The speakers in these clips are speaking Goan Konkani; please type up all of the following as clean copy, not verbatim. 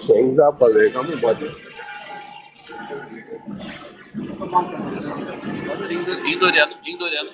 Example, kamu buat. Indoriano.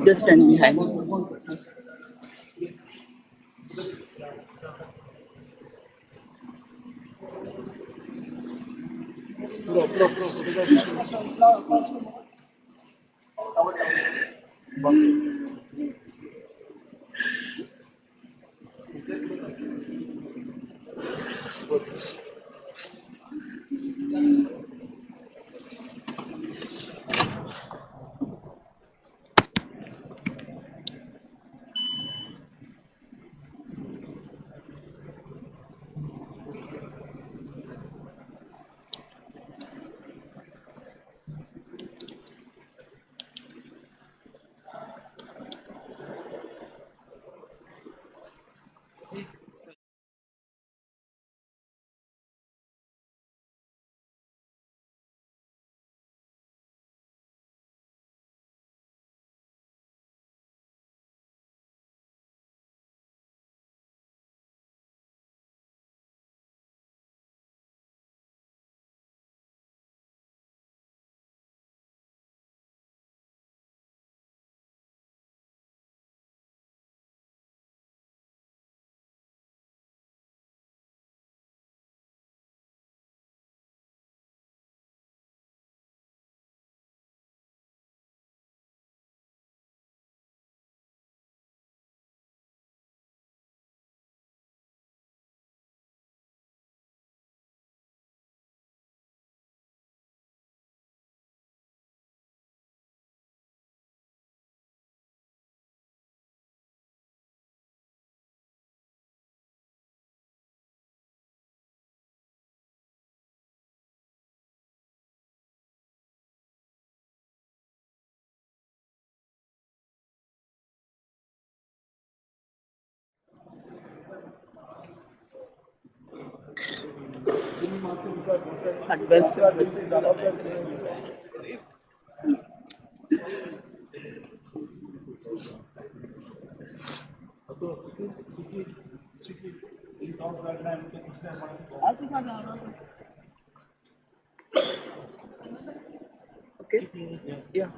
Just stand behind. Okay. Yeah.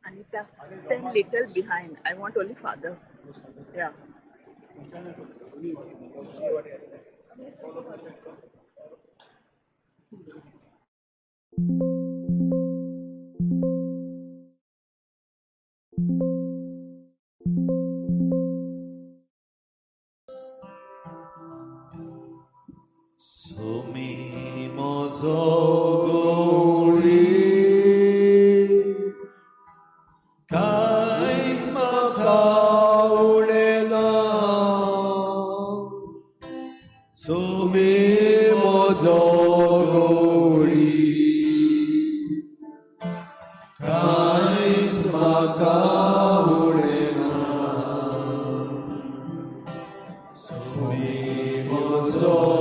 Anita, stand little behind. I want only father. Yeah. Sumi mozo goli kainz makaulena Sumi mozo goli kainz makaulena Sumi mozo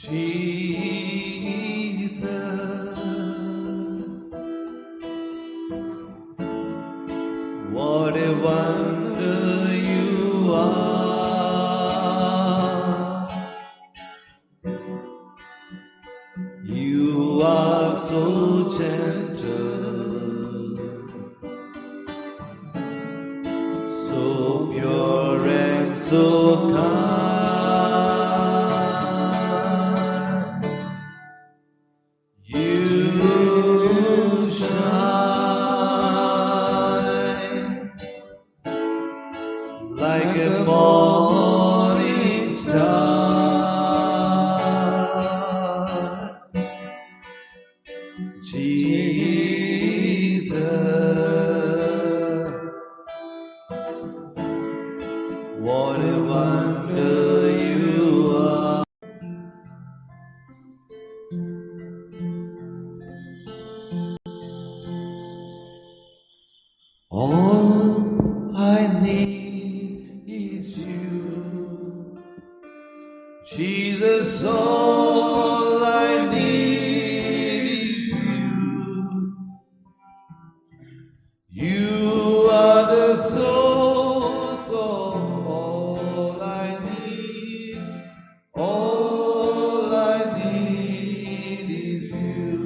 Jesus, what a wonder you are. You are so gentle, so pure and so kind. You shine like a morning star. Jesus, what a wonder you are. All I need is you, Jesus. All I need is you. You are the source of all I need. All I need is you.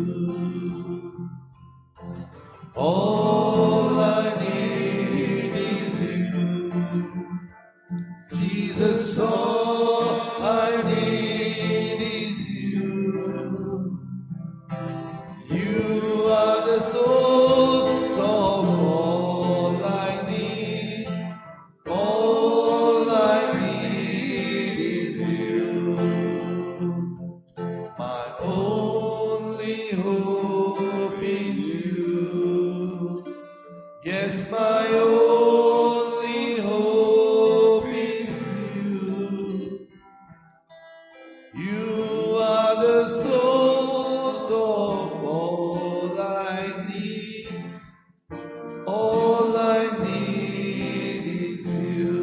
All I need is you. Jesus, all I need is you. You are the source of all I need. All I need is you. My only hope is you. Yes, my only hope is you. You are the source of all I need. All I need is you.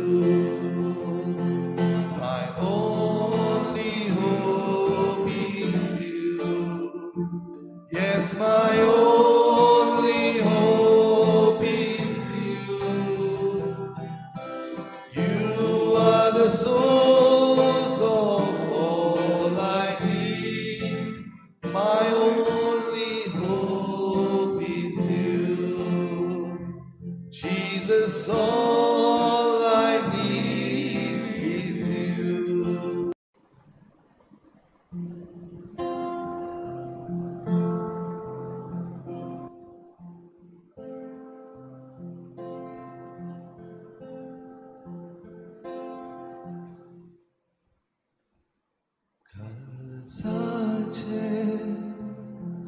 My only hope is you. Yes, my only hope is you. You are the source of all I need. My only hope is you. Jesus, all I need is you. काळजाचे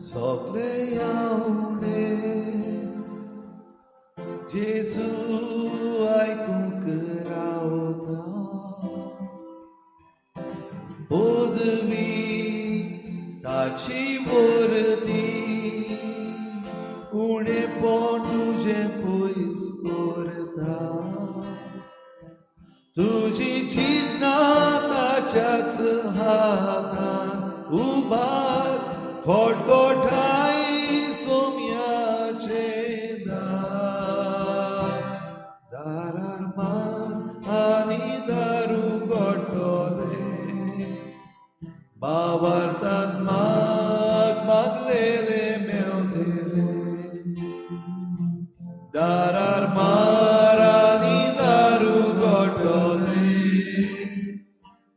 सगळे आवडे जेजू आयकूंक रावता, पदवी ताची वर्ती उणेपण तुजें पयस करता, तुजी चिंतना ताच्याच हातान उबार, खोटखोटाय सोम्याचें दार, दारार मार आनी दारू गोठोलें, बावार्थान माग मागलेलें मेवतलें, दारार मार आनी दारू गोठोलें,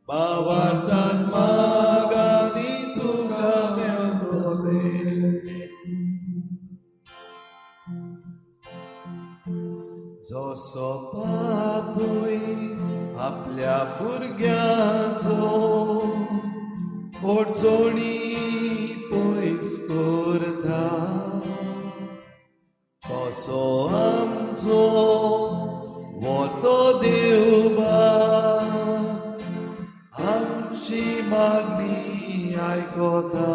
बावार्थान माग आनी तुका मेवतलें. जसो बापूय आपल्या भुरग्यांचो अडचणी पयस करता, तसो आमचो व्हडलो देव आमची मागणी आयकता,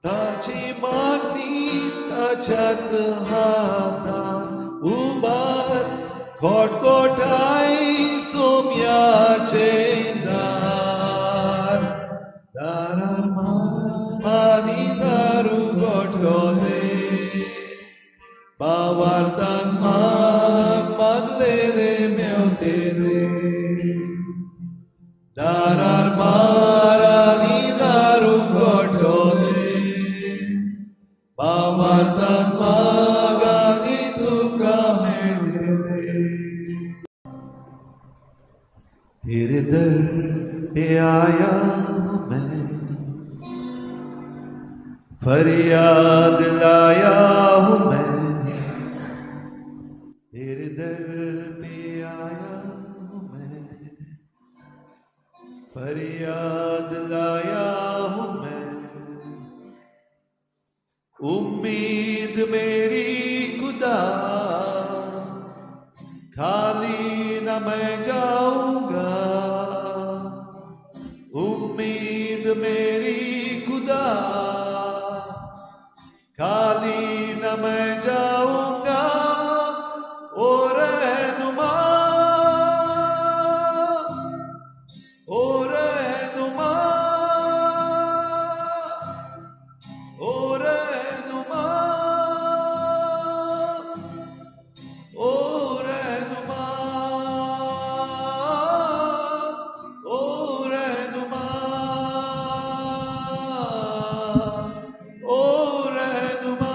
ताची मागणी ताच्याच हातान उबार, खोटखोटाय सोम्याचें दार, मेळटलें. दारार मारानी दार उगडटलें, भावार्थान मागानी तुका मेळटलें. तेरे दर पे आया हूँ मैं, फरियाद लाया हूँ मैं। तेरे दर पे आया हूँ मैं, फरियाद लाया हूँ मैं। उम्मीद मेरी खुदा, खाली न मैं जाऊंगा। उम्मीद मेरी खुदा, खाली न मैं जाऊंगा। ओ रहनुमा, ओ रहनुमा, ओ रहनुमा, ओ रहनुमा, ओ रहनुमा, ओ रहनुमा,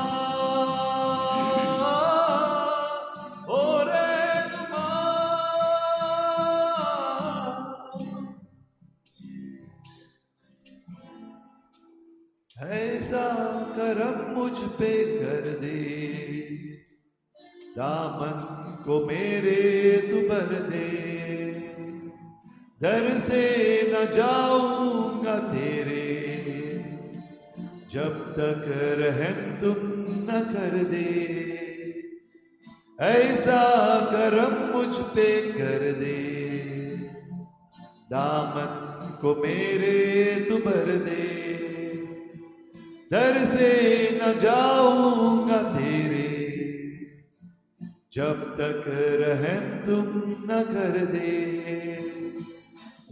ओ रहनुमा। ऐसा करम मुझ पे कर दे, दामन को मेरे तू भर दे। दर से न जाऊंगा तेरे, जब तक रहम तुम न कर दे। ऐसा करम मुझ पे कर दे, दामन को मेरे तू भर दे। दर से न जाऊंगा तेरे, जब तक रहम तुम न कर दे।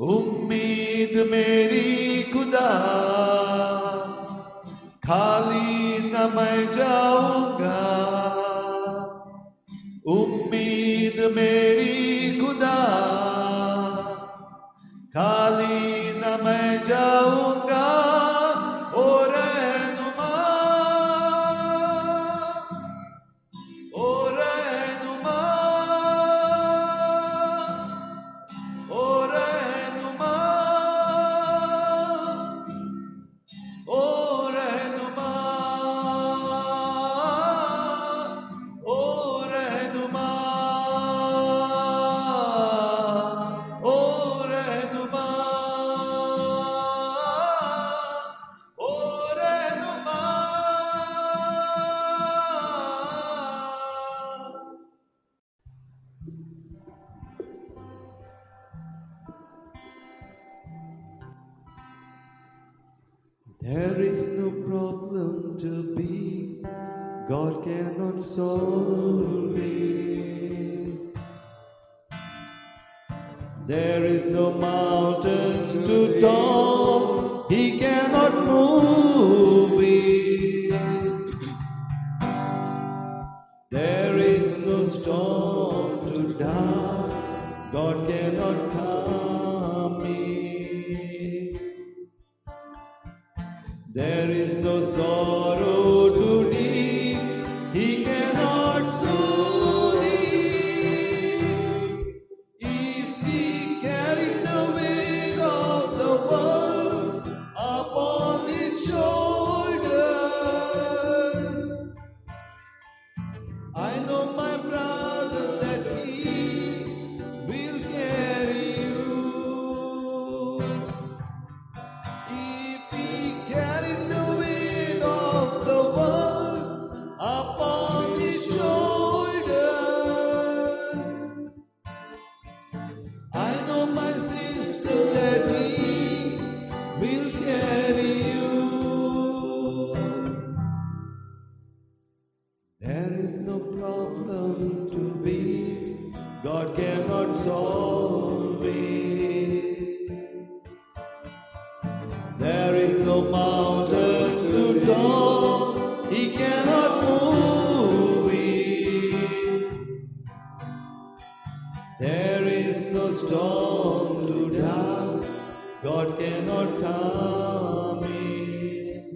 उम्मीद मेरी खुदा, खाली न मैं जाऊंगा। उम्मीद मेरी खुदा, खाली न मैं जाऊंगा। ओ रहनुमा, ओ रहनुमा, ओ रहनुमा, ओ रहनुमा, ओ रहनुमा, ओ रहनुमा, ओ रहनुमा। There is no problem to be, God cannot solve it. There is no mountain too tall, He cannot move it. There is no storm too dark, God cannot calm it. There is no sorrow too deep, He cannot soothe it. If He carried the weight of the world upon His shoulders, I know, my brother, that He will carry you. If He carried the weight of the world upon His shoulders, I know, my sister, that He will carry you. There is no problem to be, God cannot solve it. There is no mountain too tall, He cannot move it. There is no storm too dark, God cannot calm it.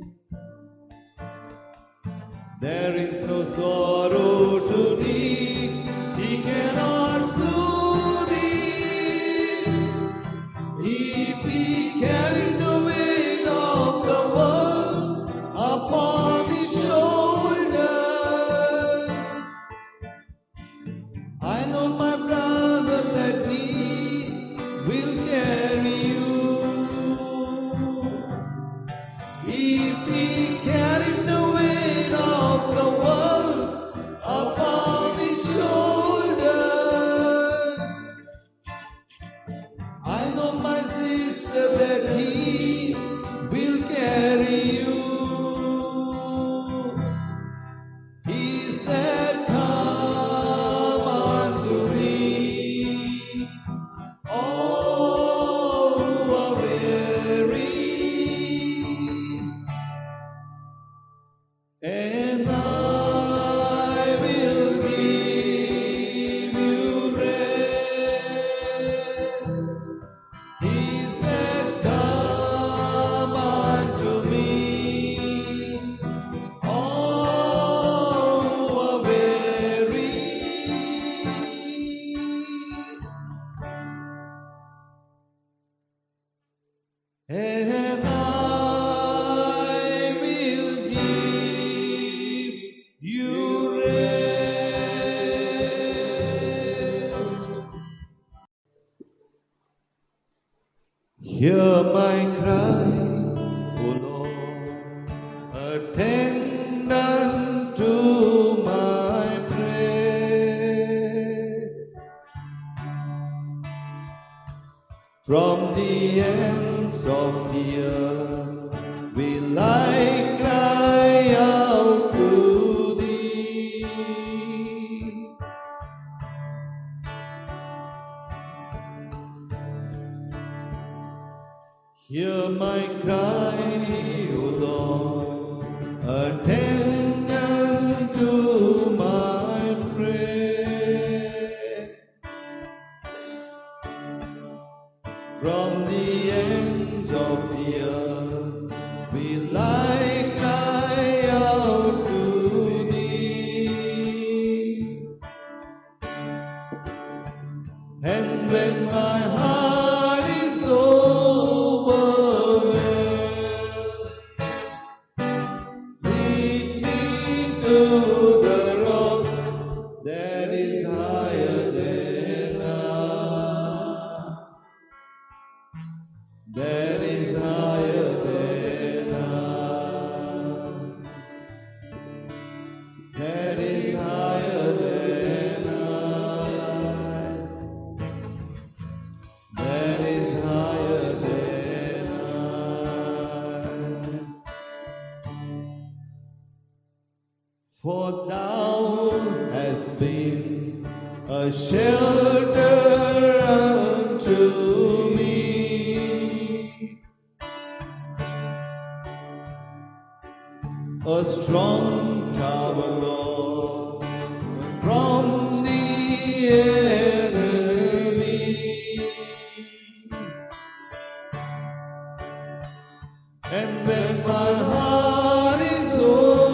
There is no sorrow too deep, He cannot soothe it. If He carried the weight of the world upon His shoulders, I know, my brother, that He will carry you. If He carried the weight of the world upon His shoulders, I know, my sister, that He will carry you. He said, "Come unto me, all who are weary, and I will give you rest." He said, "Come unto me, all who are weary, and I will give you rest." Hear my cry, O Lord, attend unto my prayer. From the ends of the earth will I cry out to thee. Hear my cry, O Lord, attend unto my prayer. From the ends of the earth will I cry out to thee. And when my heart is overwhelmed, lead me to the rock that is higher than I. That is higher than I. That is higher than I. That is higher than I. For thou hast been a shelter unto me, a strong tower, Lord, from the enemy. And when my heart is overwhelmed,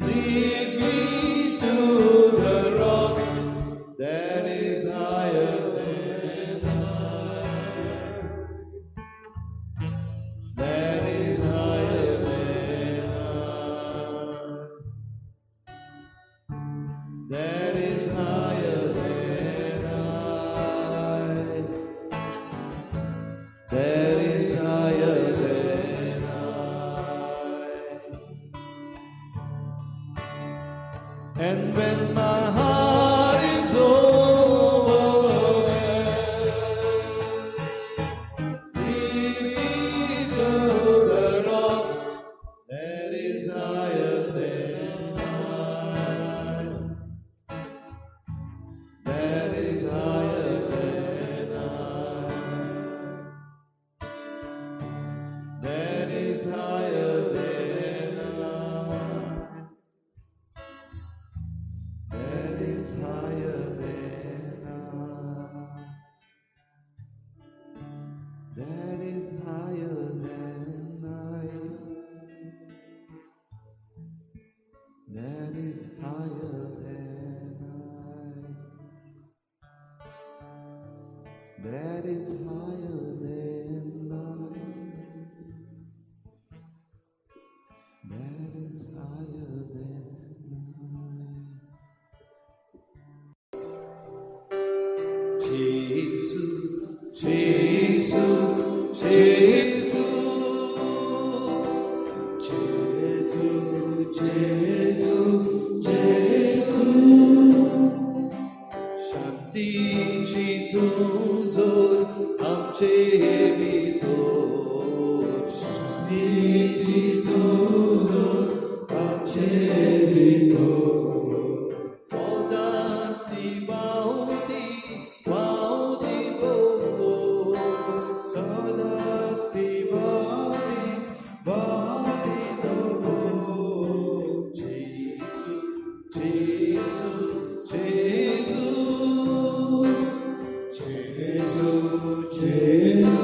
lead me to the rock that is higher than I. That is higher than I. That is higher than I. That is higher than I. And when my heart is overwhelmed, lead me to the rock that is higher than I. That is higher than I. That is higher than I. is higher than I. That is higher than I. That is higher than I. That is higher than I. That is higher than I. Jesus, Jesus, Jesus, Jesus, Jesus, Jesus. शांतीची तुजोर आमचे भितर, शांतीची तुजोर आमचे भितर, सदांच ती बावती बावती दवर, सदांच ती बावती बावती दवर. जेजू जेजू जेजू जेजू जेजू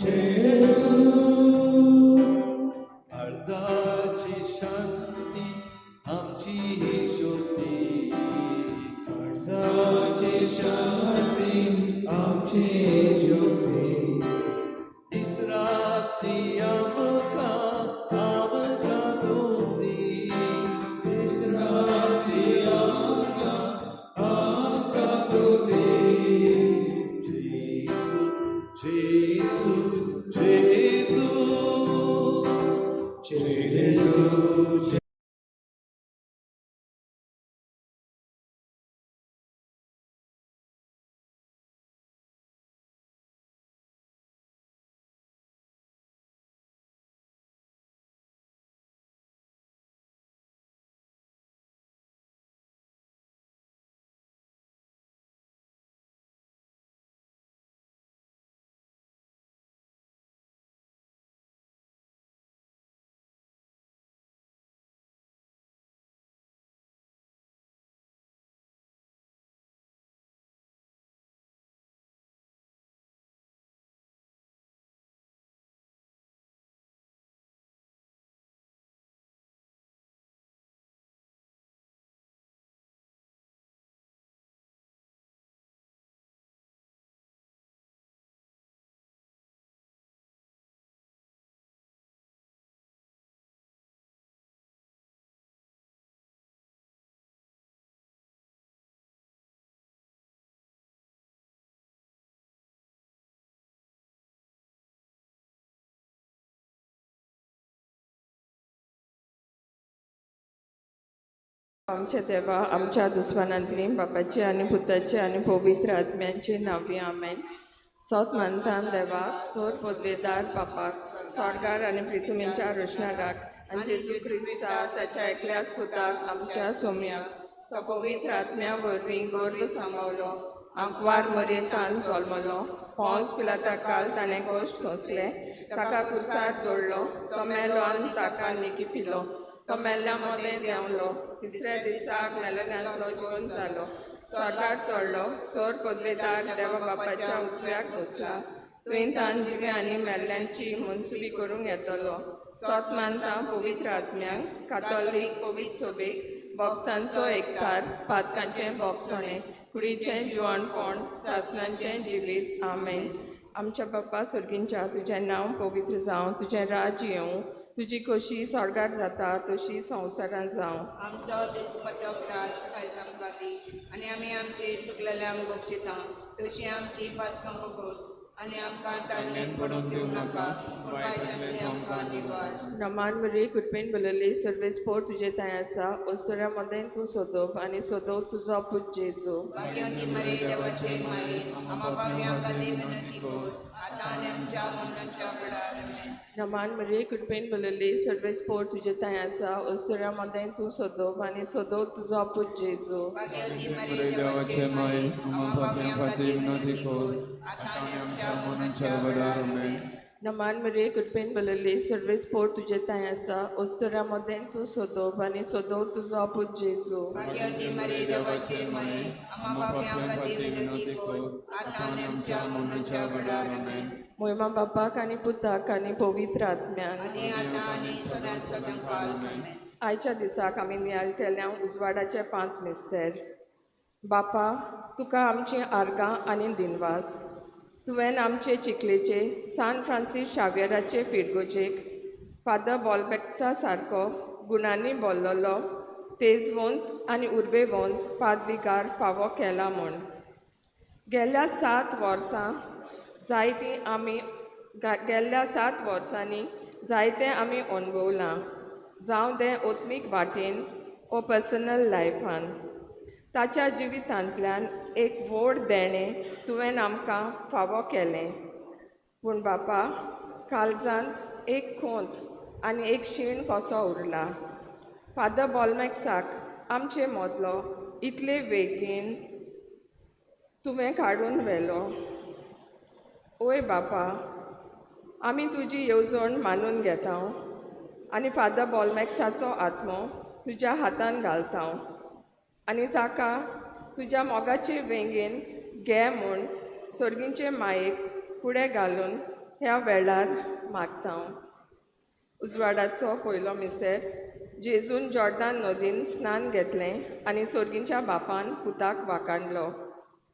जेजू. काळजाची शांती आमची शक्ती, काळजाची शांती आमची शक्ती, दीस रात ती आमकां आमकां दोनी, दीस रात ती आमकां आमकां दोनी. जेजू जेजू जेजू जेजू. आमच्या देवा, आमच्या दुस्मानांतली बापाचे आनी पुताचे आनी पवित्र आत्म्यांचे नांवी आमेन. सोत मानतान देवाक, सोर पदवेदार बापाक, स्वर्गार आनी पृथ्वीच्या रोशणाराक, आनी जेजू क्रिस्ता ताच्या एकल्याच पुताक आमच्या सोम्याक, तो पवित्र आत्म्या वरवीं गर्भ सांबावलो, आंकवार मरेतान जल्मलो, पोंस पिलाता काल ताणें कश्ट सोंसले, ताका कुर्सार जोडलो, तो मेलो आनी ताका निकिपिलो, तो मेल्ल्या मदें देंवलो, तिसऱ्या दिसाक मेल्ल्यांतलो जिवन जालो, स्वर्गार चडलो, सोर पदवेदार देवा बापाच्या उजव्याक बसला, तुवें तान जिवे आनी मेल्ल्यांची मनसुबी करूंक येतलो. सोत मानता पवित्र आत्म्यांक, कातोलीक पवित्र सोबेक, भक्तांचो एकतार, पातकांचें भोगसणें, कुडीचें जिवणपण, सासनांचें जिवीत. आमेन. आमच्या बाप्पा सर्गींच्या, तुजें नांव पवित्र जावं, तुजें राज्य येवं, तुजी कशी स्वर्गार जाता तशी संवसारांत जावं. आमचो दिसपट्टो ग्रास आयज आमकां दी, आनी आमी आमचे चुकलेल्यांक बक्षिता तशी आमची पातकां भोगोस, आनी आमकां ताल्लेन पडूंक दिवं नाका, पूण वायटांतले आमकां निवार. रमान मरे कृपेन भरलेली सर्वेस्पोर तुजे थंय आसा, ओस्तोऱ्या मदें तूं सोदप आनी सोदव तुजो पूत जेजू. भाग्यवती मरे देवाचे माये, आमा पापयां खातीर विनंती कर, आतां आनी आमच्या मरणाच्या वेळार. आमेन. रमान मरे कृपेन भरलेली सर्वेस्पोर तुजे थंय आसा, ओस्तोऱ्या मदें तूं सोदप आनी सोदव तुजो पूत जेजू. भाग्यवती मरे देवाचे माये, आमा पापयां खातीर विनंती कर, आतां आनी आमच्या मरणाच्या वेळार. आमेन. नमान मरिये कृपेन भरलेली सर्वेस्पोर तुजे थांय आसा ओस्तोरा मदें तूं सोदोव आनी सोदोव तुजो पूत जेजू. भाग्यवती मरिये देवाचे माये आम्हा पाप्यां खातीर विनवती कर आतां आनी आमच्या मरणाच्या वेळार. आमेन. मोहिमा बापाक आनी पुताक आनी पवित्र आत्म्याक. आनी आतां आनी सदां सदां काल. आमेन. आयच्या दिसाक आमी नियाळटल्या उजवाडाचे 5 मिस्तेर. बापा तुका आमची आर्गां आनी दिनवास. तुवें आमचे चिखलेचे सान फ्रांसीस शाव्यराचे पिरगोजेक फादर बॉलबॅक्सा सारको गुणांनी बोल्लोलो तेजवंत आनी उर्बेवंत पादविगार फावो केला म्हूण. गेल्ल्या 7 वर्सां जायतीं आमी गेल्ल्या 7 वर्सांनी जायतें आमी अणभवलां, जावं तें ओत्मीक वाटेन ओ पर्सनल लायफान. ताच्या जिवितांतल्यान एक व्हड देणें तुवें आमकां फावो केलें. पूण बापा काळजांत एक खोंत आनी एक शीण कसो उरला. फादर बॉलमॅक्साक आमचे मदलो इतले बेगीन तुवें काडून व्हेलो. ओय बापा आमी तुजी येवजण मानून घेता आनी फादर बॉलमॅक्साचो आत्मो तुज्या हातान घालता आनी ताका तुज्या मोगाचे वेंगेन घे म्हूण सोर्गींचे मायेक फुडें घालून ह्या वेळार मागता. उजवाडाचो पयलो मिस्तेर. जेजून जॉर्दान नदीन स्नान घेतलें आनी सोर्गींच्या बापान पुताक वाकाणलो.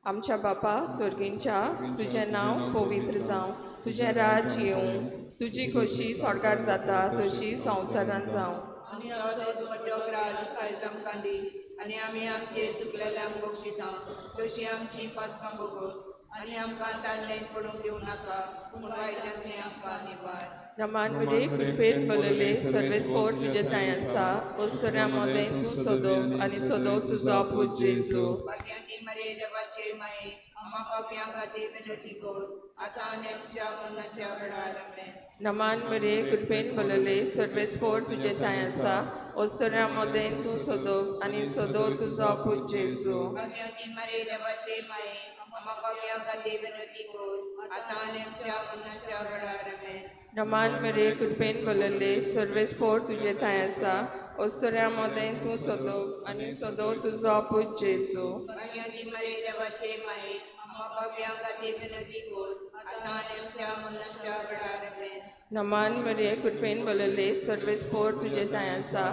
आमच्या बापा सोर्गींच्या, तुजें नांव पवित्र जावं, तुजें राज येवं, तुजी खोशी स्वर्गार जाता तशी संवसारांत जावं. आनी आमी आमचे चुकलेल्यांक बक्षिता तशी आमची पातकां बोगोस आनी आमकां ताल्लें पडूंक दिवं नाका पूण वायटांतलें आमकां निवार. नमान मरिये कृपेन भरलेली सर्वेस्पोर तुजे थांय आसा ओस्तोरा मदें तूं सोदोव आनी सोदोव तुजो पूत जेजू. भाग्यवती मरिये देवाचे माये आम्हा पाप्यां खातीर विनवती कर आतां आनी आमच्या मरणाच्या वेळार. आमेन. नमान मरिये कृपेन भरलेली सर्वेस्पोर तुजे थांय आसा ओस्तोरा मदें तूं सोदोव आनी सोदोव तुजो पूत जेजू. भाग्यवती मरिये देवाचे माये आम्हा पाप्यां खातीर विनवती कर आतां आनी आमच्या मरणाच्या वेळार. आमेन. नमान मरिये कृपेन भरलेली सर्वेस्पोर तुजे थांय आसा ओस्तोरा मदें तूं सोदोव आनी सोदोव तुजो पूत जेजू. भाग्यवती मरिये देवाचे माये आम्हा पाप्यां खातीर विनवती कर आतां आनी आमच्या मरणाच्या वेळार. आमेन. नमान मरिये कृपेन भरलेली सर्वेस्पोर तुजे थांय आसा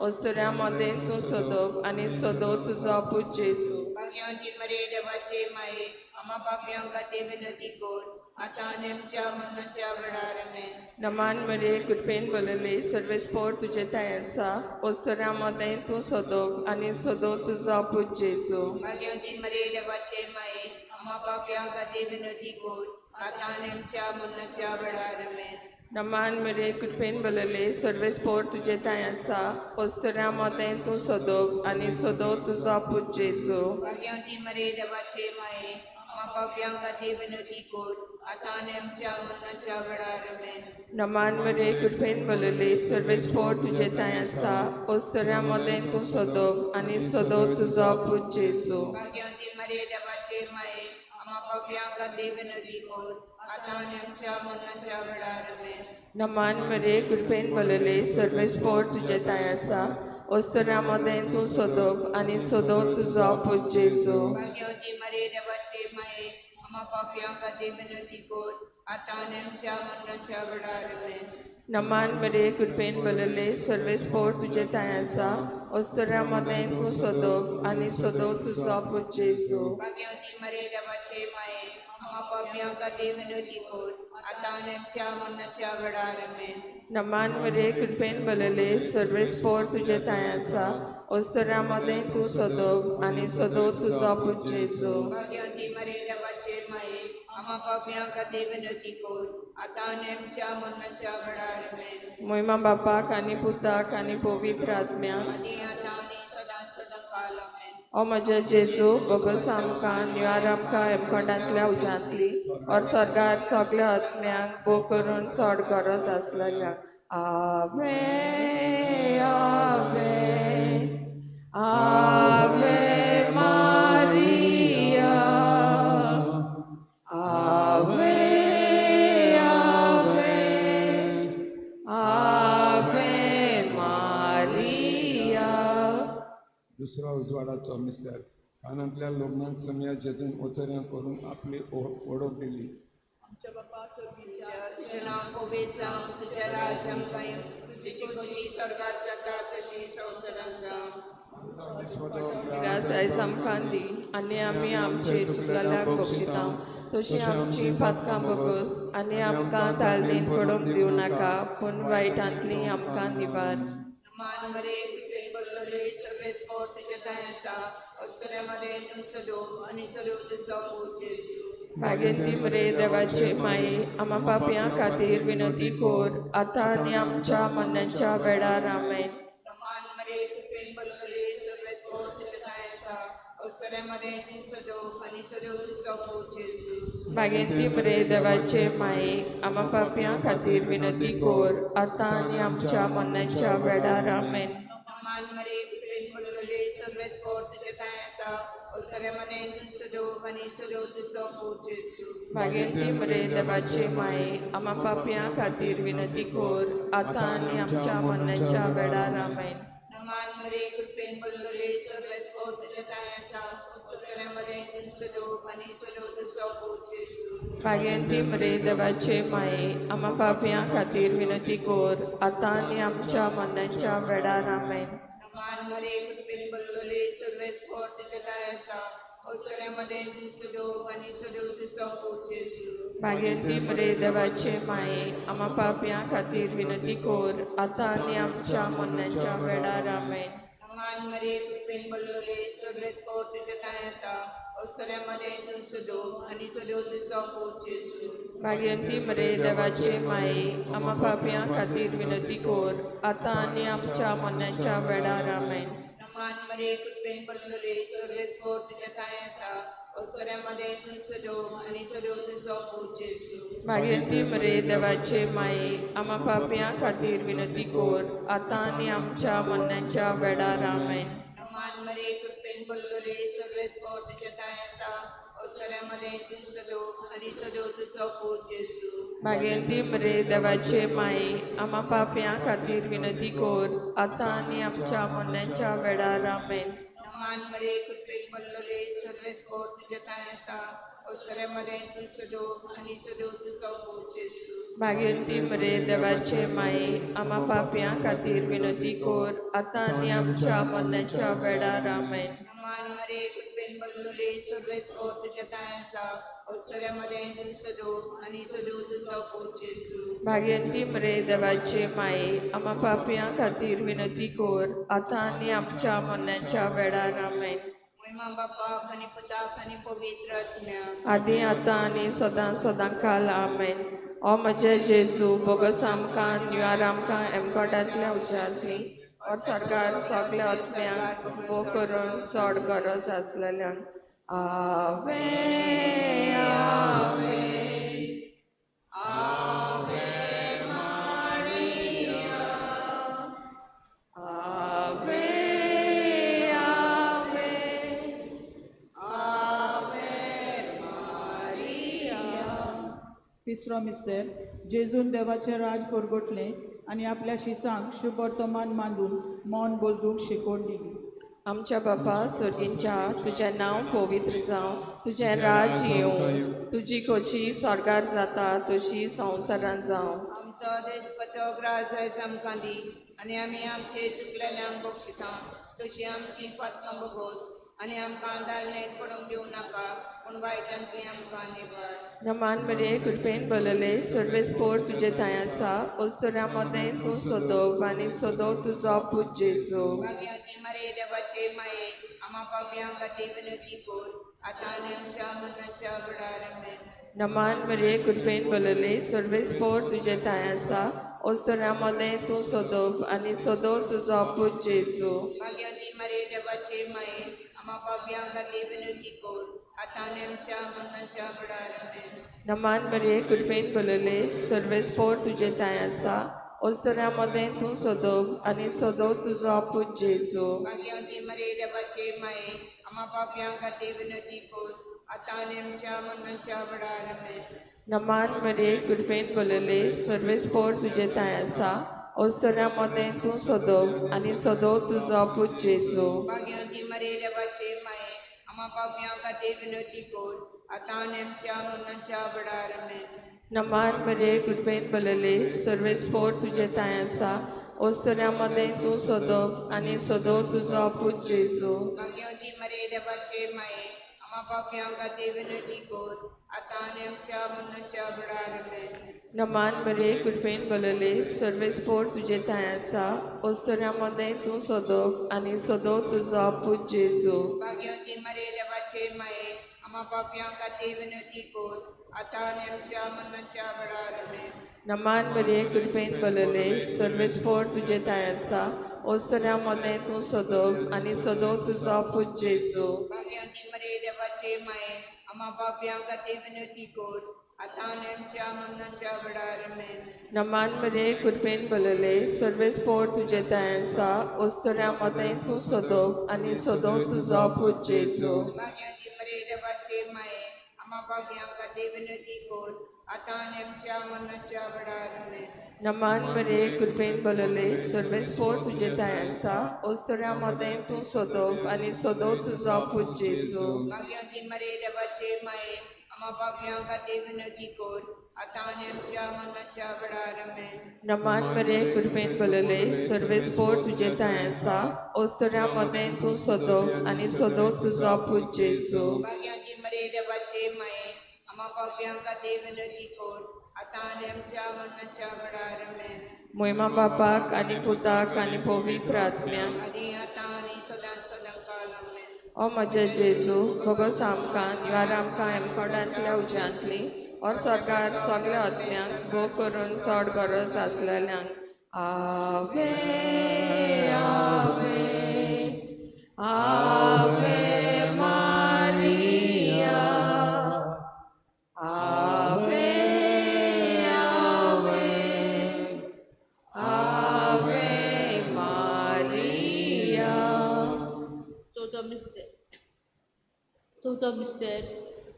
ओस्तोरा मदें तूं सोदोव आनी सोदोव तुजो पूत जेजू. भाग्यवती मरिये देवाचे माये आम्हा पाप्यां खातीर विनवती कर आतां आनी आमच्या मरणाच्या वेळार. आमेन. नमान मरिये कृपेन भरलेली सर्वेस्पोर तुजे थांय आसा ओस्तोरा मदें तूं सोदोव आनी सोदोव तुजो पूत जेजू. भाग्यवती मरिये देवाचे माये आम्हा पाप्यां खातीर विनवती कर आतां आनी आमच्या मरणाच्या वेळार. आमेन. नमान मरिये कृपेन भरलेली सर्वेस्पोर तुजे थांय आसा ओस्तोरा मदें तूं सोदोव आनी सोदोव तुजो पूत जेजू. भाग्यवती मरिये देवाचे माये आम्हा पाप्यां खातीर विनवती कर आतां आनी आमच्या मरणाच्या वेळार. आमेन. नमान मरिये कृपेन भरलेली सर्वेस्पोर तुजे थांय आसा ओस्तोरा मदें तूं सोदोव आनी सोदोव तुजो पूत जेजू. भाग्यवती मरिये देवाचे माये आम्हा पाप्यां खातीर विनवती कर आतां आनी आमच्या मरणाच्या वेळार. आमेन. नमान मरिये कृपेन भरलेली सर्वेस्पोर तुजे थांय आसा ओस्तोरा मदें तूं सोदोव आनी सोदोव तुजो पूत जेजू. भाग्यवती मरिये देवाचे माये आम्हा पाप्यां खातीर विनवती कर आतां आनी आमच्या मरणाच्या वेळार. आमेन. नमान मरिये कृपेन भरलेली सर्वेस्पोर तुजे थांय आसा ओस्तोरा मदें तूं सोदोव आनी सोदोव तुजो पूत जेजू. भाग्यवती मरिये देवाचे माये आम्हा पाप्यां खातीर विनवती कर आतां आनी आमच्या मरणाच्या वेळार. आमेन. नमान मरिये कृपेन भरलेली सर्वेस्पोर तुजे थांय आसा ओस्तोरा मदें तूं सोदोव आनी सोदोव तुजो पूत जेजू. भाग्यवती मरिये देवाचे माये आम्हा पाप्यां खातीर विनवती कर आतां आनी आमच्या मरणाच्या वेळार. आमेन. मोहिमा बापाक आनी पुताक आनी पवित्र आत्म्याक. आनी आतां आनी सदां सदां काल. आमेन. ओ म्हज्या जेजू बोगस आमकां निवार आमकां हेमखंडांतल्या उज्यांतली और स्वर्गार सगल्या आत्म्यांक भोव करून चड गरज आसलेल्या. आवे आवे आवे मारिया आवे आवे. उजवाडाचो मिस्तर. कानांतल्या लग्नाक सोमया जेजून ओचऱ्यां करून आपली वडोक दिली. तुजें नांव पवित्र जावं, तुजें राज्य आमकां येवं, तुजी खोशी स्वर्गार जाता तशी संवसारांत जावं. ग्रास आयज आमकां दी आनी आमी आमचे चुकलेल्यांक बक्षिता तशी आमची पातकां बगस आनी आमकां तालदीन पडूंक दिवं नाका पूण वायटांतली आमकां निवार. मान मरे कृपेन भरलेले सर्वेस्पोर तुजे ठांय आसा, अस्तुऱ्यां मदें तूं सदो आनी सदो तुजो पूत जेजू. भागेंती मरे देवाचे माये, आमा पापयां खातीर विनोती कोर आतां आनी आमच्या मरणाच्या वेळार. आमेन. मान मरे कृपेन भरलेले सर्वेस्पोर तुजे ठांय आसा, अस्तुऱ्यां मदें तूं सदो आनी सदो तुजो पूत जेजू. भागेंती मरे देवाचे माये, आमा पापयां खातीर विनोती कोर आतां आनी आमच्या मरणाच्या वेळार. आमेन. मान मरे कृपेन भरलेले सर्वेस्पोर तुजे ठांय आसा, अस्तुऱ्यां मदें तूं सदो आनी सदो तुजो पूत जेजू. भागेंती मरे देवाचे माये, आमा पापयां खातीर विनोती कोर आतां आनी आमच्या मरणाच्या वेळार. आमेन. मान मरे कृपेन भरलेले सर्वेस्पोर तुजे ठांय आसा, अस्तुऱ्यां मदें तूं सदो आनी सदो तुजो पूत जेजू. भागेंती मरे देवाचे माये, आमा पापयां खातीर विनोती कोर आतां आनी आमच्या मरणाच्या वेळार. आमेन. मान मरे कृपेन भरलेले सर्वेस्पोर तुजे ठांय आसा, अस्तुऱ्यां मदें तूं सदो आनी सदो तुजो पूत जेजू. भागेंती मरे देवाचे माये, आमा पापयां खातीर विनोती कोर आतां आनी आमच्या मरणाच्या वेळार. आमेन. मान मरे कृपेन भरलेले सर्वेस्पोर तुजे ठांय आसा, अस्तुऱ्यां मदें तूं सदो आनी सदो तुजो पूत जेजू. भागेंती मरे देवाचे माये, आमा पापयां खातीर विनोती कोर आतां आनी आमच्या मरणाच्या वेळार. आमेन. मान मरे कृपेन भरलेले सर्वेस्पोर तुजे ठांय आसा, अस्तुऱ्यां मदें तूं सदो आनी सदो तुजो पूत जेजू. भागेंती मरे देवाचे माये, आमा पापयां खातीर विनोती कोर आतां आनी आमच्या मरणाच्या वेळार. आमेन. मान मरे कृपेन भरलेले सर्वेस्पोर तुजे ठांय आसा, अस्तुऱ्यां मदें तूं सदो आनी सदो तुजो पूत जेजू. भागेंती मरे देवाचे माये, आमा पापयां खातीर विनोती कोर आतां आनी आमच्या मरणाच्या वेळार. आमेन. मान मरे कृपेन भरलेले सर्वेस्पोर तुजे ठांय आसा, अस्तुऱ्यां मदें तूं सदो आनी सदो तुजो पूत जेजू. भागेंती मरे देवाचे माये, आमा पापयां खातीर विनोती कोर आतां आनी आमच्या मरणाच्या वेळार. आमेन. मान मरे कृपेन भरलेले सर्वेस्पोर तुजे ठांय आसा, अस्तुऱ्यां मदें तूं सदो आनी सदो तुजो पूत जेजू. भागेंती मरे देवाचे माये, आमा पापयां खातीर विनोती कोर आतां आनी आमच्या मरणाच्या वेळार. आमेन. महिमा बापाक आनी पुताक आनी पवित्र आत्म्याक, आदी आतां आनी सदां सदां काल. आमेन. ओ म्हजे जेजू, बोगस आमकां निवार आमकां एमकोटांतल्या उज्यांतली और सरकार सगल्या आत्म्यांक उबो करून चड गरज आसलेल्यांक. आवे आवे आवे मारिया, आवे आवे आवे मारिया. तिसरो मिस्तेर. जेजून देवाचें राज परगटलें आनी आपल्या शिसांक शुभवर्तमान मांडून मौन बदलूंक शिकवण दिली. आमच्या बापा सोर्गींच्या, तुजें नांव पवित्र जावं, तुजें राज येवं, तुजी खोशी स्वर्गार जाता तशी संवसारांत जावं. आमचो देशपचो ग्रास आयज आमकां दी आनी आमी आमचे चुकलेल्यांक बक्षिता तशी आमची पातकां बगोस आनी आमकां दालनेत पडूंक दिवं नाका पूण वायटांतली आमकां निवार. नमान मरिये, कृपेन भरलेले, सर्वेस्पोर तुजे ठांय आसा, अस्तुऱ्यां मदें तूं सोदोव आनी सोदोव तुजो पूत जेजू. भाग्यवती मरिये देवाचे माये, आमा पापयां खातीर विनंती कर आतां आनी आमच्या मरणाच्या वेळार. आमेन. नमान मरिये, कृपेन भरलेले, सर्वेस्पोर तुजे ठांय आसा, अस्तुऱ्यां मदें तूं सोदोव आनी सोदोव तुजो पूत जेजू. भाग्यवती मरिये देवाचे माये, आमा पापयां खातीर विनंती कर आतां आनी आमच्या मरणाच्या वेळार. आमेन. नमान मरिये, कृपेन भरलेले, सर्वेस्पोर तुजे ठांय आसा, अस्तुऱ्यां मदें तूं सोदोव आनी सोदोव तुजो पूत जेजू. भाग्यवती मरिये देवाचे माये, आमा पापयां खातीर विनंती कर आतां आनी आमच्या मरणाच्या वेळार. आमेन. नमान मरिये, कृपेन भरलेले, सर्वेस्पोर तुजे ठांय आसा, ओस्तऱ्या मदें तूं सदोव आनी सदोव तुजो पूत जेजू. भाग्यवती मरिये देवाचे माये आम्हा पापयां खातीर विनवती कर आतां आनी आमच्या मरणाच्या वेळार. आमेन. नमान मरिये, कृपेन भरलेले, सर्वेस्पोर तुजे थांय आसा, ओस्तऱ्या मदें तूं सदोव आनी सदोव तुजो पूत जेजू. भाग्यवती मरिये देवाचे माये आम्हा पापयां खातीर विनवती कर आतां आनी आमच्या मरणाच्या वेळार. आमेन. नमान मरिये, कृपेन भरलेले, सर्वेस्पोर तुजे थांय आसा, ओस्तऱ्या मदें तूं सदोव आनी सदोव तुजो पूत जेजू. भाग्यवती मरिये देवाचे माये आम्हा पापयां खातीर विनवती कर आतां आनी आमच्या मरणाच्या वेळार. आमेन. नमान मरिये, कृपेन भरलेले, सर्वेस्पोर तुजे थांय आसा, ओस्तऱ्या मदें तूं सदोव आनी सदोव तुजो पूत जेजू. भाग्यवती मरिये देवाचे माये आम्हा पापयां खातीर विनवती कर आतां आनी आमच्या मरणाच्या वेळार. आमेन. नमान मरिये, कृपेन भरलेले, सर्वेस्पोर तुजे थांय आसा, ओस्तऱ्या मदें तूं सदोव आनी सदोव तुजो पूत जेजू. भाग्यवती मरिये देवाचे माये आम्हा पापयां खातीर विनवती कर आतां आनी आमच्या मरणाच्या वेळार. आमेन. नमान मरिये, कृपेन भरलेले, सर्वेस्पोर तुजे थांय आसा, ओस्तऱ्या मदें तूं सदोव आनी सदोव तुजो पूत जेजू. भाग्यवती मरिये देवाचे माये आम्हा पापयां खातीर विनवती कर आतां आनी आमच्या मरणाच्या वेळार. आमेन. नमान मरिये, कृपेन भरलेले, सर्वेस्पोर तुजे थांय आसा, ओस्तऱ्या मदें तूं सदोव आनी सदोव तुजो पूत जेजू. भाग्यवती मरिये देवाचे माये आम्हा पापयां खातीर विनवती कर आतां आनी आमच्या मरणाच्या वेळार. आमेन. मोहिमा बापाक आनी पुताक आनी पवित्र आत्म्याक, आनी आतां आनी सदां सदां काल. आमेन. ओ म्हजे जेजू, भोगोस आमकां निवार आमकां हेमकोंडांतल्या उज्यांतली और सरकार सगळ्या आत्म्यांक भोग करून चड गरज आसलेल्यांक. आवे आवे आवे मारिया, आवे आवे आवे मारिया. चवथो मिस्तेर. चवथो मिस्तेर.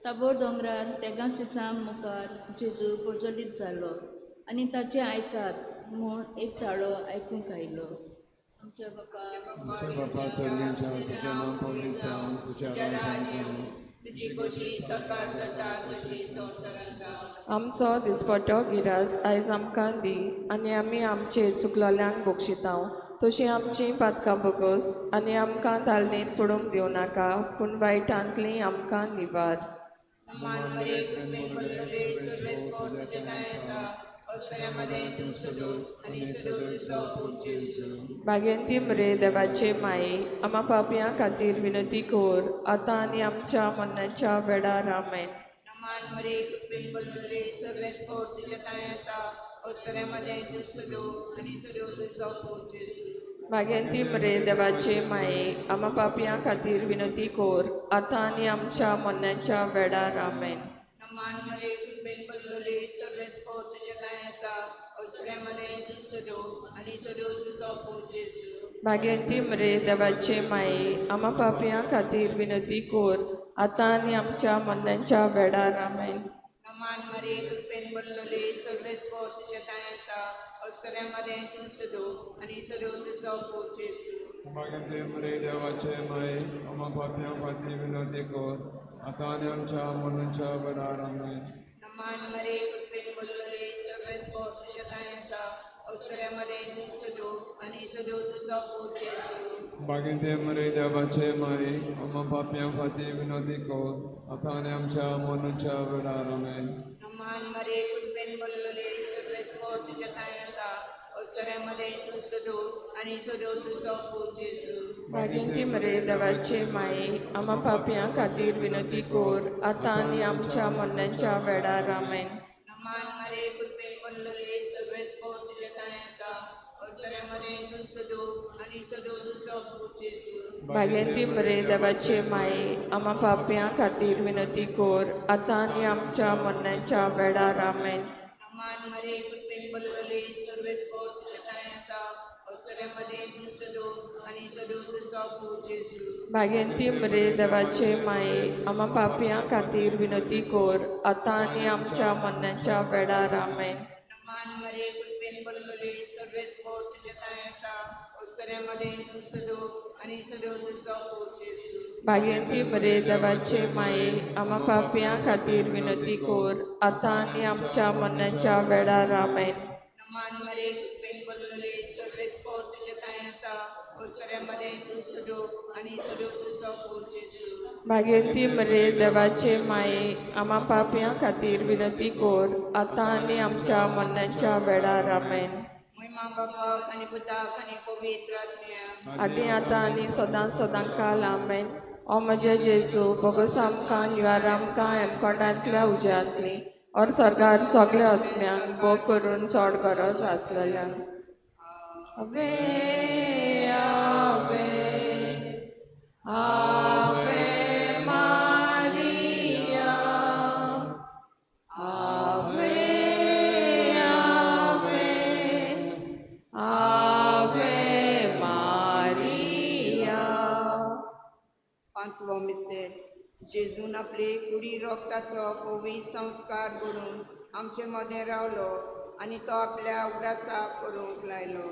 ताबोर दोंगरार तेगां शिसां मुखार जेजू प्रज्वलीत जालो आनी ताचें आयकात म्हूण एक ताळो आयकूंक आयलो. आमच्या बापा, आमच्या बापा सर्गेच्या, तुजें नांव पवित्र जावं, तुजें राज्य येवं, तुजी खोशी सरकार जाता तशी संवसारांत जावं. आमचो दिसपटो गिरास आयज आमकां दी आनी आमी आमचेर चुकलोल्यांक बक्षितांव तशी आमची पातकां भोगोस आनी आमकां तालनेत पडूंक दिवं नाका, पूण वायटांतली आमकां निवार. मान मरिये, कृपेन भरलेले, सर्वेस्पोर तुजे ठांय आसा, अवसऱ्यामध्ये तूं सदो आनी सदो तुजो पूत जेजू. भाग्यंती मरे देवाचे माये, आमा पापयां खातीर विनंती कर आतां आनी आमच्या मरणाच्या वेळार. आमेन. मान मरिये, कृपेन भरलेले, सर्वेस्पोर तुजे ठांय आसा, अवसऱ्यामध्ये तूं सदो आनी सदो तुजो पूत जेजू. भाग्यंती मरे देवाचे माये, आमा पापयां खातीर विनंती कर आतां आनी आमच्या मरणाच्या वेळार. आमेन. मान मरिये, कृपेन भरलेले, सर्वेस्पोर तुजे ठांय आसा, अवसऱ्यामध्ये तूं सदो आनी सदो तुजो पूत जेजू. भाग्यंती मरे देवाचे माये, आमा पापयां खातीर विनंती कर आतां आनी आमच्या मरणाच्या वेळार. आमेन. मान मरिये, कृपेन भरलेले, सर्वेस्पोर तुजे ठांय आसा, अवसऱ्यामध्ये तूं सदो आनी सदो तुजो पूत जेजू. भाग्यवती मरिये देवाचे माये, आम्हा पापयां खातीर विनंती कर आतां आनी आमच्या मरणाच्या वेळार. आमेन. मान मरिये, कृपेन भरलेले, सर्वेस्पोर तुजे ठांय आसा, अवसऱ्यामध्ये तूं सदो आनी सदो तुजो पूत जेजू. भाग्यवती मरिये देवाचे माये, आम्हा पापयां खातीर विनंती कर आतां आनी आमच्या मरणाच्या वेळार. आमेन. मान मरिये, कृपेन भरलेले, सर्वेस्पोर तुजे ठांय आसा, अवसऱ्यामध्ये तूं सदो आनी सदो तुजो पूत जेजू. भाग्यंती मरे देवाचे माये, आमा पापयां खातीर विनंती कर आतां आनी आमच्या मरणाच्या वेळार. आमेन. मान मरिये, कृपेन भरलेले, सर्वेस्पोर तुजे ठांय आसा, अवसऱ्यामध्ये तूं सदो आनी सदो तुजो पूत जेजू. भाग्यंती मरे देवाचे माये, आमा पापयां खातीर विनंती कर आतां आनी आमच्या मरणाच्या वेळार. आमेन. मान मरिये, कृपेन भरलेले, सर्वेस्पोर तुजे ठांय आसा, अवसऱ्यामध्ये तूं सदो आनी सदो तुजो पूत जेजू. भाग्यंती मरे देवाचे माये, आमा पापयां खातीर विनंती कर आतां आनी आमच्या मरणाच्या वेळार. आमेन. मान मरे कृपेन बोललोले सर्वेस पोर तुझ्या तांय आसा ओस्तऱ्या मदें तूं सदो आनी सदो तुजो पूत जेजू. भाग्यंती मरे देवाचे माये आमा पापयां खातीर विनंती कर आतां आनी आमच्या मरणाच्या वेळार. आमेन. मान मरे कृपेन बोललोले सर्वेस पोर तुझ्या तांय आसा ओस्तऱ्या मदें तूं सदो आनी सदो तुजो पूत जेजू. भाग्यंती मरे देवाचे माये आमा पापयां खातीर विनंती कर आतां आनी आमच्या मरणाच्या वेळार. आमेन. महिमा बापाक आनी पुताक आनी पवित्र आत्म्याक. आदी आतां आनी सदां सदां काल. आमेन. ओ म्हजे जेजू भोगोस आमकां निवार आमकां हेमकोंडांतल्या उज्यांतली और स्वर्गार सगल्या आत्म्यांक भोग करून चड गरज आसलेल्यांक. Ave Ave Ave Maria Ave Ave Ave Maria. पांचवो मिस्तेर जेजून आपले कुडी रोगताचो पवित्र संस्कार करून आमचे मदें रावलो आनी तो आपल्या उगडासाक करूंक लायलो.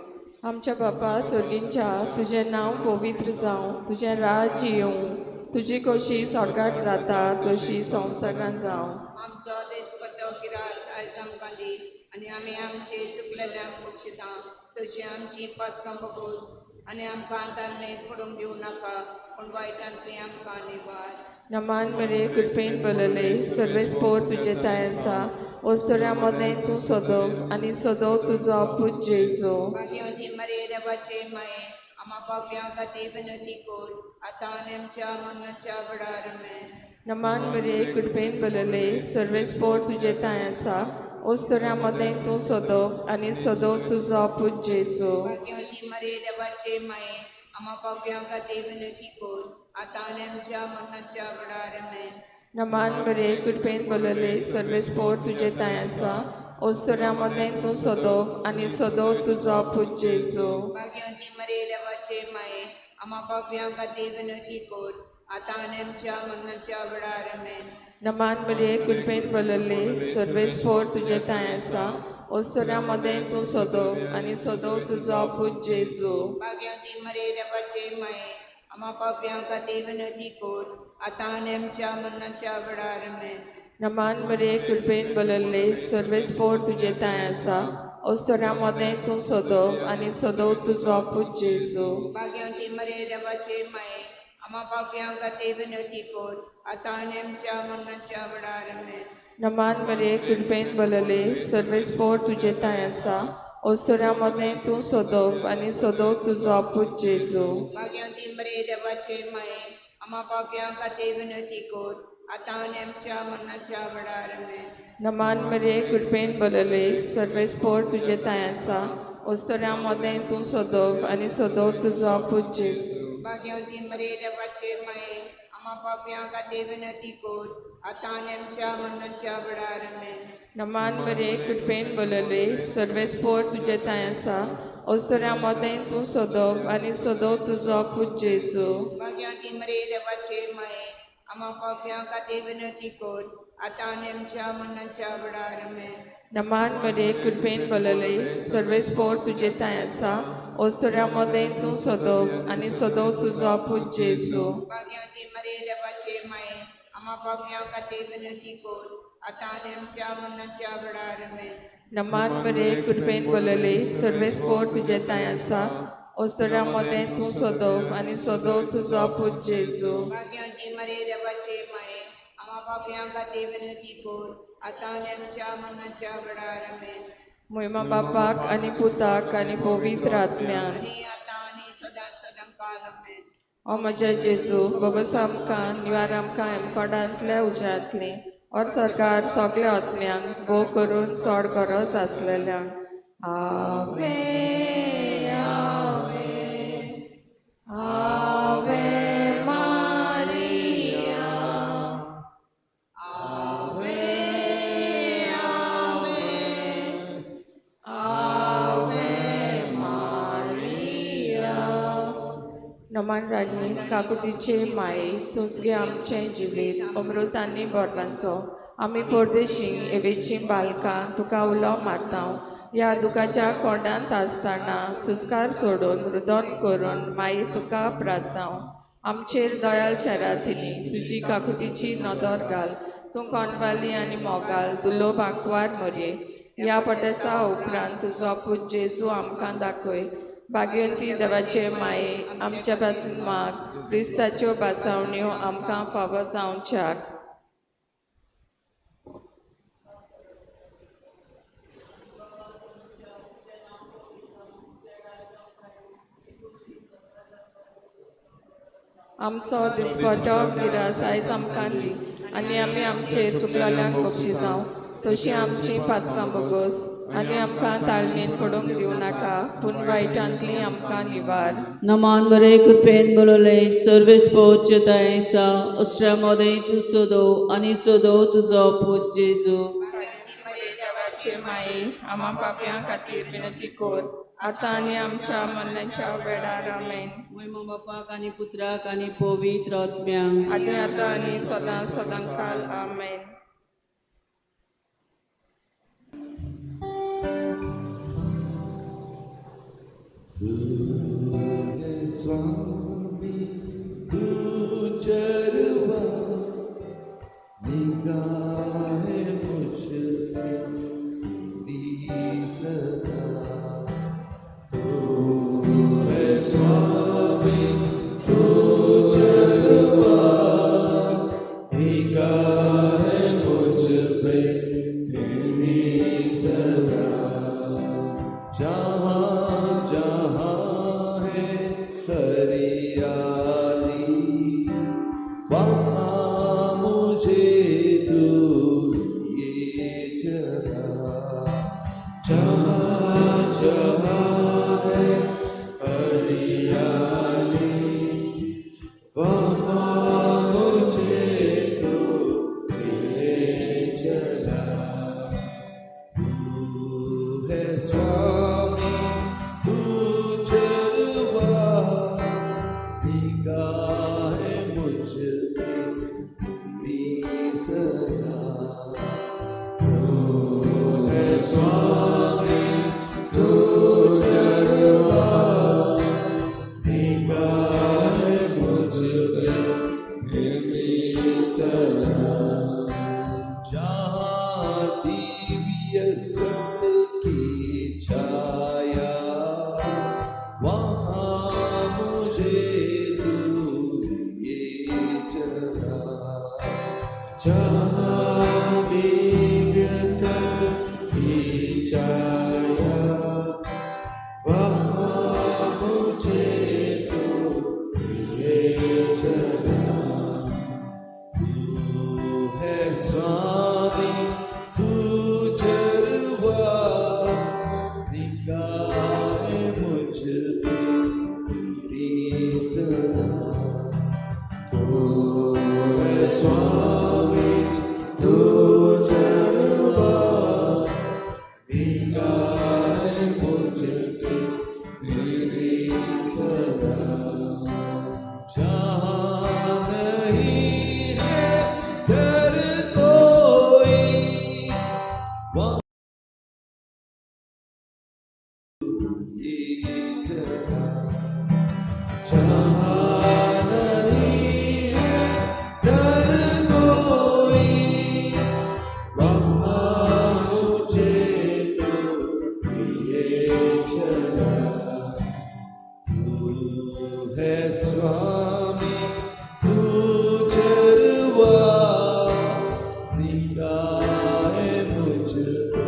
आमच्या बापा सोर्गींच्या तुजें नांव पवित्र जावं, तुजें राज्य येवं, तुजी कशी स्वर्गार जाता तशी संवसारांत जावं. आमचो देसपत्तो गिरास आयज आमकां दी आनी आमी आमचे चुकलेल्यांक बक्षिता तशी आमची पदकां बगोस आनी आमकां तांणे पडूंक दिवं नाका पूण वायटांतली आमकां निवार. नमान मरे कृपेन बलले सर्वेस पोर तुजे तांय आसा ओस्तऱ्या मदें तूं सदो आनी सदो तुजो आपूत जेजू. भाग्यवंती मरे देवाचे माये आमा पापयां खातीर विनंती कर आतां आनी आमच्या मरणाच्या वेळार. आमेन. नमान मरे कृपेन बलले सर्वेस पोर तुजे तांय आसा ओस्तऱ्या मदें तूं सदो आनी सदो तुजो आपूत जेजू. भाग्यवंती मरे देवाचे माये आमा पापयां खातीर विनंती कर आतां आनी आमच्या मरणाच्या वेळार. आमेन. नमान मरे कृपेन बलले सर्वेस पोर तुजे तांय आसा ओस्तऱ्या मदें तूं सदो आनी सदो तुजो आपूत जेजू. भाग्यवंती मरे देवाचे माये आमा पापयां खातीर विनंती कर आतां आनी आमच्या मरणाच्या वेळार. आमेन. नमान मरे कृपेन बलले सर्वेस पोर तुजे तांय आसा ओस्तऱ्या मदें तूं सदो आनी सदो तुजो आपूत जेजू. भाग्यवंती मरे देवाचे माये आमा पापयां खातीर विनंती कर आतां आनी आमच्या मरणाच्या वेळार. आमेन. नमान मरे कृपेन बलले सर्वेस पोर तुजे तांय आसा ओस्तऱ्या मदें तूं सदो आनी सदो तुजो आपूत जेजू. भाग्यवंती मरे देवाचे माये आमा पापयां खातीर विनंती कर आतां आनी आमच्या मरणाच्या वेळार. आमेन. नमान मरे कृपेन बलले सर्वेस पोर तुजे तांय आसा ओस्तऱ्या मदें तूं सदो आनी सदो तुजो आपूत जेजू. भाग्यवंती मरे देवाचे माये आमा पापयां खातीर विनंती कर आतां आनी आमच्या मरणाच्या वेळार. आमेन. नमान मरे कृपेन बलले सर्वेस पोर तुजे तांय आसा ओस्तऱ्या मदें तूं सदो आनी सदो तुजो आपूत जेजू. भाग्यवंती मरे देवाचे माये आमा पापयां खातीर विनंती कर आतां आनी आमच्या मरणाच्या वेळार. आमेन. नमान मरे कृपेन बलले सर्वेस पोर तुजे तांय आसा ओस्तऱ्या मदें तूं सदो आनी सदो तुजो आपूत जेजू. भाग्यवंती मरे देवाचे माये आमा पापयां खातीर विनंती कर आतां आनी आमच्या मरणाच्या वेळार. आमेन. नमान मरे कृपेन बलले सर्वेस पोर तुजे तांय आसा ओस्तऱ्या मदें तूं सदो आनी सदो तुजो आपूत जेजू. भाग्यवंती मरे देवाचे माये आमा पापयां खातीर विनंती कर आतां आनी आमच्या मरणाच्या वेळार. आमेन. नमान मरे कृपेन बलले सर्वेस पोर तुजे तांय आसा ओस्तऱ्या मदें तूं सदो आनी सदो तुजो आपूत जेजू. भाग्यवंती मरे देवाचे माये आमा पापयां खातीर विनंती कर आतां आनी आमच्या मरणाच्या वेळार. आमेन. मोहिमा बापाक आनी पुताक आनी पवित्र आत्म्याक. आनी आतां आनी सदां सदां काल. आमेन. ओ म्हज्या जेजू भोगोस आमकां निवार आमकां हेमकोंडांतल्या उज्यांतली और सरकार सगल्या आत्म्यांक भोग करून चड गरज आसलेल्यांक. Ave Ave Ave Maria Ave Ave Ave Maria. नमान राणी काकुतीचे माये तुजगे आमचें जिवीत अमृत आनी भरपाचो. आमी परदेशी एवेचीं बालकां तुका उलो मारता. ह्या दुखाच्या कोंडांत आसतना सुस्कार सोडून रुदन करून माई तुका प्रार्थना. आमचेर दयाल शरातिनी तुजी काकुतीची नदर घाल. तूं कोणवाली आनी मोगाल दुलो बांकवार मोरये. ह्या पटेसा उपरांत तुजो पूत जेजू आमकां दाखय. भाग्यवंती देवाचे माये आमच्या पासून माग क्रिस्ताच्यो भासावण्यो आमकां फावो जावच्याक. आमचो दिसपटो गिरास आयज आमकां दी आनी आमी आमचेर चुकलेल्यांक बक्षिता तशी आमची पातकां बोगोस आनी आमकां ताळणेन पडूंक दिवं नाका पूण वायटांतली आमकां निवार. नमान बरे कृपेन बोलले सर्वेस पोचताय सा अस्ट्रा मोदय तूं सोदो आनी सोदो तुजो पूत जेजू. देवाचे माये आमा पापयां खातीर विनंती कर आतां आनी आमच्या मरणाच्या वेळार. आमेन. महिमा बापाक आनी पुत्राक आनी पवित्र आत्म्याक आनी आतां आनी सदां सदां काल. आमेन. स्वामी तू चरवा निगाह मुझ पे तेरी सदा. तू है स्वामी तू चरवा निगाह मुझ पे तेरी सदा. जहाँ जहाँ है हरियाली वहाँ मुझे तू ये चला. जहाँ जहाँ है हरियाली वहाँ मुझे तू ये चला. तू है स्वामी तू चरवा निगाह मुझ पे तेरी सदा. तू है स्वामी तू चरवा निगाह मुझ पे तेरी सदा. जहाँ दिव्य सत्य की छाया वहाँ मुझे तू ये चला. जहाँ दिव्य सत्य की छाया वहाँ मुझे तू ये चला. तू है स्वामी तू चरवा निगाह मुझ पे तेरी सदा. तू है स्वामी तू चरवा निगाह मुझ पे तेरी सदा. जहाँ नहीं है डर कोई वहाँ ये चला. जहाँ नहीं है डर कोई वहाँ मुझे तू ये चला. तू है स्वामी तू चरवा निगाह मुझ पे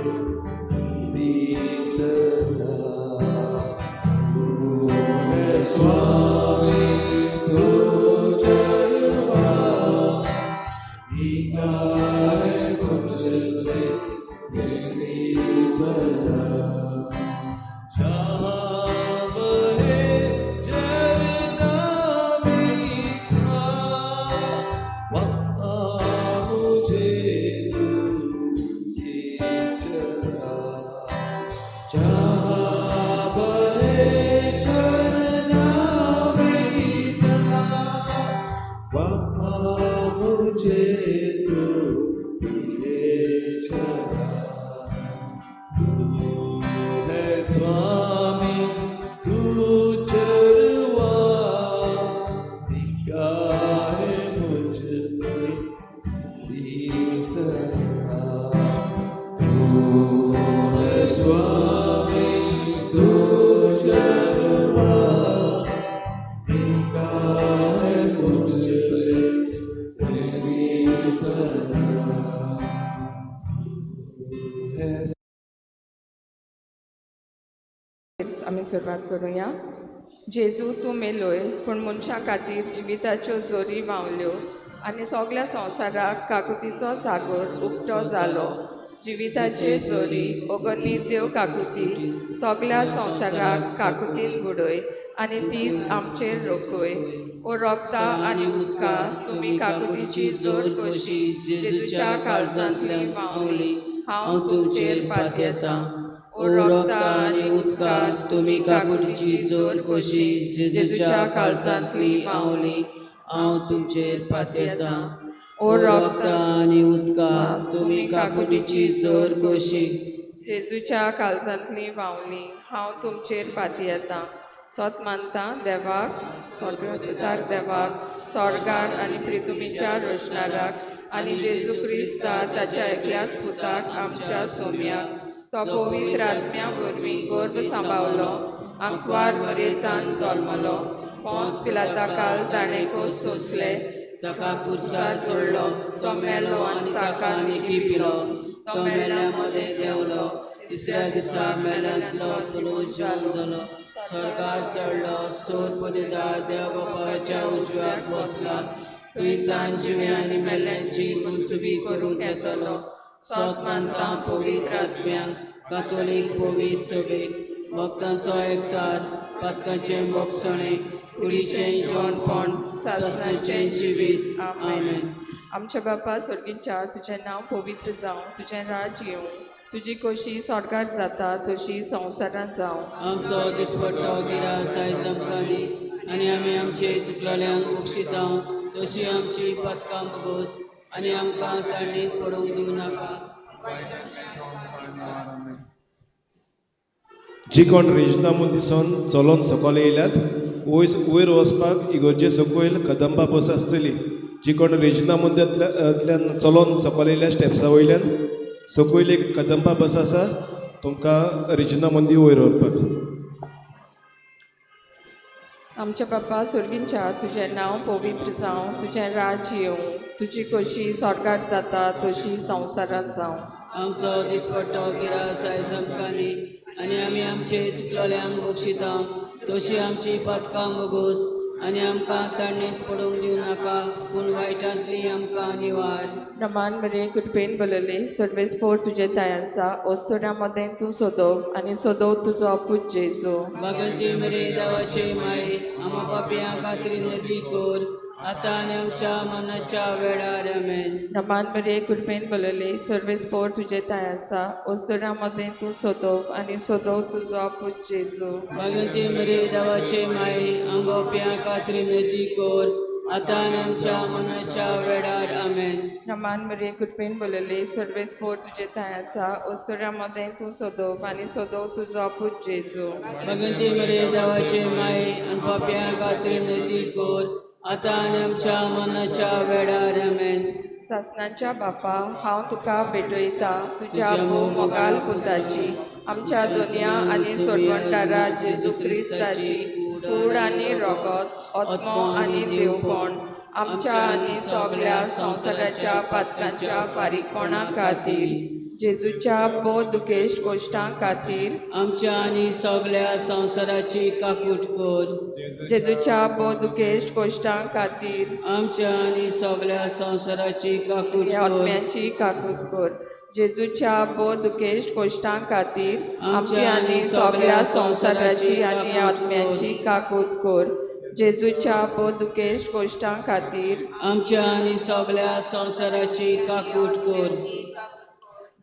तेरी सदा. तू है स्वामी तू चरवा निगाह मुझ पे तेरी सदा. जहाँ बहे झरना मीठा वहाँ मुझे तू ये चला. जहाँ बहे झरना मीठा वहाँ मुझे तू लिए चला। तू है स्वामी, तू चरवा, निगाह मुझ पे तेरी सदा। तू है स्वामी, तू चरवा, निगाह मुझ पे तेरी सदा। तू है आमी सुरवात करुया। जेजू तूं मेलोय पूण मनशां खातीर जिविताच्यो जोरी व्हांवल्यो आनी सगल्या संवसाराक काकुतीचो सागर उक्तो जालो। जिविताचे जोरी अगणीत देव काकुती सगल्या संवसाराक काकुतीन बुडय आनी तीच आमचेर रोखय। ओ रोगता आनी उदका तुमी काकुतीची जोर कशी जेजूच्या काळजांतली व्हांवली, हांव तुमचेर पातयेतां। ओ रोगता आनी उदका तुमी काकुटीची जोर कशी जेजूच्या काळजांतली व्हांवली, हांव तुमचेर पातयेतां। ओ रोगता आनी उदका तुमी काकुटीची जोर कशी जेजूच्या काळजांतली व्हांवली, हांव तुमचेर पातयेतां। सोत मानता देवाक, स्वर्गदार देवाक, स्वर्गार आनी प्रितुमीच्या रोशनाराक आनी जेजू क्रिस्ता ताच्या एकल्याच पुताक आमच्या सोम्याक, तो पवित्र आत्म्या वरवीं गर्भ सांबावलो, आंकवार मरेतान जल्मलो, पोंस पिलाता काल ताणें खोस सोंसले, ताका पुरसार चडलो, तो मेलो आनी ताका निकी पिलो, तो मेल्या मदें देंवलो, तिसऱ्या दिसा मेल्यांतलो पुनरुज्जीवन जालो, स्वर्गार चडलो, सोर पदेदार देव बापाच्या उजव्याक बसला, थंय तान जिव्या आनी मेल्यांची मनसुबी करूंक येतलो। सोत मानता पवित्र आत्म्यांक, कातोलीक पवित्र सभेक, भक्तांचो एकतार, पातकाचें भोगसणें, कुडीचें जेवणपण, सासणाचें जिवीत। आमेन। आमच्या बापा स्वर्गीच्या, तुजें नांव पवित्र जावं, तुजें राज्य येवं, तुजी खोशी स्वर्गार जाता तशी संवसारांत जावं। आमचो दिसपट्टो गिरास आयज आमकां दी आनी आमी आमचे चुकलेल्यांक बक्षिता तशी आमची पातकां भोगोस आनी आमकां ताणेंत पडूंक दिवं नाका। जी कोण रेजिना दिसून चलोन सकयल येयल्यात वयर वयर वचपाक इगर्जे सकयल कदंबा बस आसतली। जी कोण रेजिना मुंद्यांतल्यान चलोन सकयल येयल्या स्टेप्सा वयल्यान सकयल एक कदंबा बस आसा तुमकां रेजिना मंदीर वयर व्हरपाक। आमच्या बापा स्वर्गींच्या, तुजें नांव पवित्र जावं, तुजें राज्य येवं, तुजी खोशी स्वर्गार जाता तशी संवसारांत जावं। आमचो दिसपट्टो गिरास आयज आमकां दी आनी आमी आमचे चुकलेल्यांक बक्षिता तशी आमची पातकां भोगोस आनी आमकां ताणेंत पडूंक दिवं नाका, पूण वायटांतली आमकां निवार। रमान मरे कृपेन बलले सर्वेस्पोर तुजे ताय आसा, ओसोऱ्या मदें तूं सोदोव आनी सोदोव तुजो अपूत जेजू। भगवंती मरे देवाचे माये, आमा पापयां खातीर नदी कर, आतां आनी आमच्या मनाच्या वेळार। आमेन। रमान मरे कृपेन बलले सर्वेस्पोर तुजे ताय आसा, ओसोऱ्या मदें तूं सोदोव आनी सोदोव तुजो अपूत जेजू। भगवंती मरे देवाचे माये, आमकां पापयां खातीर नदी कर, आतां आनी आमच्या मनाच्या वेळार। आमेन। रमान मरे कृपेन बलले सर्वेस्पोर तुजे ताय आसा, ओसोऱ्या मदें तूं सोदोव आनी सोदोव तुजो अपूत जेजू। भगवंती मरे देवाचे माये, आनी पापयां खातीर नदी कर, आतां आनी आमच्या मनाच्या वेळार। आमेन। सासनाच्या बापा, हांव तुका भेटयता तुज्या भोव मोगाल पुताची, आमच्या दोनया आनी सोडवणदारा जेजू क्रिस्ताची कूड आनी रोगत, आत्मो आनी देवपण आमच्या आनी सगल्या संवसाराच्या पातकांच्या फारीकपणा खातीर, जेजूच्या भोव दुखेश कोश्टां खातीर, आमच्या आनी सगल्या संवसाराची काकूट कर। जेजूच्या भोव दुखेश कोश्टां खातीर, आमच्या आनी सगल्या संवसाराची काकूट ह्या कर। आत्म्याची काकूट कर। जेजूच्या भोव दुखेश कोश्टां खातीर, आमची आनी सगल्या संवसाराची आनी आत्म्याची काकूट कर। जेजूच्या भोव दुखेश कोश्टां खातीर, आमच्या आनी सगल्या संवसाराची काकूट कर।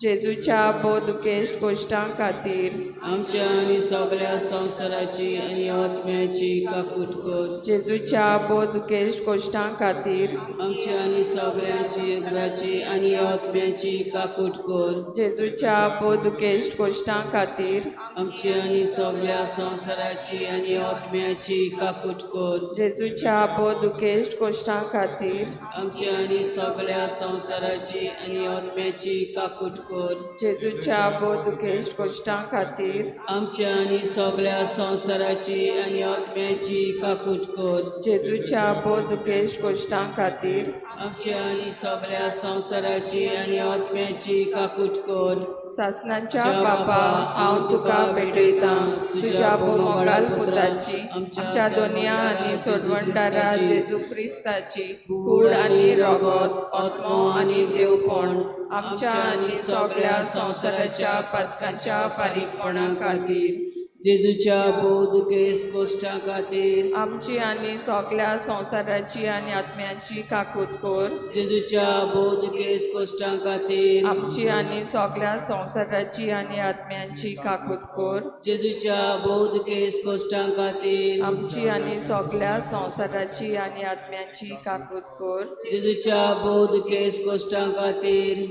जेजूच्या भोव दुखेस्त कोश्टां खातीर आमच्या आनी सगळ्या संवसाराची आनी आत्म्याची काकूट कर. जेजूच्या भोव दुखेस्त कोश्टां खातीर आमच्या आनी सगळ्यांची घराची आनी आत्म्याची काकूट कर. जेजूच्या भोव दुखेस्त कोश्टां खातीर आमची आनी सगळ्या संवसाराची आनी आत्म्याची काकूट कर. जेजूच्या भोव दुखेस्त कोश्टां खातीर आमच्या आनी सगळ्या संवसाराची आनी आत्म्याची काकूट कर. जेजूच्या भोव दुखेस्त कोश्टां खातीर आमच्या आनी सगळ्या संवसाराची आनी आत्म्याची काकूट कर. जेजूच्या भोव दुखेस्त कोश्टां खातीर आमच्या आनी सगळ्या संवसाराची आनी आत्म्याची काकूट कर. सासनाच्या बापा, हांव तुका भेटयतां तुज्या भोव मोगाल पुताची, आमच्या दोनया आनी सोडवणदारा जेजू क्रिस्ताची कूड आनी रगत, आत्मो आनी देवपण आमच्या आनी सगळ्या संवसाराच्या पातकांच्या फारीकपणा खातीर जेजूच्या भोव दुखेस्त कोश्टां खातीर आमची आनी सगळ्या संवसाराची आनी आत्म्याची काकूत कर. जेजूच्या भोव दुखेस्त कोश्टां खातीर आमची आनी सगळ्या संवसाराची आनी आत्म्याची काकूत कर. जेजूच्या भोव दुखेस्त कोश्टां खातीर आमची आनी सगळ्या संवसाराची आनी आत्म्याची काकूत कर. जेजूच्या भोव दुखेस्त कोश्टां खातीर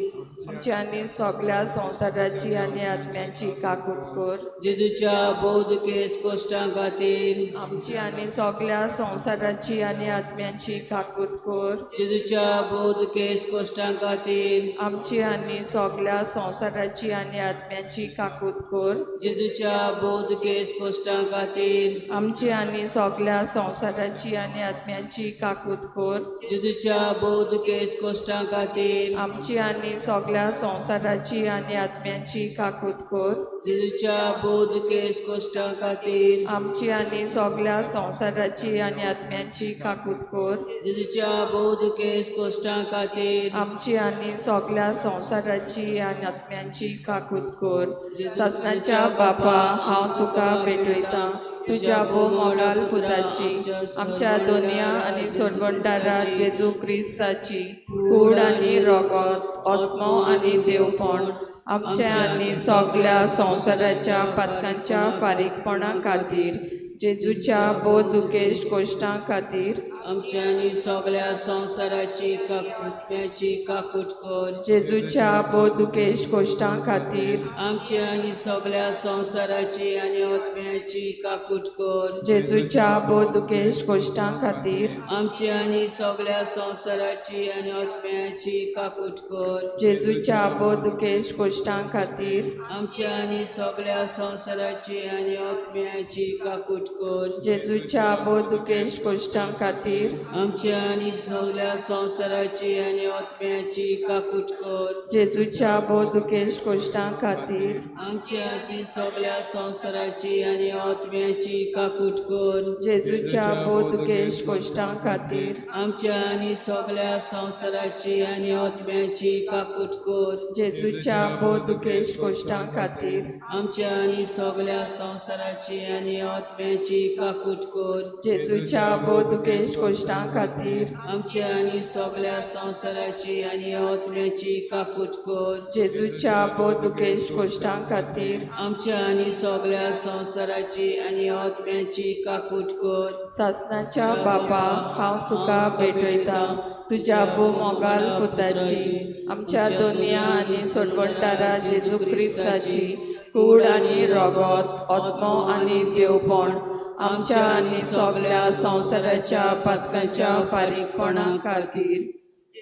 आमची आनी सगळ्या संवसाराची आनी आत्म्याची काकूत कर. जेजूच्या भोव दुखेस्त कोश्टां खातीर आमची आनी सगळ्या संवसाराची आनी आत्म्याची काकूत कर. जेजूच्या भोव दुखेस्त कोश्टां खातीर आमची आनी सगळ्या संवसाराची आनी आत्म्याची काकूत कर. जेजूच्या भोव दुखेस्त कोश्टां खातीर आमची आनी सगळ्या संवसाराची आनी आत्म्याची काकूत कर. जेजूच्या भोव दुखेस्त कोश्टां खातीर आमची आनी सगळ्या संवसाराची आनी आत्म्याची काकूत कर. जेजूच्या भोव दुखेस्त कोश्टां खातीर आमची आनी सगळ्या संवसाराची आनी आत्म्याची काकूत कर. जेजूच्या भोव दुखेस्त कोश्टां खातीर आमची आनी सगळ्या संवसाराची आनी आत्म्याची काकूत कर. सासनाच्या बापा, हांव तुका भेटयतां तुज्या भोव मोगाल पुताची, आमच्या दोनया आनी सोडवणदारा जेजू क्रिस्ताची कूड आनी रगत, आत्मो आनी देवपण आमच्या आनी सगळ्या संवसाराच्या पातकांच्या फारीकपणा खातीर जेजूच्या भोव दुखेस्त कोश्टां खातीर आमच्या आनी सगळ्या संवसाराची आत्म्याची काकूट कर. जेजूच्या भोव दुखेस्त कोश्टां खातीर आमच्या आनी सगळ्या संवसाराची आनी आत्म्याची काकूट कर. जेजूच्या भोव दुखेस्त कोश्टां खातीर आमच्या आनी सगळ्या संवसाराची आनी आत्म्याची काकूट कर. जेजूच्या भोव दुखेस्त कोश्टां खातीर आमच्या आनी सगळ्या संवसाराची आनी आत्म्याची काकूट कर. जेजूच्या भोव दुखेस्त कोश्टां खातीर आमच्या आनी सगळ्या संवसाराची आनी आत्म्याची काकूट कर. जेजूच्या भोव दुखेस्त कोश्टां खातीर आमच्या आनी सगळ्या संवसाराची आनी आत्म्याची काकूट कर. जेजूच्या भोव दुखेस्त कोश्टां खातीर आमच्या आनी सगळ्या संवसाराची आनी आत्म्याची काकूट कर. जेजूच्या भोव दुखेस्त कोश्टां खातीर आमच्या आनी सगळ्या संवसाराची आनी आत्म्याची काकूट कर. जेजूच्या भोव दुखेस्त कोश्टां खातीर आमच्या आनी सगळ्या संवसाराची आनी आत्म्याची काकूट कर. जेजूच्या भोव दुखेस्त कोश्टां खातीर आमच्या आनी सगळ्या संवसाराची आनी आत्म्याची काकूट कर. सासनाच्या बापा, हांव तुका भेटयतां तुज्या भोव मोगाल पुताची, आमच्या दोनया आनी सोडवणदारा जेजू क्रिस्ताची कूड आनी रगत, आत्मो आनी देवपण आमच्या आनी सगळ्या संवसाराच्या पातकांच्या फारीकपणा खातीर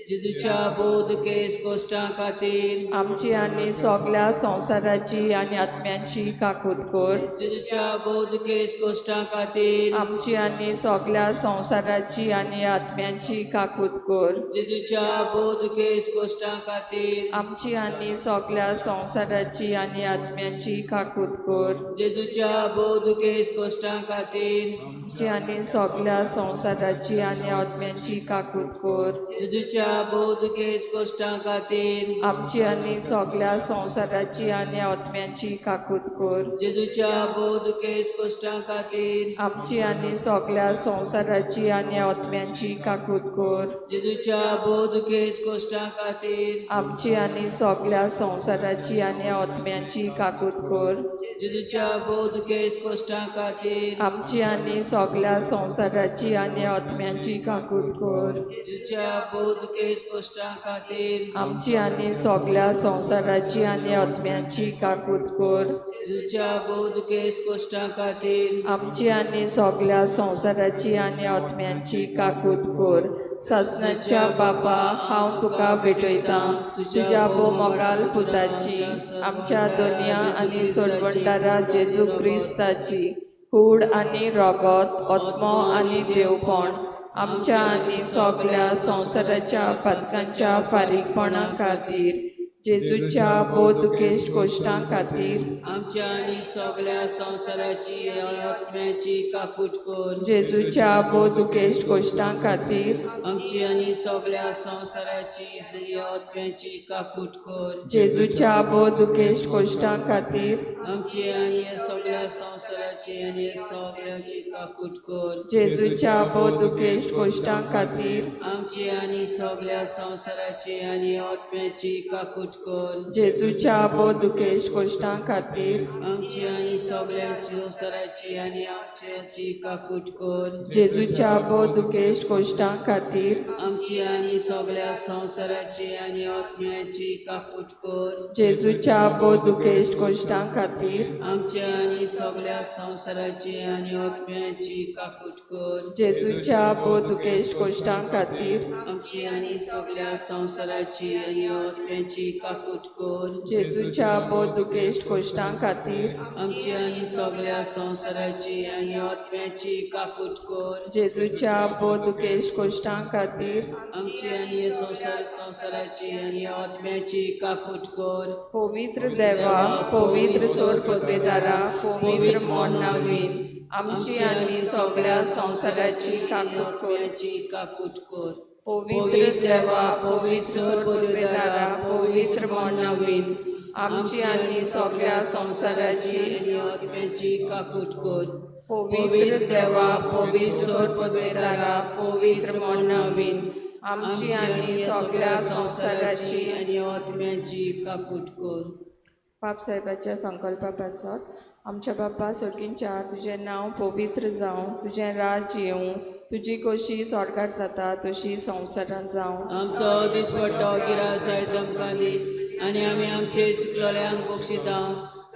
जेजूच्या भोव दुखेस्त कोश्टां खातीर आमची आनी सगळ्या संवसाराची आनी आत्म्याची काकूत कर. जेजूच्या भोव दुखेस्त कोश्टां खातीर आमची आनी सगळ्या संवसाराची आनी आत्म्याची काकूत कर. जेजूच्या भोव दुखेस्त कोश्टां खातीर आमची आनी सगळ्या संवसाराची आनी आत्म्याची काकूत कर. जेजूच्या भोव दुखेस्त कोश्टां खातीर आमची आनी सगळ्या संवसाराची आनी आत्म्याची काकूत कर. जेजूच्या भोव दुखेस कश्टां खातीर आमची आनी सगळ्या संवसाराची आनी आत्म्याची काकूत कर. जेजूच्या भोव दुखेस कश्टां खातीर आमची आनी सगळ्या संवसाराची आनी आत्म्याची काकूत कर. जेजूच्या भोव दुखेस कश्टां खातीर आमची आनी सगळ्या संवसाराची आनी आत्म्याची काकूत कर. जेजूच्या भोव दुखेस कश्टां खातीर आमची आनी सगळ्या संवसाराची आनी आत्म्याची काकूत कर. जेजूच्या भोव दुखेस कश्टां खातीर आमची आनी सगळ्या संवसाराची आनी आत्म्याची काकूत कर. जेजूच्या भोव दुखेस कश्टां खातीर आमची आनी सगळ्या संवसाराची आनी आत्म्याची काकूत कर. सासणाच्या बापा, हांव तुका भेटयतां तुज्या भोव मोगाल पुताची, आमच्या दोनया आनी सोडवणदारा जेजू क्रिस्ताची कूड आनी रोगोत, आत्मो आनी देवपण आमच्या आनी सगळ्या संवसाराच्या पातकांच्या फारीकपणा खातीर जेजूच्या भोव दुखेस्त कश्टां खातीर आमच्या आनी सगळ्या संवसाराची आनी आत्म्याची काकूट कर. जेजूच्या भोव दुखेस्त कश्टां खातीर आमची आनी सगळ्या संवसाराची आनी आत्म्याची काकूट कर. जेजूच्या भोव दुखेस्त कश्टां खातीर आमची आनी सगळ्या संवसाराची आनी सगळ्याची काकूट कर. जेजूच्या भोव दुखेस्त कश्टां खातीर आमची आनी सगळ्या संवसाराची आनी आत्म्याची काकूट कर. जेजूच्या भोव दुखेस्त कश्टां खातीर आमची आनी सगळ्या संवसाराची आनी आमच्याची काकूट कर. जेजूच्या भोव दुखेस्त कश्टां खातीर आमची आनी सगळ्या संवसाराची आनी आत्म्याची काकूट कर. जेजूच्या भोव दुखेस्त कश्टां खातीर आमच्या आनी सगळ्या संवसाराची आनी आत्म्याची काकूट कर. जेजूच्या भोव दुखेस्त कश्टां खातीर आमची आनी सगळ्या संवसाराची आनी आत्म्याची काकूट कर. जेजूच्या भोव दुखेस्त कश्टां खातीर आमची आनी सगळ्या संवसाराची आनी आत्म्याची काकूट कर. जेजूच्या भोव दुखेस्त कश्टां खातीर आमची आनी संवसाराची आनी आत्म्याची काकूट कर. पवित्र देवा, पवित्र सोर पदवेदारा, पवित्र मोन नवीन आमची आनी सगळ्या संवसाराची काकूट कर. आत्म्याची काकूट कर. पवित्र देवा, पवित्र सोर पदवेदारा, पवित्र मोन नवीन आमची आनी सगळ्या संवसाराची आनी आत्म्याची काकूट कर. पवित्र देवा, पवित्र सोर पदवेदारा, पवित्र मोन नवीन आमची आनी सगळ्या संवसाराची आनी आत्म्याची काकूट कर. बाप साहेबाच्या संकल्पा पासत आमच्या बापा सर्गींच्या तुजें नांव पवित्र जावं, तुजें राज्य येवं, तुजी कशी स्वर्गार जाता तशी संवसारांत जावं. आमचो दिसपट्टो गिरास आयज आमकां दी आनी आमी आमचे चुकलोल्यांक बक्षिता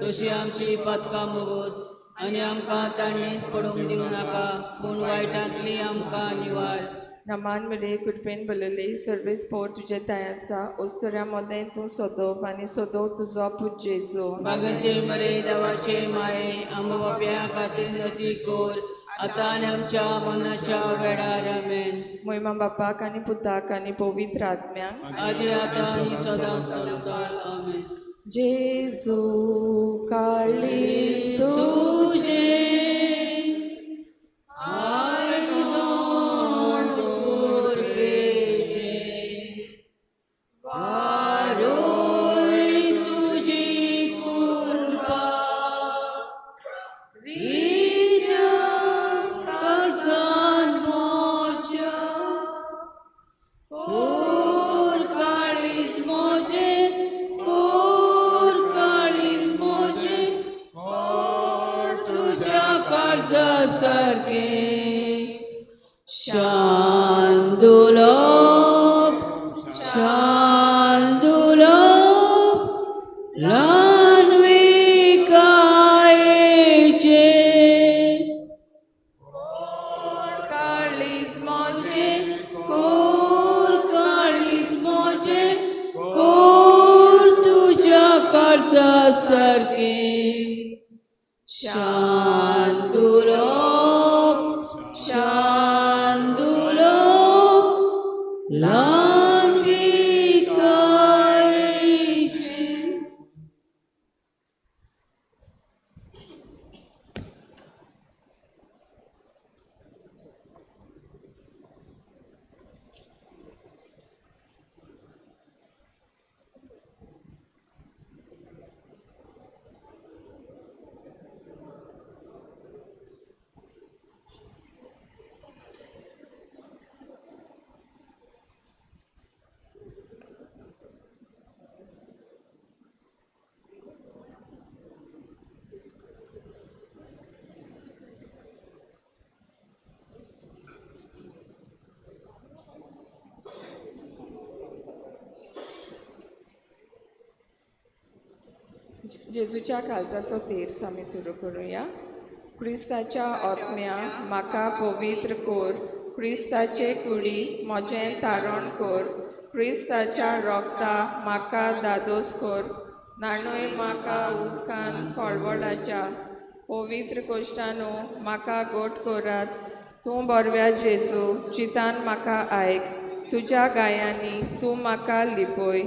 तशी आमची पातकां मोगोस आनी आमकां ताणेंत पडूंक दिवं नाका पूण वायटांतली आमकां निवार. नमान मरे कृपेन भरलेली सर्वेस पोर तुजे ताय आसा, ओस्तऱ्या मदें तूं सोदोवप आनी सोदोव तुजो पूत जेजू. भागंते मरे देवाचे माये आमच्या बाप्या खातीर नती कोर आतां आनी आमच्या मनाच्या वेळार. आमेन. मोहिमा बापाक आनी पुताक आनी पवित्र आत्म्याक आदी आतां आनी सदां सदां. आमेन. जेजू काळीज तुझे आयकून कुर्बेचे वारोय तुझी कृपा रित्या काळजान म्हज्या कोर काळीज म्हजें कोर काळीज म्हजें कोर तुझ्या काळजा सारकें. शांदुलोप शांदुलोप ल्हानविकायेचें काळीज म्हजें कोर काळीज म्हजें कोर तुज्या काळजा सारकें. शांदुलोप शांदुलोप ल्हानविकायेचें. जेजूच्या काळजाचो तेर्स आमी सुरू करुया. क्रिस्ताच्या आत्म्या म्हाका पवित्र कोर, क्रिस्ताचे कुडी म्हजें तारण कोर, क्रिस्ताच्या रोगता म्हाका दादोस कोर, नाणूय म्हाका उदकान कळवळाच्या पवित्र कोश्टानू म्हाका गोट कोरात. तूं बरव्या जेजू चितान म्हाका आयक, तुज्या गायांनी तूं म्हाका लिपय,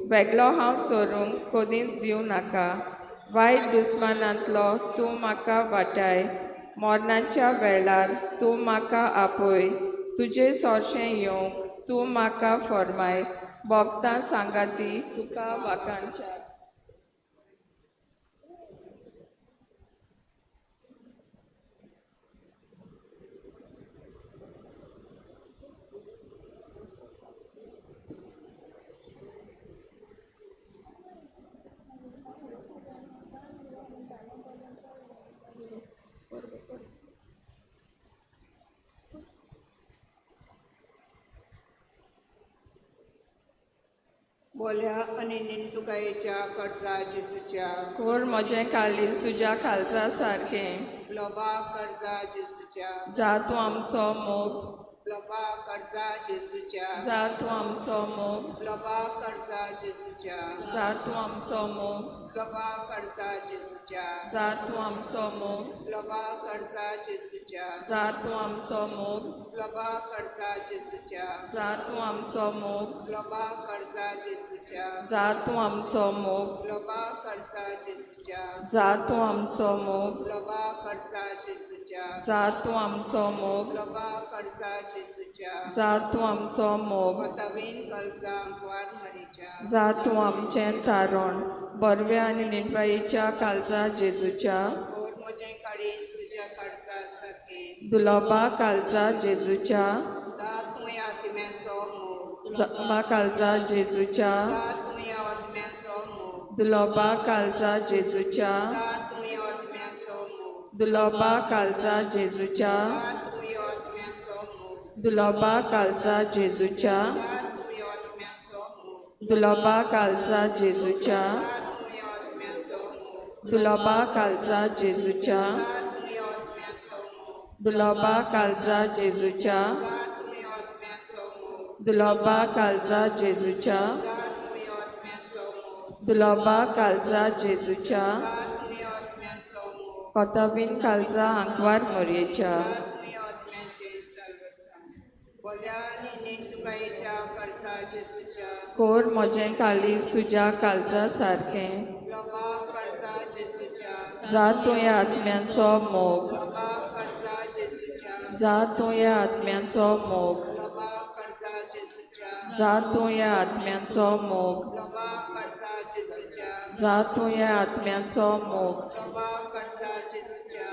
वेगळो हांव सोरूंक कदींच दिवं नाका. वायट दुस्मानांतलो तूं म्हाका वाटाय, मरणाच्या वेळार तूं म्हाका आपय, तुजे सोरशें येवंक तूं म्हाका फॉर्माय, भोगतां सांगाती तुका वाखाणच्या. बोल्या आनी निंटुकायेच्या कर्जा जेजूच्या कोर म्हजें काळीज तुज्या काळजा सारकें, लोबा कर्जा जेजूच्या जा तूं आमचो मोग, लोबा कर्जा जेजूच्या जा तूं आमचो मोग, लोबा कर्जा जेजूच्या जा तूं आमचो मोग, लोबा कर्जा जेजूच्या जा तूं आमचो मोग, लोबा कर्जा जेजूच्या जा तूं आमचो मोग, लोबा कर्जा जेजूच्या जा तूं आमचो मोग, लोबा कर्जा जेजूच्या जा तूं आमचो मोग, लोबा कर्जा जेजूच्या जा तूं आमचो मोग, लोबा कर्जा जेजूच्या जा तूं आमचो मोग, लोबा कर्जा जेजूच्या जा तूं आमचो मोग, कोतावीन कलजा अंकवार मरीच्या जा तूं आमचें तारण बरव्या आनी निंटवायेच्या काळजा जेजूच्या कोर म्हजें काळीज तुज्या काळजा सारकें, दुलोबा काळजा जेजूच्या दा तूं ह्या आत्म्याचो मोग, दुलोबा काळजा जेजूच्या जा तूं ह्या आत्म्याचो मोग, दुलोबा काळजा जेजूच्या जा तूं ह्या आत्म्याचो मोग, दुलोबा काळजा जेजूच्या जा तूं ह्या आत्म्याचो मोग, दुलोबा काळजा जेजूच्या जा तूं ह्या आत्म्याचो मोग, दुलोबा काळजा जेजूच्या जा तूं ह्या आत्म्याचो मोग, दुलोबा काळजा जेजूच्या जा तूं ह्या आत्म्याचो मोग, दुलोबा काळजा जेजूच्या जा तूं ह्या आत्म्याचो मोग, दुलोबा काळजा जेजूच्या जा तूं ह्या आत्म्याचो मोग, दुलोबा काळजा जेजूच्या जा तूं ह्या आत्म्याचो मोग, कोताबीन काळजा आंकवार मोरयेच्या. जा तूं ह्या आत्म्याचें सर्वसाण. बोल्या आनी नेणटुकायेच्या कर्जा जेजूच्या कोर म्हजें काळीज तुज्या काळजा सारकें, लोबा कर्जा जेजूच्या जा तूं ह्या आत्म्याचो मोग, लोबा कर्जा जेजूच्या जा तूं ह्या आत्म्याचो मोग, लोबा कर्जा जेजूच्या जा तूं ह्या आत्म्याचो मोग, लोबा कर्जा जेजूच्या जा तूं ह्या आत्म्याचो मोग, लोबा कर्जा जेजूच्या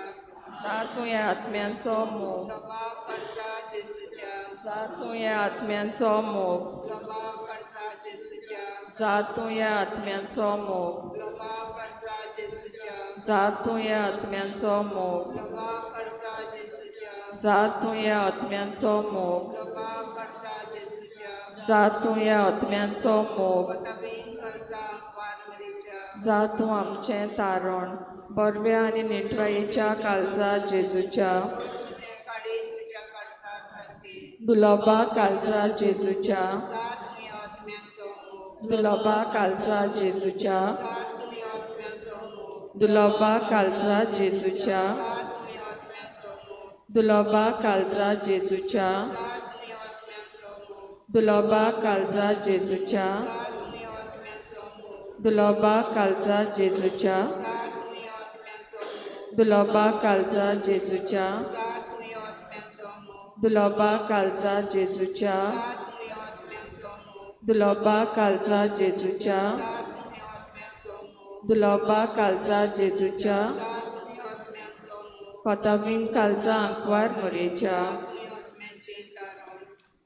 जा तूं ह्या आत्म्याचो मोग, लोबा कर्जा जेजूच्या जा तूं ह्या आत्म्याचो मोग, लोबा कर्जा जेजूच्या जा तूं ह्या आत्म्याचो मोग, लोबा कर्जा जेजूच्या जा तूं ह्या आत्म्याचो मोग, लोबा कर्जा जेजूच्या जा तूं ह्या आत्म्याचो मोग, लोबा कर्जा जेजूच्या जा तूं ह्या आत्म्याचो मोग, कोताबीन कर्जा अंकवार मरीच्या जा तूं आमचें तारण बरव्या आनी निंटवायेच्या काळजा जेजूच्या तुजें काळीज तुज्या काळजा सारकें, दुलोबा काळजा जेजूच्या जा तूं ह्या आत्म्याचो मोग, दुलोबा काळजा जेजूच्या जा तूं ह्या आत्म्याचो मोग, दुलोबा काळजा जेजूच्या जा तूं ह्या आत्म्याचो मोग, दुलोबा काळजा जेजूच्या जा तूं ह्या आत्म्याचो मोग, दुलोबा काळजा जेजूच्या जा तूं ह्या आत्म्याचो मोग, दुलोबा काळजा जेजूच्या जा तूं ह्या आत्म्याचो मोग, दुलोबा काळजा जेजूच्या जा तूं ह्या आत्म्याचो मोग, दुलोबा काळजा जेजूच्या जा तूं ह्या आत्म्याचो मोग, दुलोबा काळजा जेजूच्या जा तूं ह्या आत्म्याचो मोग, दुलोबा काळजा जेजूच्या जा तूं ह्या आत्म्याचो मोग, कोताबीन काळजा आंकवार मोरयेच्या. जा तूं ह्या आत्म्याचें तारण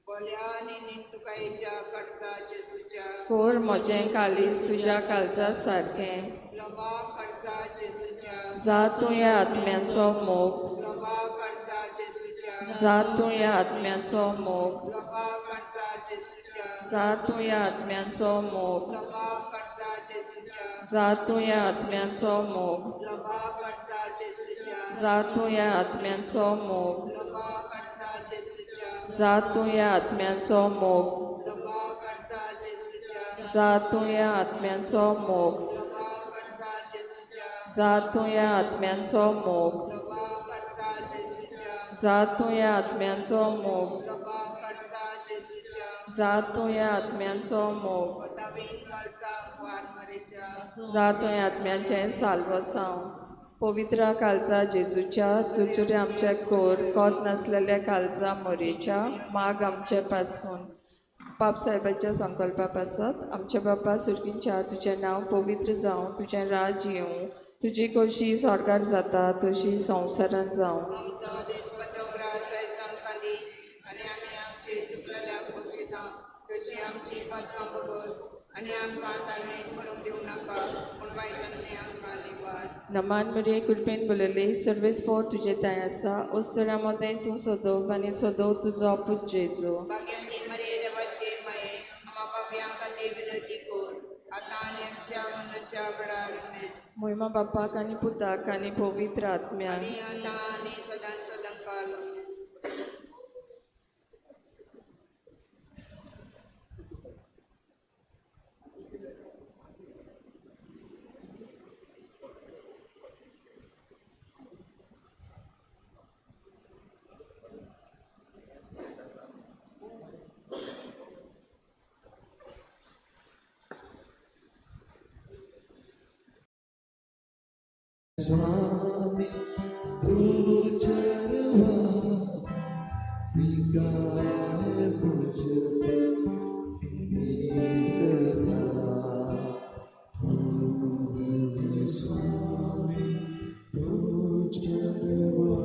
बोल्या आनी निंटुकायेच्या कर्जा जेजूच्या कोर म्हजें काळीज तुज्या काळजा सारकें, लोबा कर्जा जेजूच्या जा तूं ह्या आत्म्याचो मोग, लोबा कर्जा जेजूच्या जा तूं ह्या आत्म्याचो मोग, लोबा कर्जा जेजूच्या जा तूं ह्या आत्म्याचो मोग, लोबा कर्जा जेजूच्या जा तूं ह्या आत्म्याचो मोग, लोबा कडचा जेजूच्या, जा तूं ह्या आत्म्याचो मोग, लोबा कडचा जेजूच्या, जा तूं ह्या आत्म्याचो मोग, लोबा कडचा जेजूच्या, जा तूं ह्या आत्म्याचो मोग, लोबा कडचा जेजूच्या, जा तूं ह्या आत्म्याचो मोग, लोबा कडचा जेजूच्या, जा तूं ह्या आत्म्याचो मोग, लोबा कडचा जेजूच्या, जा तूं ह्या आत्म्याचो मोग, बतावीन कलचा वार मरेच्या, जा तूं ह्या आत्म्याचें साल्वसांव. पवित्र कालचा जेजूच्या चुरचुरे आमच्या कोर कोत नासलेल्या कालचा मोरेच्या माग आमचे पासून. पाप साहेबाच्या संकल्पा पासत आमच्या बापा सुर्गींच्या तुजें नांव पवित्र जावं, तुजें राज येवं, तुजी कशी स्वर्गार जाता तशी संवसारांत जावं. आमचो देशपतो ग्रास आमकां दी आनी आमी आमचे चुकलेल्यांक बक्षिता तशी आमची पातकां बगोस आनी आमकां तालमेक पडूंक दिवं नाका पूण वायटांतलें आमकां निवार. नमान मरिये कृपेन बोलयली सर्वेस्पोर तुजें थंय आसा, अस्तुऱ्यां मदें तूं सदोव आनी सदोव तुजो अपूत जेजू. भाग्यांनी मरिये देवाचे माये आमा पापयां खातीर विनंती कर आतां आनी आमच्या मरणाच्या वेळार आमेन. मोहिमा बापाक आनी पुताक आनी पवित्र आत्म्याक आनी आतां आनी सदां सदां काल. स्वामी तू चरवा निगाह मुझ पे तेरी सदा। ओ स्वामी तू चरवा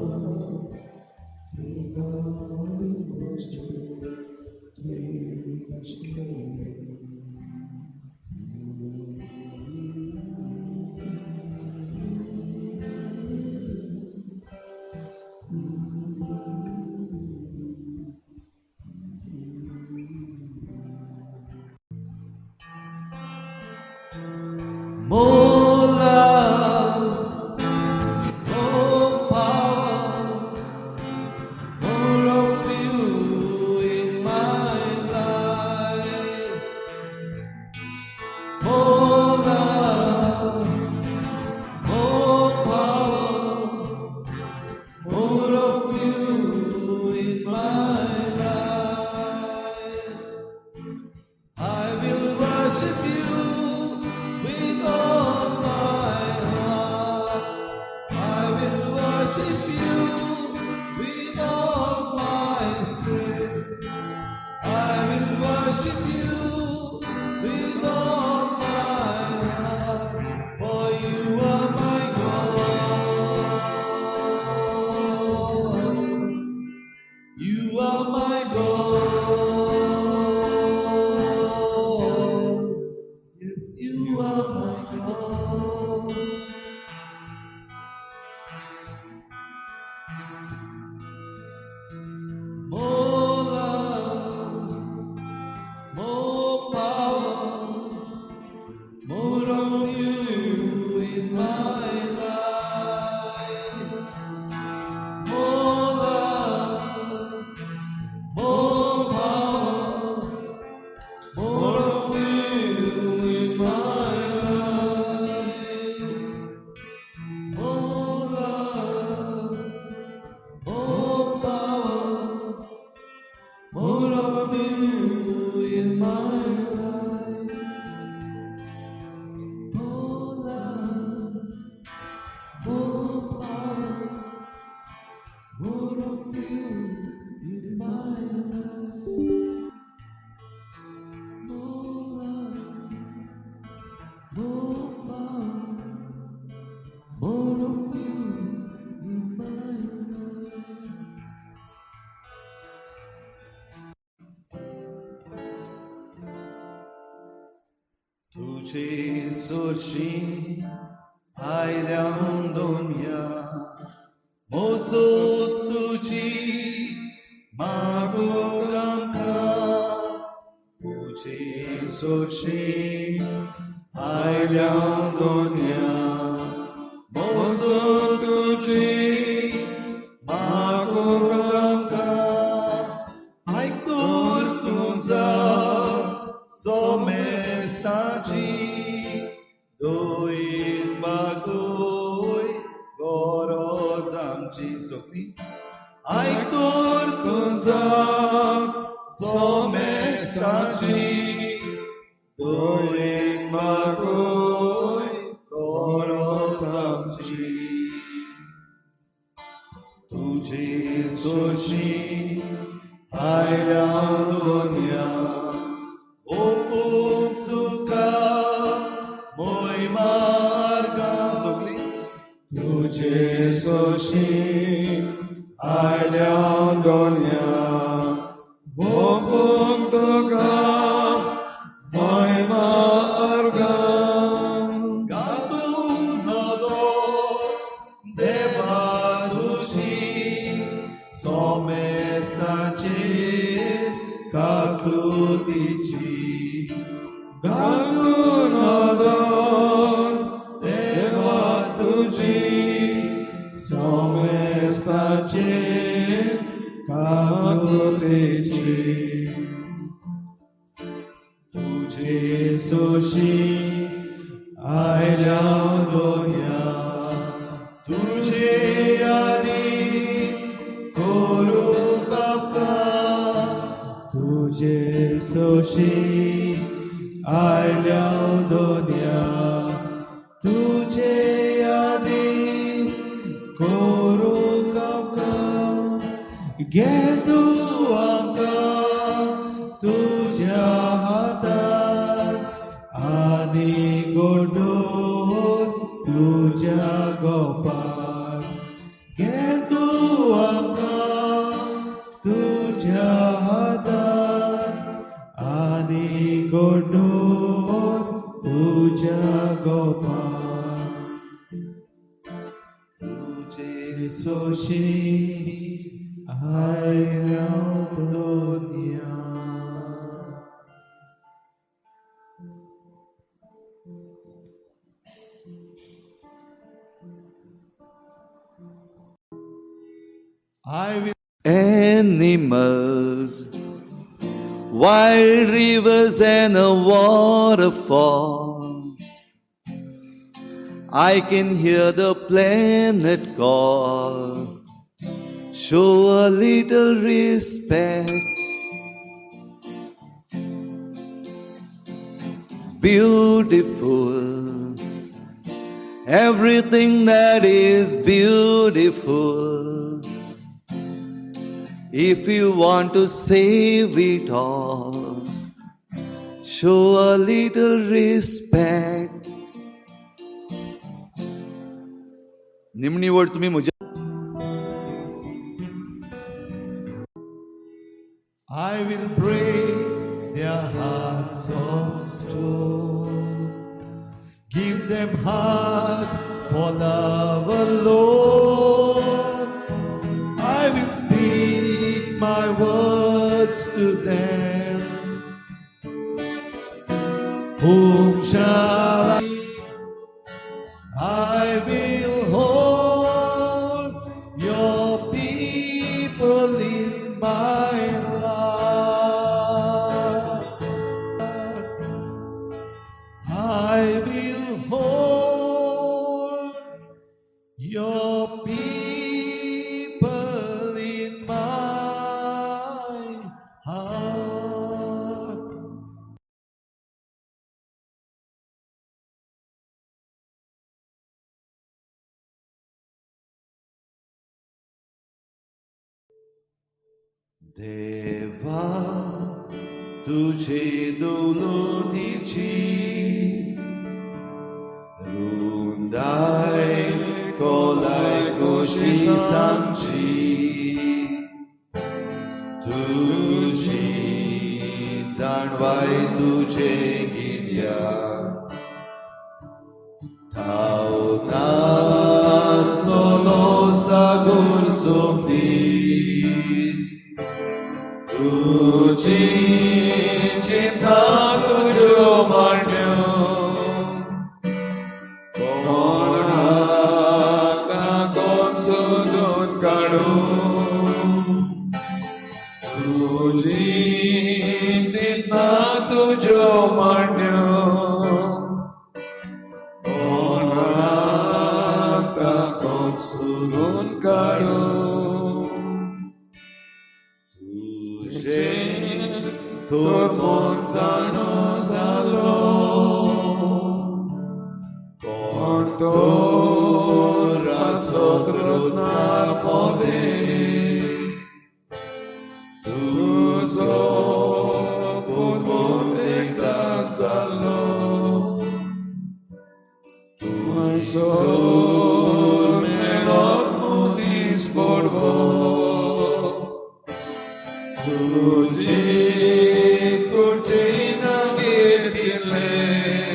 निगाह मुझ पे तेरी सदा। More love, more power, more of you in my life. More love, more power, more of you in my life. I will worship you with all my heart. I will worship you with all my strength. I will worship you with all my heart, for you are my God. You are my God. Yes, you are my God. More love, more power, more of you in my life. More love, more power, more of you in my life. More love, more power, more of you in my life. More love, more power, more of you in my life. More love, more power, more of you in my life. तुझे सोशी आयल्या दुनिया मोजो तुझी मागूंक आमकां तुझे सोशी आयल्या दोन्या मोसून तुजी मागूंक आमकां आयकूर तुजा सोमेस्ताची दोन बागोय गरज आमची सगळी आयकूर तुजा सोमेस्ताची दोन बागोय गरज आमची तुझी सोशी आयल्या दोन्या ओपूंक तुका मोय मार्गा सगळी तुझे सोशी आयल्या दोन्या वोपूंक तुका मोय मार्गा घालून नदर देवा तुजी सोमेस्ताची काकलुतीची घालून नदर देवा तुजी सोमेस्ताची काकुतीची तुझे सोशी आयल्या दोन्या तुझे यादी करूंक आमकां तुझे सोशी आयल्या दोन्या तुझे यादी करूंक आमकां घे तूं आमकां तुज्या हातान आनी गोडून तुज्या गोपान घे तूं आमकां तुज्या हातान आनी गोडून तुज्या गोपान तुझे सोशी आयल्या दोन्या. I will animals, wild rivers and a waterfall. I can hear the planet call. Show a little respect. Beautiful, everything that is beautiful. If you want to save it all, show a little respect. निमणी वड तुम्ही म्हज्या I will break their hearts of stone. Give them hearts for love alone. I will speak my words to them. Whom shall I? I will hold your people in my heart. I will hold your people in my heart. देवा तुझे दौलतीची रुंदाय कोलाय कोशी सांगची तुझी जाणवाय तुझे गिन्यान थाव नासलोलो सागोर सोंपदी तुझी चिंता तुज्यो मांडण्यो. मांड्यो कोणाक काडूं तुजें तोर मन जाणो जालो कोण तोर आसत रोजना मोदें तुजो पुर्मोन एकदां जालो तुजो मेळत मनीस बडबो तुजी कुडची ना घेतिल्लें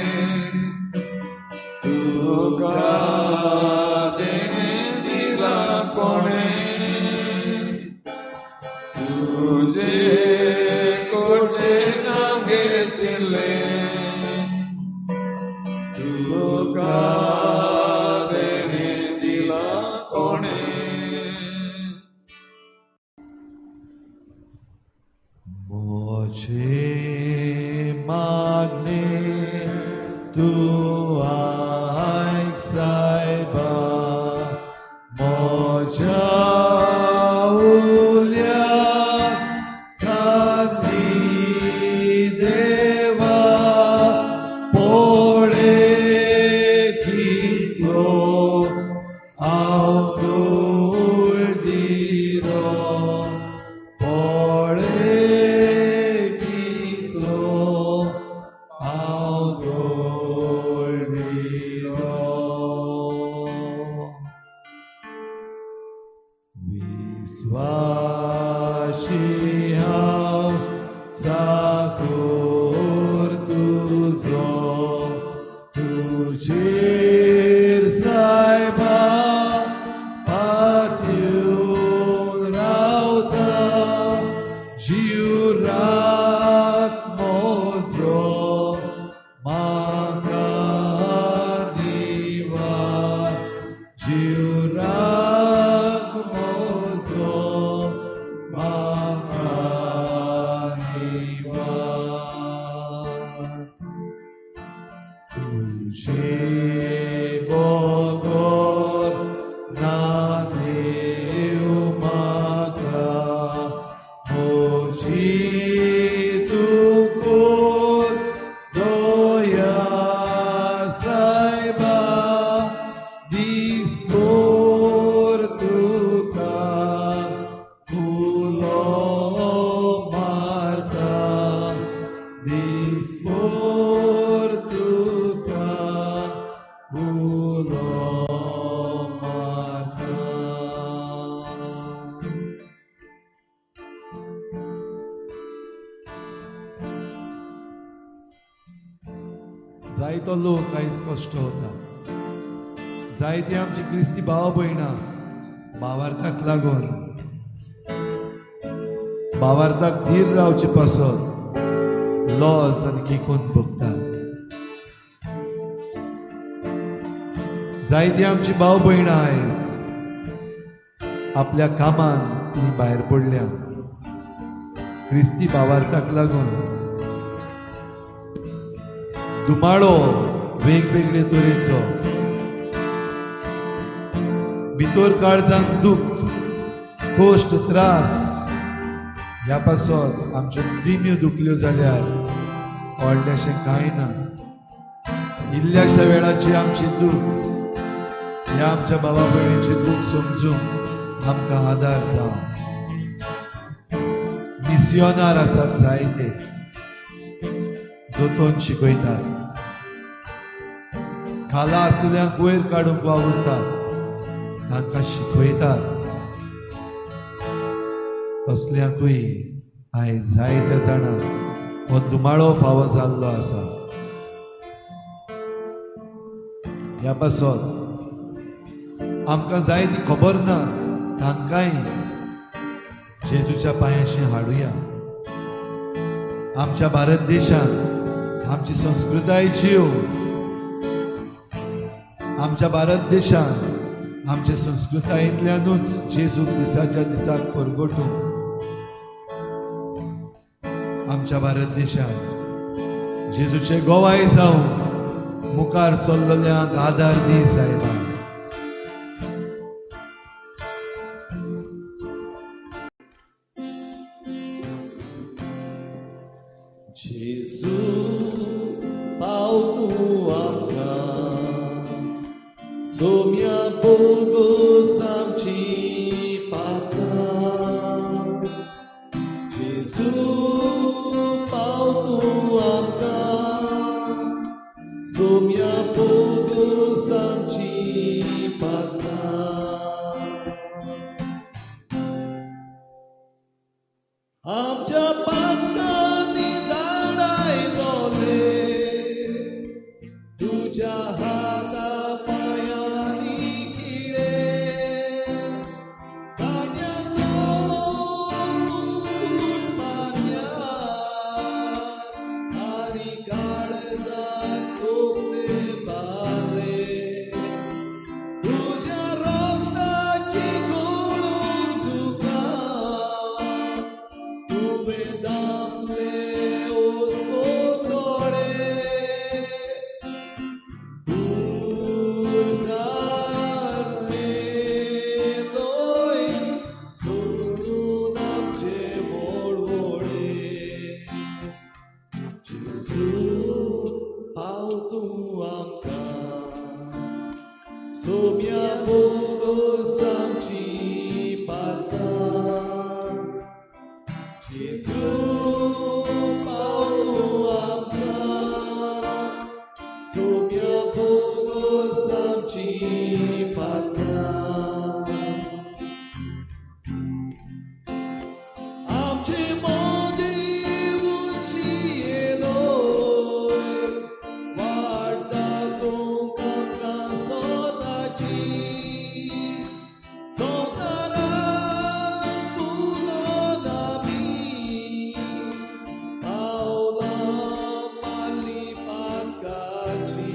तुका देणें दिलां कोणें तुजे कुडचें ना घेतिल्लें तुका देणें दिलां कोणें. म्हजें मागणें तूं आयक सायबा म्हज्या उल्याक कान दी देवा पळय कितलो हांव दुर्दिरो पळय कितलो हांव दुर्दिरो. विस्वाशी हांव चाकोर तुजो तुजेर सायबा पातयेवन रावता जीव राख म्हजो म्हाका निवार जीव राख म्हजो म्हाका निवार. तुजे बगर ना देव म्हाका म्हजी तूं कर दया सायबा दिसभर तुका उलो मारता दिसभर तुका उलो मारता. जायतो लोक आयज कश्ट वता, जायती आमची क्रिस्ती भाव भयणां भावार्थाक लागून भावार्थाक धीर रावचे पासत लॉज आनी किकोन भोगतात. जायती आमची भाव भयणां आयज आपल्या कामान ती भायर पडल्या क्रिस्ती भावार्थाक लागून. दुमाळो वेगवेगळे तरेचो भितर काळजांत दुख्ख कश्ट त्रास ह्या पासत आमच्यो दिम्यो दुखल्यो जाल्यार व्हडलेंशें कांय ना. इल्ल्याश्या वेळाची आमची दूख ह्या आमच्या भावा भयणीची दूख समजूंक आमकां आदार जावं. मिसियोनार आसात जायते दोतोन शिकयतात, खाला आसतल्यांक वयर काडूंक वावुरतात, तांकां शिकयतात. तसल्यांकूय आयज जायत्या जाणांक हो दुमाळो फावो जाल्लो आसा. ह्या पासत आमकां जाय ती खबर ना तांकांय जेजूच्या पांयाशी हाडुया. आमच्या भारत देशांत आमची संस्कृताय जीव आमच्या भारत देशांत आमच्या संस्कृतायेंतल्यानूच जेजूक दिसाच्या दिसाक परगटूंक आमच्या भारत देशांत जेजूचे गोवाय जावं मुखार चल्लल्यांक आदार दी सायबा. जेजू पाव तूं आमकां, सोम्या बोगोस आमची पात्रां. जेजू पाव तूं आमकां, सोम्या बोगोस आमची पात्रां. आमच्या पात्रांनी दाडायलोले, तुज्या हाता पांयांनी किडे, कांट्याचो मुकुट माथ्यार आनी काळजाक तोपले बांदले. तुज्या रक्ताची गळून तुका तुवें दामले ओसको दोळे, पुरसार मेलोय सोसून आमचे वळवळे. जेजू पाव तूं आमकां, सोम्या बोगोस आमची पात्रां. जेजू पाव तूं आमकां, सोम्या बोगोस आमची पात्रां. आमचे मोदी उंची येलोय, वाट दाखोवंक आमकां सोदाची. संवसाराक तुलो आमी, पावलां मारली पातकाची.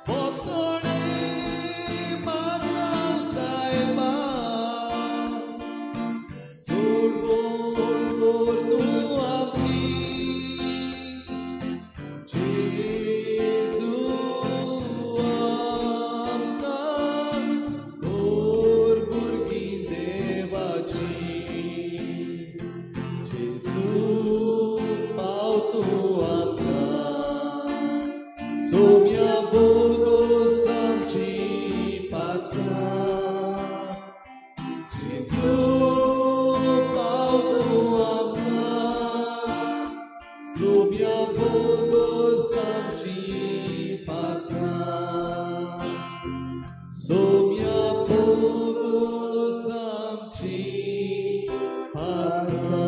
बोगसणे मागलां सायबा, सोडवण कर तूं आमची. जेजू आमकां कर भुरगीं देवाची. जेजू पाव तूं आमकां, सोम्या बोगोस आमची पात्रां. जेजू पाव तूं आमकां, सोम्या बोगोस आमची पात्रां. सोम्या बोगोस आमची पात्रां.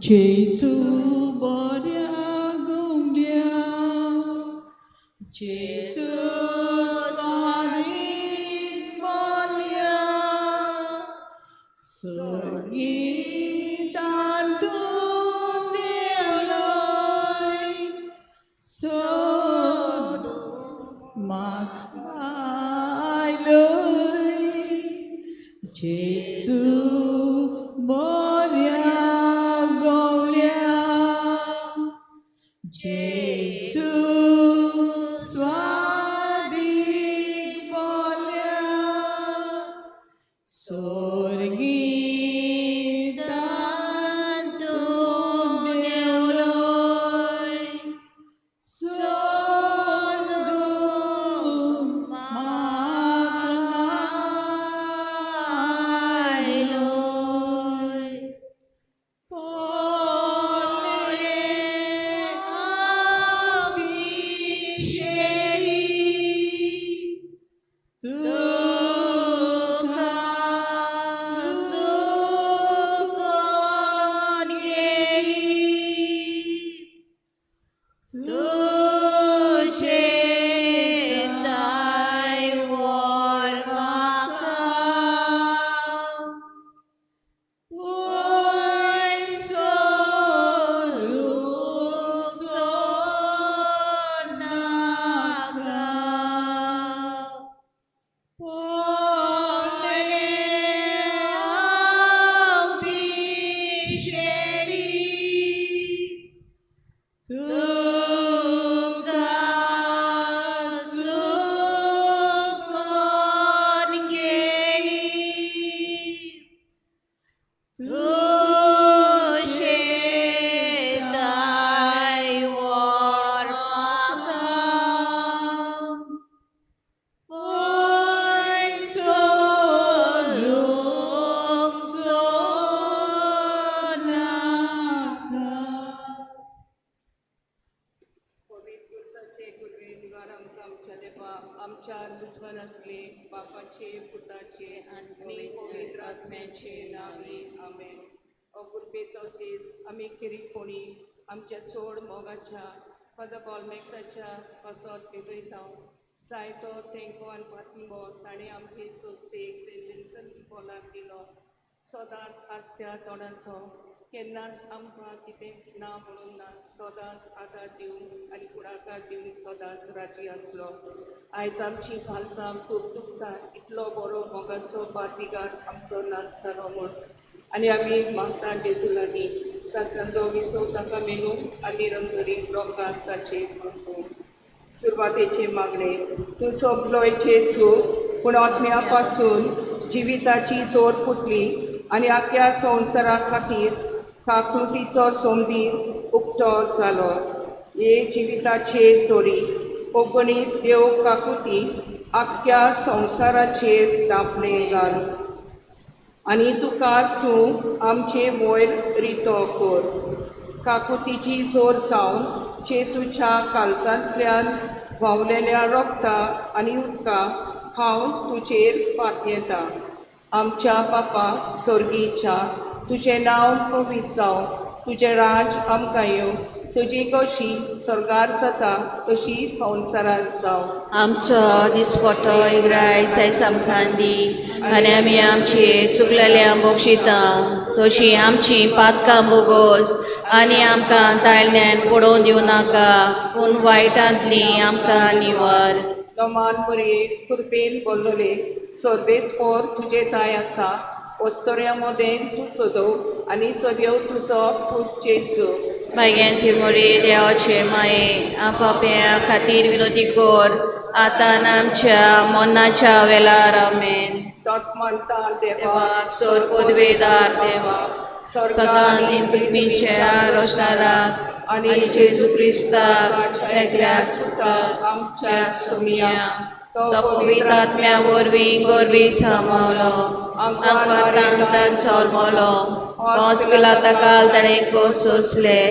जेजू बऱ्या गवल्या, जेजू स्वादीक बोल्या, स्वर्गीतान तूं देवलोय, सोद म्हाका आयलोय. जेजू बऱ्या गवल्या, जेजू स्वादीक बोल्या, स्वर्गीतान तूं देवलोय, सोद म्हाका आयलोय. पोले अभिषेकी, तुका चुकोन गेली, तुजे दायवर म्हाका, वयर सरून तुका चुकोन गेली तुझे दैवर म्हाका पयसो लुकसो नाका. पवित्र पुरसाचे कुरवे निवार आमकां आमच्या देवा आमच्या दुस्मानांतले बापाचे पुताचे आनी पवित्र आत्म्याचे नांवे आमेन. हो कुरपेचो दीस आमी खेरीतपणी आमच्या चड मोगाच्या फादर पॉलमॅक्साच्या पासत पेटयता. जायतो तेंको आनी पाठिंबो ताणें आमचे संस्थेक सेंट विन्संट पॉलाक दिलो. सदांच आसत्या तोंडाचो केन्नाच आमकां कितेंच ना म्हणून ना, सदांच आदार दिवंक आनी फुडाकार दिवंक सदांच राजी आसलो. आयज आमची काळजां खूब दुखता, इतलो बरो मोगाचो पार्विगार आमचो नाच जालो म्हूण. आनी आमी मागता जेजू लागीं सासणाचो विसव ताका मेळूं आनी रंगरी रोकास ताचेर मागूं. सुरवातेचे मागणे. तूं सोंपलोय जेजू, पूण आत्म्या पासून जिविताची जोर फुटली आनी आख्या संवसारा खातीर काकृतीचो सोंबीर उक्तो जालो. हे जिविताचे जोरी कोंकणीत देव काकुती आख्या संवसाराचेर दापणें घाल आनी तुकाच तूं आमचे वयर रितो कर. काकुतीची जोर जावन जेजूच्या काळजांतल्यान व्हांवलेल्या रोगता आनी उदका हांव तुजेर पातयेता. आमच्या बापा सोर्गीच्या, तुजें नांव पवित्र जावं, तुजें राज आमकां येवं, तुजी कशी स्वर्गार जाता तशी संवसारांत जावं. आमचो दिसपटो इग्राय आयज आमकां दी आनी आमी आमची चुकलेल्या बक्षिता तशी आमची पातकां बोगोस आनी आमकां तायल्यान पडोवन दिवं नाका, पूण वायटांतली आमकां निवार. दोमान मरये, कृपेन बोल्लोले, सर्वेस्पोर तुजे ताय आसा, वस्तोऱ्या मदें तूं सोदव आनी सदेव तुजो पूत जेजू. भाग्यांती मोरी देवाचे माये, आपाप्या खातीर विनोदी कर आतां आनी आमच्या मनाच्या वेलार. आमेन. सत मानता देवा, देवाक सोर पदवेदार देवा, सगळ्यांनी पृथ्वीच्या रोशनाराक आनी जेजू क्रिस्ताक एकल्या पुता आमच्या सोमिया, तो पवित्र आत्म्या वरवीं गोरवी सामावलो, आंकवार तांकां सोलमलो, पोंस पिलाता ताणें कोस सोंसले,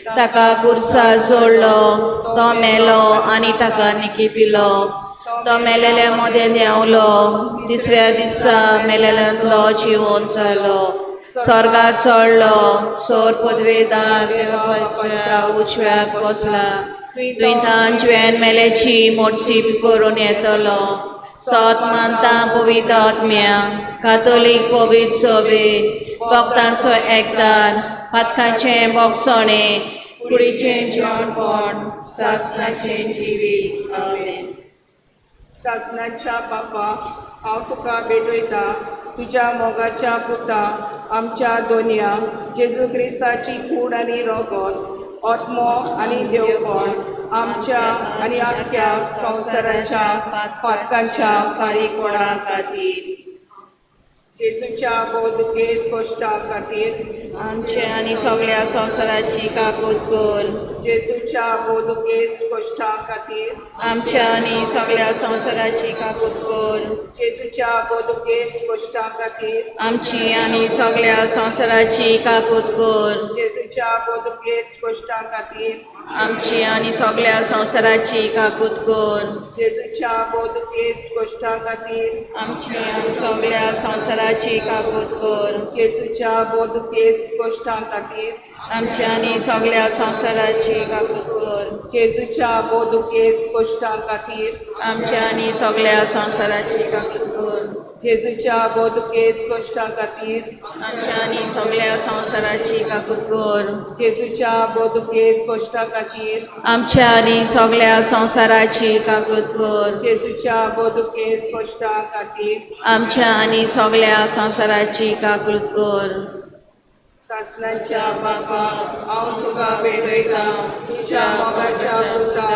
ताका कुर्सा जोडलो, तो मेलो आनी ताका निकी पिलो. तो मेलेल्या मदें देंवलो, तिसऱ्या दिसा मेलेल्यांतलो जिवोन जालो, स्वर्गात चडलो, सोर पदवेदार देवाच्या उजव्याक बसला, तुवें जिवेन मेल्याची मोडसी करून येतलो. सत मानता पवित्र आत्म्या, कातोलीक पवित्र सोबे, भक्तांचो एकदार, पातकांचें बोगसणें, कुडीचें जेवणपण, सासनाचें जिवीत. आमेन. सासणाच्या बापा, हांव तुका भेटयता तुज्या मोगाच्या पुता आमच्या दोनया जेजू क्रिस्ताची कूड आनी रोगत, आत्मो आनी देवपण आमच्या आनी आख्या संवसाराच्या पातकांच्या फारीकपणा खातीर. जेजूच्या बोधकेस कश्टा खातीर. आमचे आनी सगळ्या संवसाराची काकूत कर. जेजूच्या बोधकेस कश्टा खातीर. आमच्या आनी सगळ्या संवसाराची काकूत कर. जेजूच्या बोधकेस कश्टा खातीर. आमची आनी सगळ्या संवसाराची काकूत कर. जेजूच्या बोधकेस कश्टा खातीर. आमची आनी सगळ्या संवसाराची काकूत कर. जेजूच्या बोधकेस कश्टा खातीर. आमची आनी सगळ्या संवसाराची काकूत कर. जेजूच्या बोधकेस कश्टा खातीर. आमच्या आनी सगळ्या संवसाराची काकूत कर. जेजूच्या बोधकेस कश्टा खातीर. आमच्या आनी सगळ्या संवसाराची काकूत कर. जेजूच्या बोधकेस कश्टा खातीर. आमच्या आनी सगळ्या संवसाराची काकूत कर. जेजूच्या बोधकेस कश्टा खातीर. आमच्या आनी सगळ्या संवसाराची काकूत कर. जेजूच्या बोधकेस कश्टा खातीर. आमच्या आनी सगळ्या संवसाराची काकूत कर. सासणाच्या बापा, हांव तुका भेटयता तुज्या मोगाच्या पुता,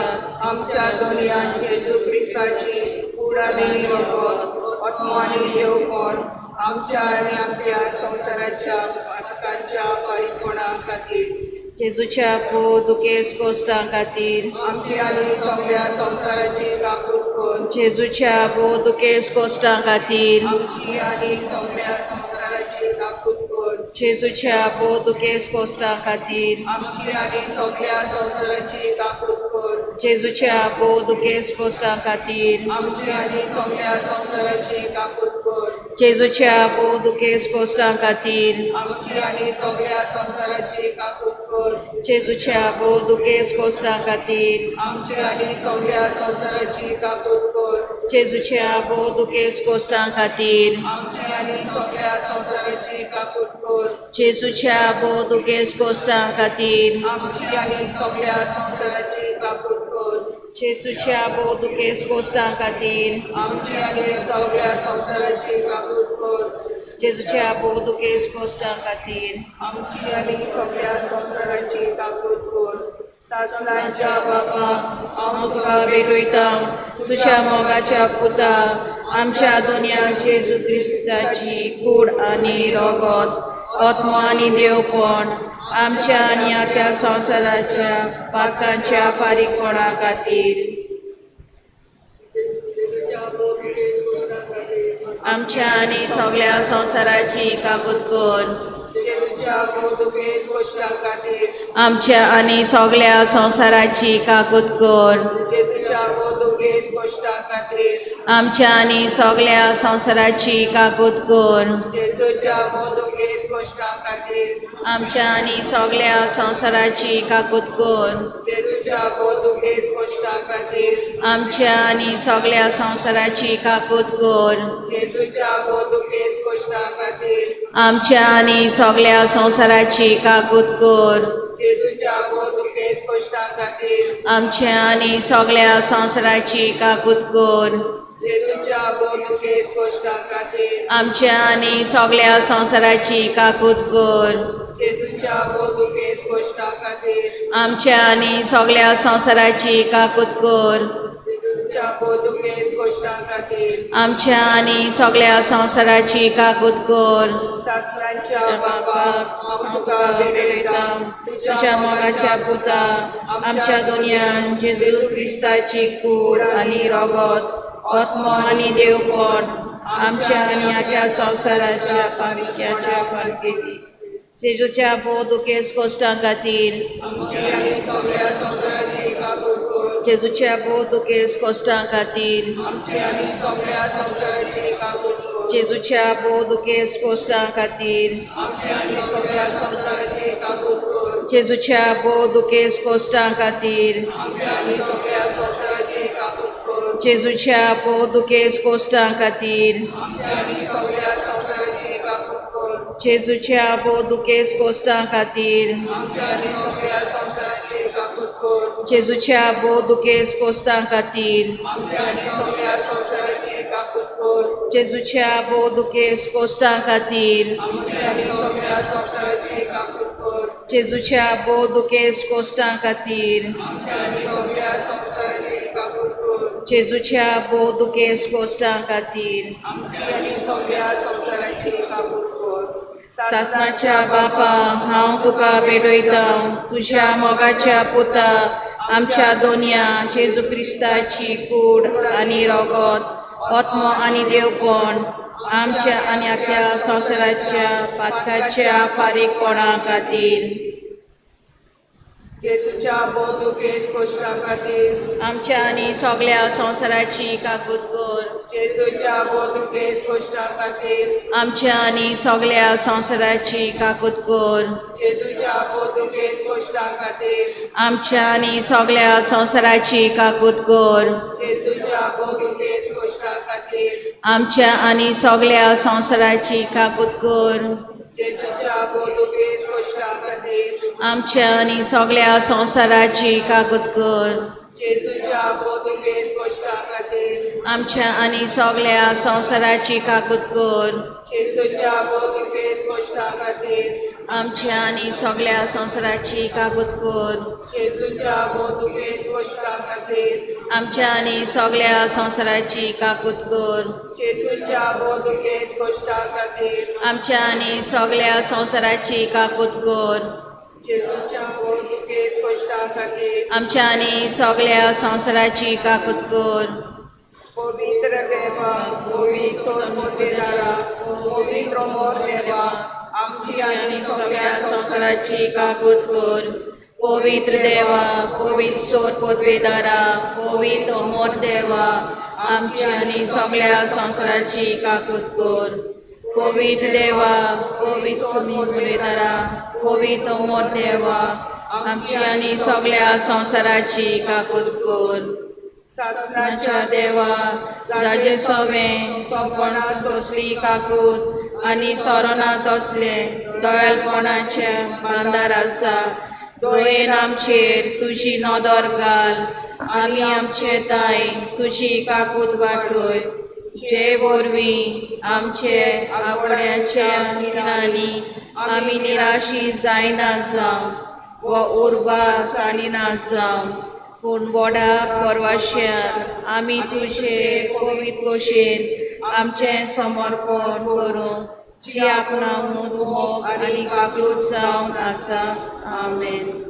आमच्या दोनया जेजू क्रिस्ताची कूड आनी रगत, आत्मो आनी देवपण आमच्या आनी आपल्या संवसाराच्या पातकांच्या फारीकपणा खातीर. जेजूच्या भोव दुखेस्त कोश्टां खातीर. आमची आनी सगळ्या संवसाराची काकूत कर. जेजूच्या भोव दुखेस्त कोश्टां खातीर. आमची आनी सगळ्या संवसाराची काकूत कर. जेजूच्या भोव दुखेस्त कोश्टां खातीर. आमची आनी सगळ्या संवसाराची काकूत कर. जेजूच्या भोव दुखेस्त कोश्टां खातीर. आमची आनी सगळ्या संवसाराची काकूत कर. जेजूच्या भोव दुखेस्त कोश्टां खातीर. आमची आनी सगळ्या संवसाराची काकूत कर. जेजूच्या भोव दुखेस्त कोश्टां खातीर. आमची आनी सगळ्या संवसाराची काकूत कर. जेजूच्या भोव दुखेस्त कोश्टां खातीर. आमची आनी सगळ्या संवसाराची काकूत कर. जेजूच्या भोव दुखेस्त कोश्टां खातीर. आमची आनी सगळ्या संवसाराची काकूत कर. जेजूच्या भोव दुखेस्त कोश्टां खातीर. आमची आनी सगळ्या संवसाराची काकूत कर. जेजूच्या भोव दुखेस्त कोश्टां खातीर. आमची आनी सगळ्या संवसाराची काकूत कर. सासणाच्या बापा, हांव तुका भेटयता तुज्या मोगाच्या पुता, आमच्या दोनया जेजू क्रिस्ताची कूड आनी रगत, आत्मो आनी देवपण आमच्या आनी आख्या संवसाराच्या पातकांच्या फारीकपणा खातीर. आमच्या आनी सगळ्या संवसाराची काकूत कर. जेजूच्या भोव दुखेस्त कोश्टां खातीर. आमच्या आनी सगळ्या संवसाराची काकूत कर. जेजूच्या भोव दुखेस्त कोश्टां खातीर. आमच्या आनी सगळ्या संवसाराची काकूत कर. जेजूच्या भोव दुखेस्त कोश्टां खातीर. आमच्या आनी सगळ्या संवसाराची काकूत कर. जेजूच्या भोव दुखेस्त कोश्टां खातीर. आमच्या आनी सगळ्या संवसाराची काकूत कर. जेजूच्या भोव दुखेस्त कोश्टां खातीर. आमच्या आनी सगळ्या संवसाराची काकूत कर. जेजूच्या भोव दुखेस्त कोश्टां खातीर. आमच्या आनी सगळ्या संवसाराची काकूत कर. जेजूच्या भोव दुखेस्त कोश्टां खातीर. आमच्या आनी सगळ्या संवसाराची काकूत कर. जेजूच्या भोव दुखेस्त कोश्टां खातीर. आमच्या आनी सगळ्या संवसाराची काकूत कर. जेजूच्या भोव दुखेस्त कोश्टां खातीर. आमच्या आनी सगळ्या संवसाराची काकूत कर. सासणाच्या बापा, हांव तुका भेटयता तुज्या मोगाच्या पुता, आमच्या दोनयान जेजू क्रिस्ताची कूड आनी रगत, आत्मो आनी देवपण आमच्या आनी आख्या संवसाराच्या फारिक्याच्या फारकेती. जेजूच्या भोव दुखेस्त कोश्टां खातीर. आमची आनी सगळ्या संवसाराची काकूत कर. जेजूच्या भोव दुखेस्त कोश्टां खातीर. आमची आनी सगळ्या संवसाराची काकूत कर. जेजूच्या भोव दुखेस्त कोश्टां खातीर. आमची आनी सगळ्या संवसाराची काकूत कर. जेजूच्या भोव दुखेस्त कोश्टां खातीर. आमच्या आनी सगळ्या संवसाराची काकूत कर. जेजूच्या भोव दुखेस्त कोश्टां खातीर. आमच्या आनी सगळ्या संवसाराची काकूत कर. जेजूच्या भोव दुखेस्त कोश्टां खातीर. आमच्या आनी सगळ्या संवसाराची काकूत कर. जेजूच्या भोव दुखेस्त कोश्टां खातीर. आमच्या आनी सगळ्या संवसाराची काकूत कर. जेजूच्या भोव दुखेस्त कोश्टां खातीर. आमची आनी सगळ्या संवसाराची काकूत कर. जेजूच्या भोव दुखेस्त कोश्टां खातीर. आमच्या आनी सगळ्या संवसाराची काकूत कर. जेजूच्या भोव दुखेस्त कोश्टां खातीर. आमची आनी सगळ्या संवसाराची काकूत कर. सासणाच्या बापा, हांव तुका भेटयता तुज्या मोगाच्या पुता, आमच्या दोनया जेजू क्रिस्ताची कूड आनी रगत, आत्मो आनी देवपण आमच्या आनी आख्या संवसाराच्या पातकाच्या फारीकपणा खातीर. जेजूच्या भोव दुखेस्त कोश्टां खातीर. आमच्या आनी सगळ्या संवसाराची काकूत कर. जेजूच्या भोव दुखेस्त कोश्टां खातीर. आमच्या आनी सगळ्या संवसाराची काकूत कर. जेजूच्या भोव दुखेस्त कोश्टां खातीर. आमच्या आनी सगळ्या संवसाराची काकूत कर. जेजूच्या भोव दुखेस्त कोश्टां खातीर. आमच्या आनी सगळ्या संवसाराची काकूत कर. जेजूच्या भोव दुखेस्त कोश्टां खातीर. आमच्या आनी सगळ्या संवसाराची काकूत कर. जेजूच्या बोधुगेस गोश्टा खातीर आमच्या आनी सगळ्या संवसाराची काकूत कर. जेजूच्या बोधुगेस गोश्टा खातीर आमच्या आनी सगळ्या संवसाराची काकूत कर. जेजूच्या बोधुगेस गोश्टा खातीर आमच्या आनी सगळ्या संवसाराची काकूत कर. जेजूच्या बोधुगेस गोश्टा खातीर आमच्या आनी सगळ्या संवसाराची काकूत कर. जेजूच्या बोधुगेस गोश्टा खातीर आमच्या आनी सगळ्या संवसाराची काकूत कर. पवित्र देवा, पवित्र सोडमोतेदारा, पवित्र मोर देवा, आमची आनी सगळ्या संवसाराची काकूत कर. पवित्र देवा, पवित्र सोड पदवेदारा, पवित्र अमर देवा, आमची आनी सगळ्या संवसाराची काकूत कर. पवित्र देवा, पवित्र सोड पदवेदारा, पवित्र अमर देवा, आमची आनी सगळ्या संवसाराची काकूत कर. सासणाच्या देवा, जाजे सवें सोंपणांत तसली काकूत आनी सोरोना तसले दयालपणाचे बांदार आसा, दयेन आमचेर तुजी नदर घाल, आमी आमचे ताय तुजी काकूत वाटय, जे वरवीं आमचे आगोड्याच्या निनांनी आमी निराशी जायना जावं व उर्बा सांडिना जावं, पूण बोडा परवाश्यान आमी तुजे पवित्र भशेन आमचें समर्पण करूं, जी आपणावूच मोग आनी काकलूत जावन आसा. आमेन.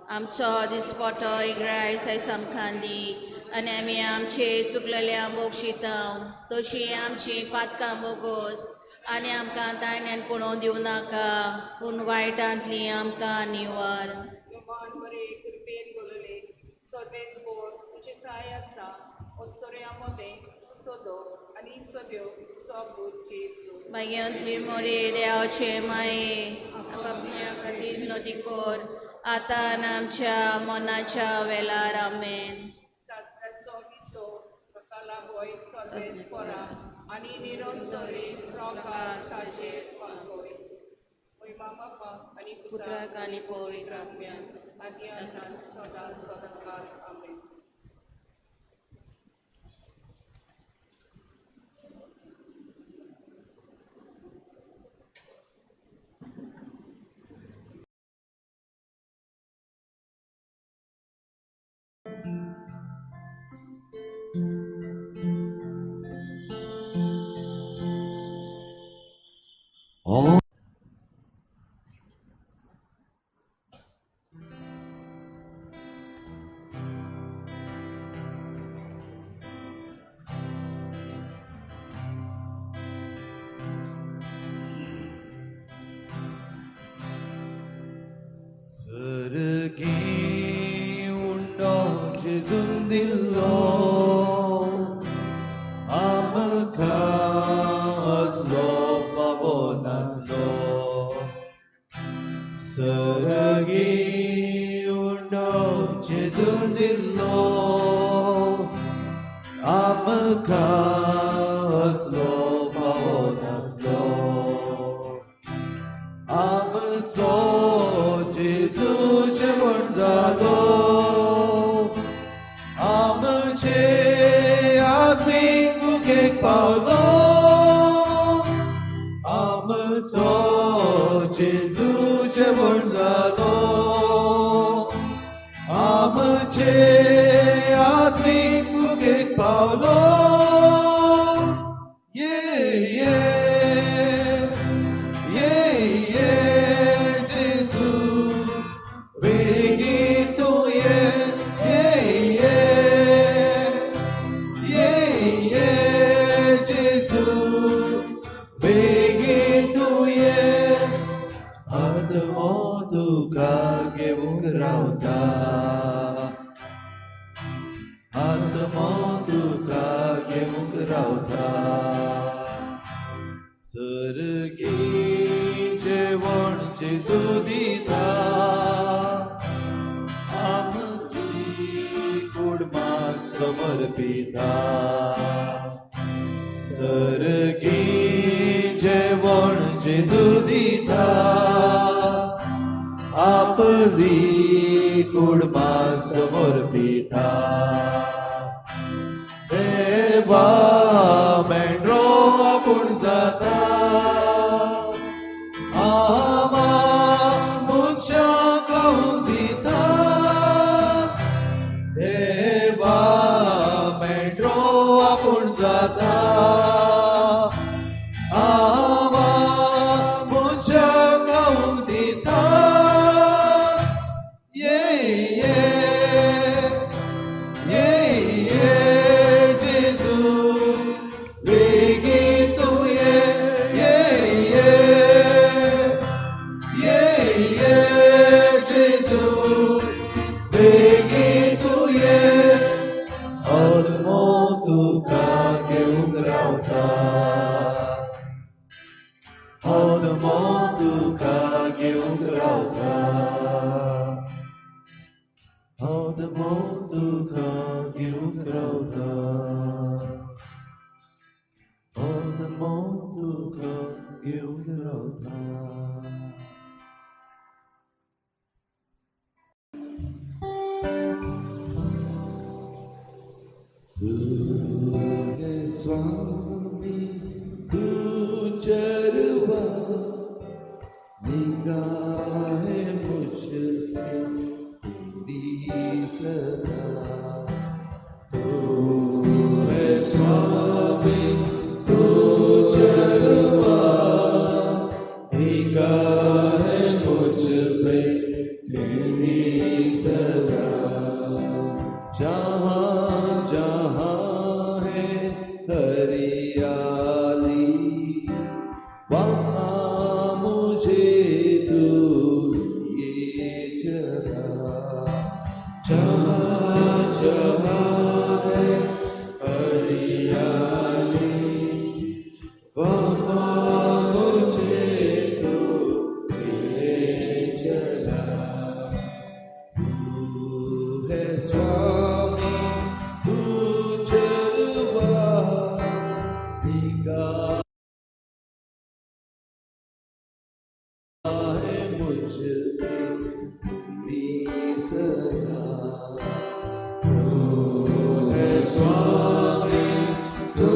आमचो दिसपटो इग्रायस आयज आमकां दी आनी आमी आमचे चुकलेल्या बोगशिता तशी आमची पातकां बोगोस आनी आमकां तायण्यान पळोवन दिवं नाका, पूण वायटांतली आमकां निवार. बरे कृपेन बोलले सर्वेस बोर तुजे त्राय आसा ओस्तोऱ्या मदें सोदो आनी सद्यो तुजो जेजू. मागीर मोरे देवाचे माये आपल्या खातीर विनोदी कर आतां आमच्या मनाच्या वेलार. आमेन. सासऱ्याचो विसो ताका लाभय सर्वेस परा आनी निरंतरी प्रकाश ताचेर फांकय. महिमा बापा आनी पुत्राक आनी पवित्र आत्म्याक आनी आतां सदां सदांकाल. आमेन. Oh. Sargi undo Jezun dillo amka aslo favonaslo. Sargi केलो आमकां असलो फावो नासलो आमचो जेजू जेवण जालो आमचे आत्मीक भुकेक पावलो आमचो जेजू जेवण जालो आमचे आत्मीक भुकेक पावलो. ये ये ये ये जेजू बेगीन तूं ये ये ये ये ये जेजू बेगीन तूं ये आत्मो तुका घेवंक रावता आत्मो तुका घेवंक रावता सर्गी जेवण जेजू दिता आमची कूड मास समर्पिता सर्गी जेवण जेजू दिता आपली कूड मास समर्पिता देवा मेंढरो आपूण जाता आमा मनशां खावंक दिता देवा मेंढरो आपूण जाता आमा मनशां खावंक दिता. ये ये ये ये जेजू बेगीन तूं ये ये ये ये ये जेजू बेगीन तूं ये आत्मो तुका घेवंक रावता आत्मो तुका घेवंक रावता आत्मो तुका घेवंक रावता आत्मो तुका घेवंक रावता. तू है स्वामी तू चरवा निगाह मुझ पे तेरी सदा तू है स्वामी तू चरवा निगाह मुझ पे तेरी सदा जहाँ जहाँ है हरियाली वहाँ मुझे तू ये चला जहाँ जहाँ है हरियाली वहाँ मुझे तू ये चला तू है स्वामी तू चरवा निगाह मुझ पे तेरी सदा तू है स्वामी तू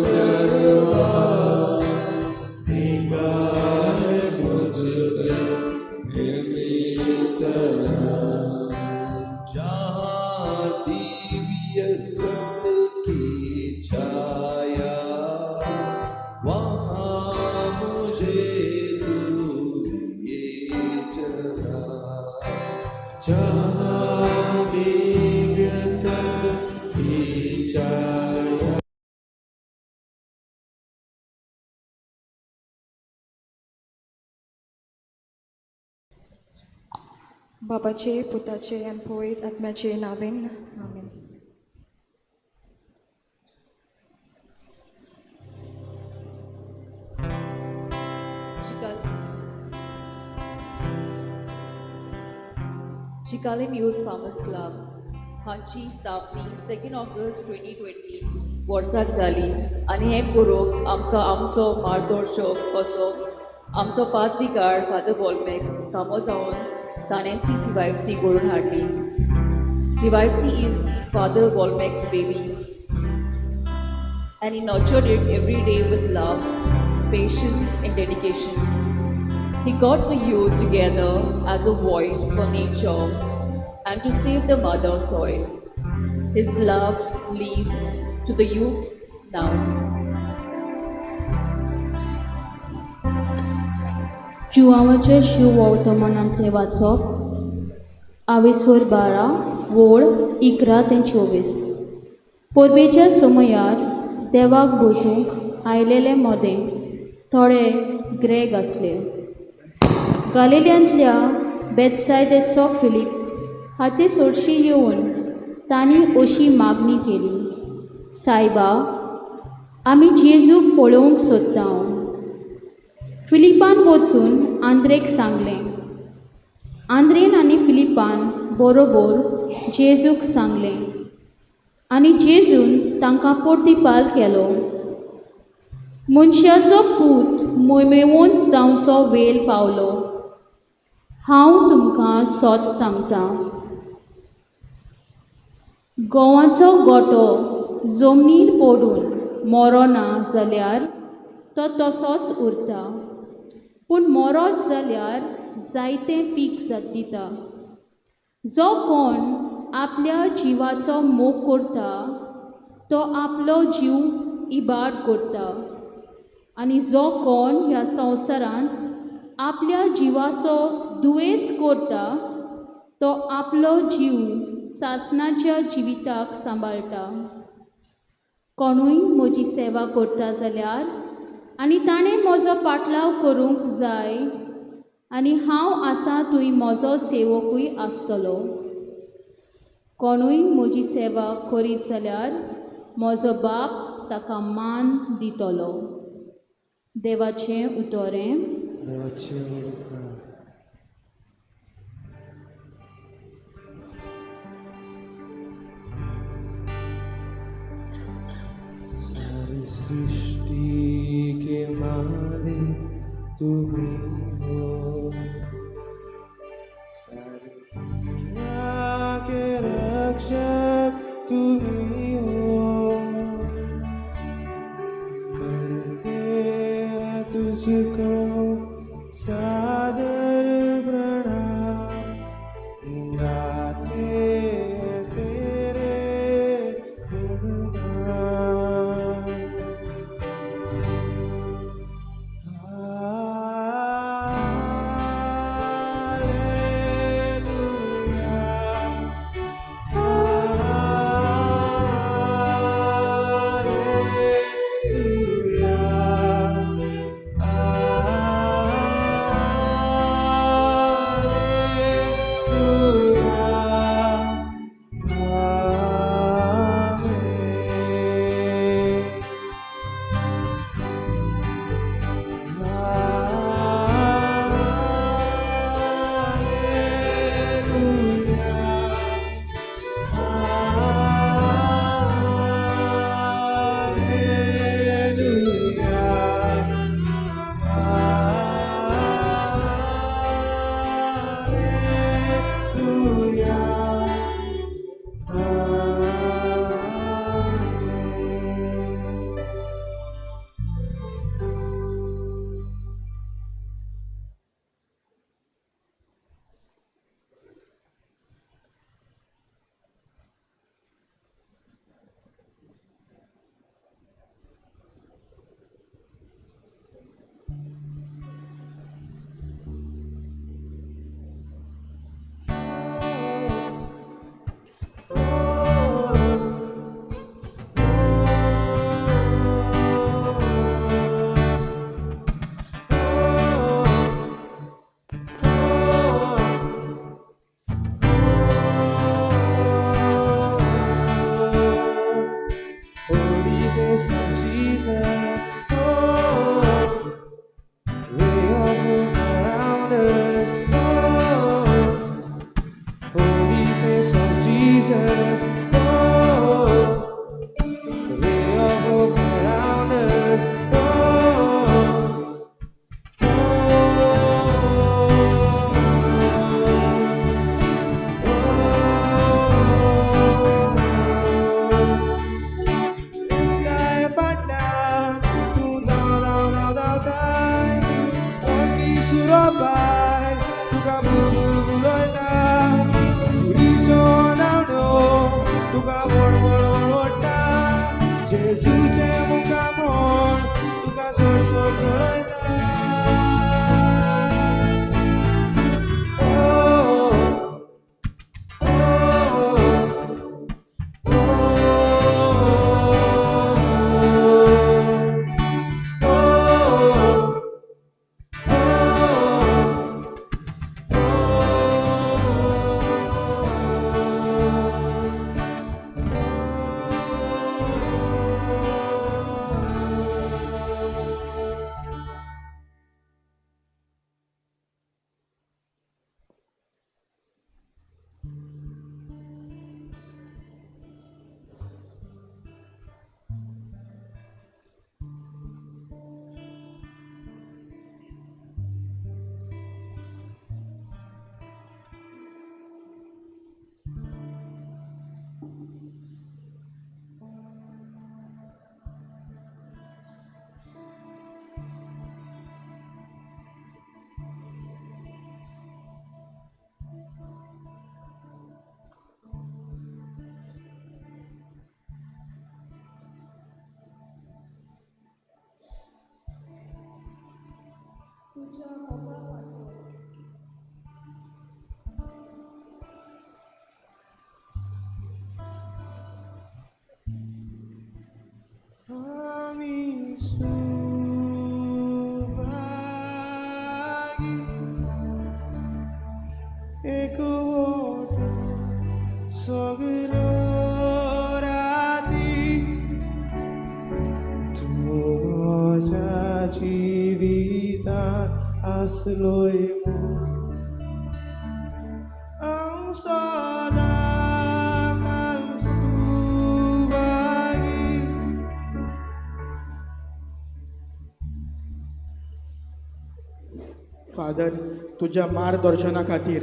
चरवा निगाह मुझ पे तेरी सदा जहाँ दिव्य सत्य की छाया वहाँ मुझे तू ये चला जहाँ दिव्य सत्य की छाया बापाचे पुताचे आनी पवित्र आत्म्याचे नावेन आमेन. Chicalim Youth Farmers Club हांची स्थापनी सेकंड ऑगस्ट 2020 वर्साक जाली आनी हें करूंक आमकां आमचो मार्गदर्शक कसो आमचो पाद्रीगार फादर बॉलमॅक्स कामो जावन ताणेंच ही सीवायफसी घडोवन हाडली. CYFC is Father Bolmax's baby and he nurtured it every day with love, patience and dedication. He got the youth together as a voice for nature and to save the mother soil. His love leave to the youth now. जुआंवाचें Shiv वर्तमानांतलें वाचप आवेस्वर 12 वोळ 11 ते 24. परबेच्या समयार देवाक बसूंक आयलेले मदें थोडे ग्रेग आसले. गालिल्यांतल्या बेतसायदेचो फिलीप हाचे सोडशी येवन तांणी अशी मागणी केली, सायबा, आमी जेजूक पळोवंक सोदता. फिलिपान वचून आंद्रेक सांगलें. आंद्रेन आनी फिलिपान बरोबर जेजूक सांगलें आनी जेजून तांकां प्रतिपाल केलो. मनशाचो पूत मोयमेवून जावचो वेळ पावलो. हांव तुमकां सत सांगता, गोवाचो गोटो जमनीर पडून मरोना जाल्यार तो तसोच उरता, पूण मरत जाल्यार जायतें पीक दिता. जो कोण आपल्या जिवाचो मोग करता तो आपलो जीव इबाड करता, आनी जो कोण ह्या संवसारांत आपल्या जिवाचो दुयेंस करता तो आपलो जीव सासणाच्या जिविताक सांबाळटा. कोणूय म्हजी सेवा करता जाल्यार आनी ताणें म्हजो पाटलाव करूंक जाय, आनी हांव आसा थंय म्हजो सेवकूय आसतलो. कोणूय म्हजी सेवा करीत जाल्यार म्हजो बाप ताका मान दितलो. देवाचें उतोरें. सारी सृष्टि के मालिक तुम ही हो, सारी दुनिया के रक्षक तुम ही हो, करते हैं तुझको सादर प्रणाम, गाते हैं तेरे गुणगान. आ तुमच्या मोगा पासत. आमी सुभागी एकवट सगळ्यो राती तूं म्हज्या जिवितांत आसलोय म्हूण हांव सदांकाळ सुभागी. फादर, तुज्या मार्गदर्शना खातीर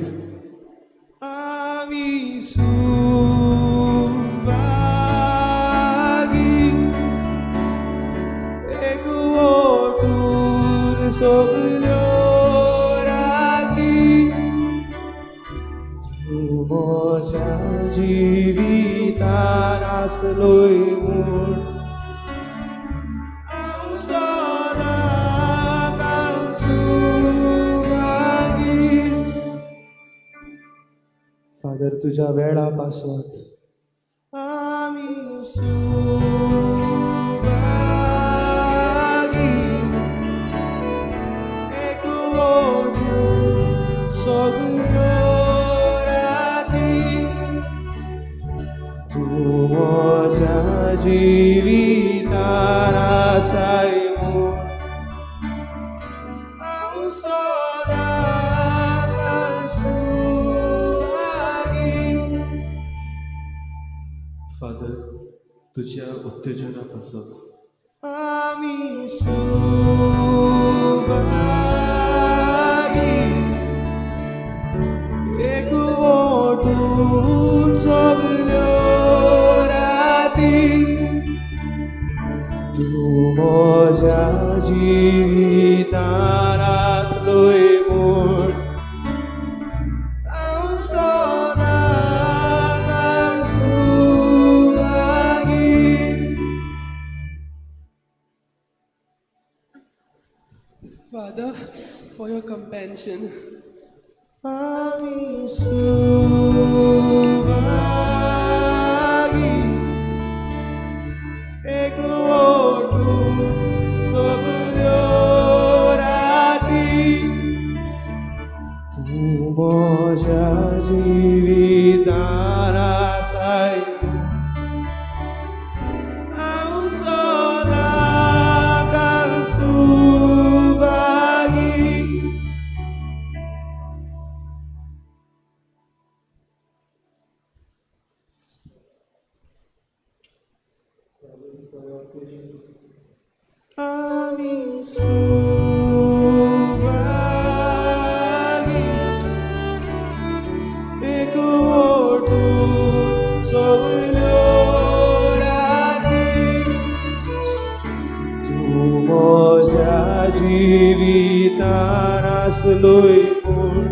आमी सुभागी एकवटून सगळ्यो राती तूं म्हज्या जिवितान आसलोय म्हूण हांव सदांकाळ सुभागी. फादर, तुज्या वेळा पासत आमी सुभागी एकवटून सगळ्यो राती तूं म्हज्या जिवितान आसाय म्हूण हांव सदांकाळ सुभागी. फादर, तुज्या उत्तेजना पासत आमी सुभागी एकवटून सगळ्यो राती तूं म्हज्या जिवितान आसलोय म्हूण हांव सदांकाळ Subhagi. Father, for your compassion. आमी सुभागी एकवटून सगळ्यो राती तूं म्हज्या जिवितान आसाय म्हूण हांव सदांकाळ सुभागी. आमी सुभागी एकवटून सगळ्यो राती तूं म्हज्या जिवितान आसलोय म्हूण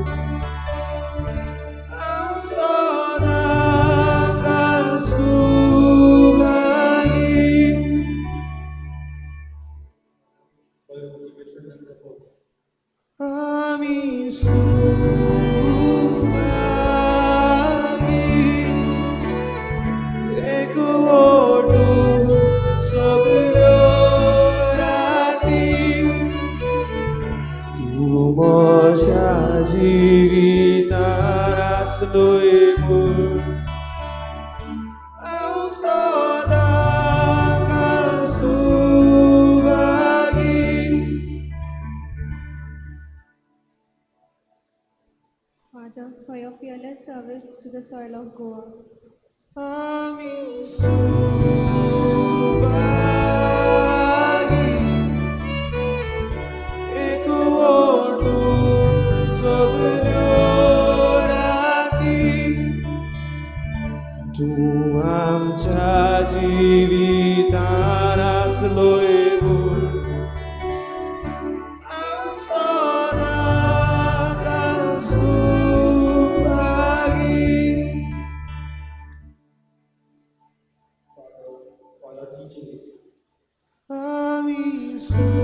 हांव सदांकाळ सुभागी. आमी सुभागी एकवटून सगळ्यो राती तूं म्हज्या जिवितान आसलोय म्हूण हांव सदांकाळ Subhagi. Father, for your fearless service to the soil of Goa. आमी सुभागी एकवटून सगळ्यो राती तूं आमच्या जिवितान आसलोय म्हूण हांव सदांकाळ सुभागी. For your teachings. आमी Subhagi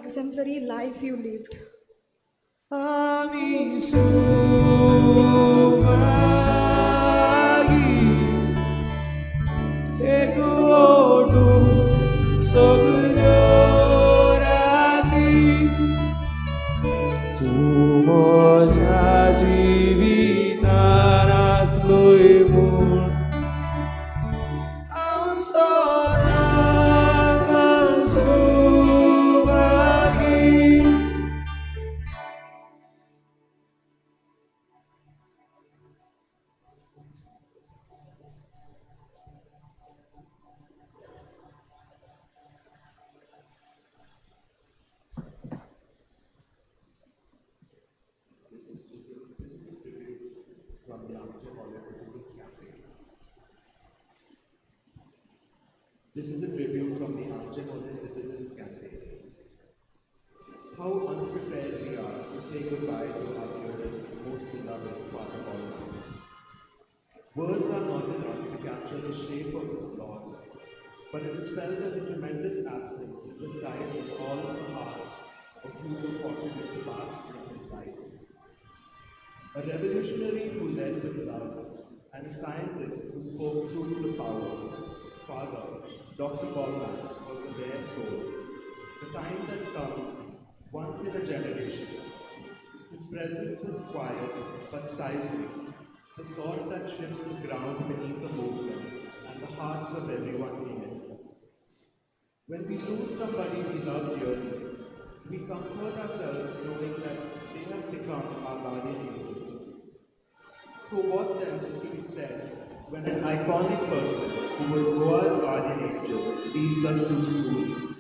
exemplary life you lived. आमी सुभागी एक ओटू सगल्यो राती तूं म्हज्या जिवितान आसलोय म्हूण हांव सदांच Subhagi. This is a tribute from the Amche College Citizens Campaign. This is a tribute from the Amche College Citizens Campaign. How unprepared we are to say goodbye to our dearest, most beloved Father Bolmax. Words are not enough to capture the shape of this loss, but it is felt as a tremendous absence in the size of all of the hearts of who were fortunate to bask in his light. A revolutionary who led with love, and a scientist who spoke truth to power, Father Dr. Bolmax was a rare soul, the kind that comes once in a generation. His presence was quiet but seismic, the sort that shifts the ground beneath the movement and the hearts of everyone in it. When we lose somebody we love dearly, we comfort ourselves knowing that they have become our guardian angel. So what then is to be said when an iconic person who was Goa's guardian angel leaves us too soon?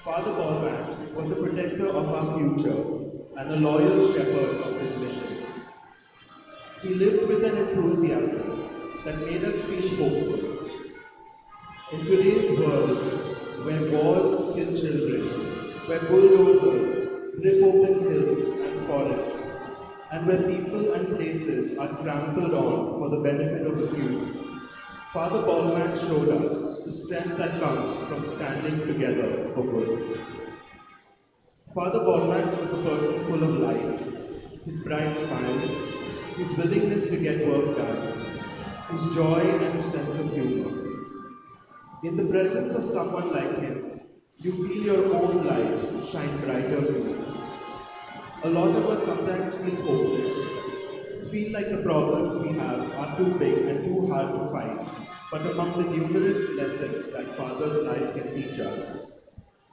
Father Bolmax was a protector of our future and a loyal shepherd of his mission. He lived with an enthusiasm that made us feel hopeful. In today's world, where wars kill children, where bulldozers rip open hills and forests, and where people and places are trampled on for the benefit of a few, Father Bolmax showed us the strength that comes from standing together for good. Father Bolmax was a person full of light, his bright smile, his willingness to get work done, his joy and his sense of humor. In the presence of someone like him, you feel your own light shine brighter too. A lot of us sometimes feel hopeless, feel like the problems we have are too big and too hard to fight, but among the numerous lessons that Father's life can teach us,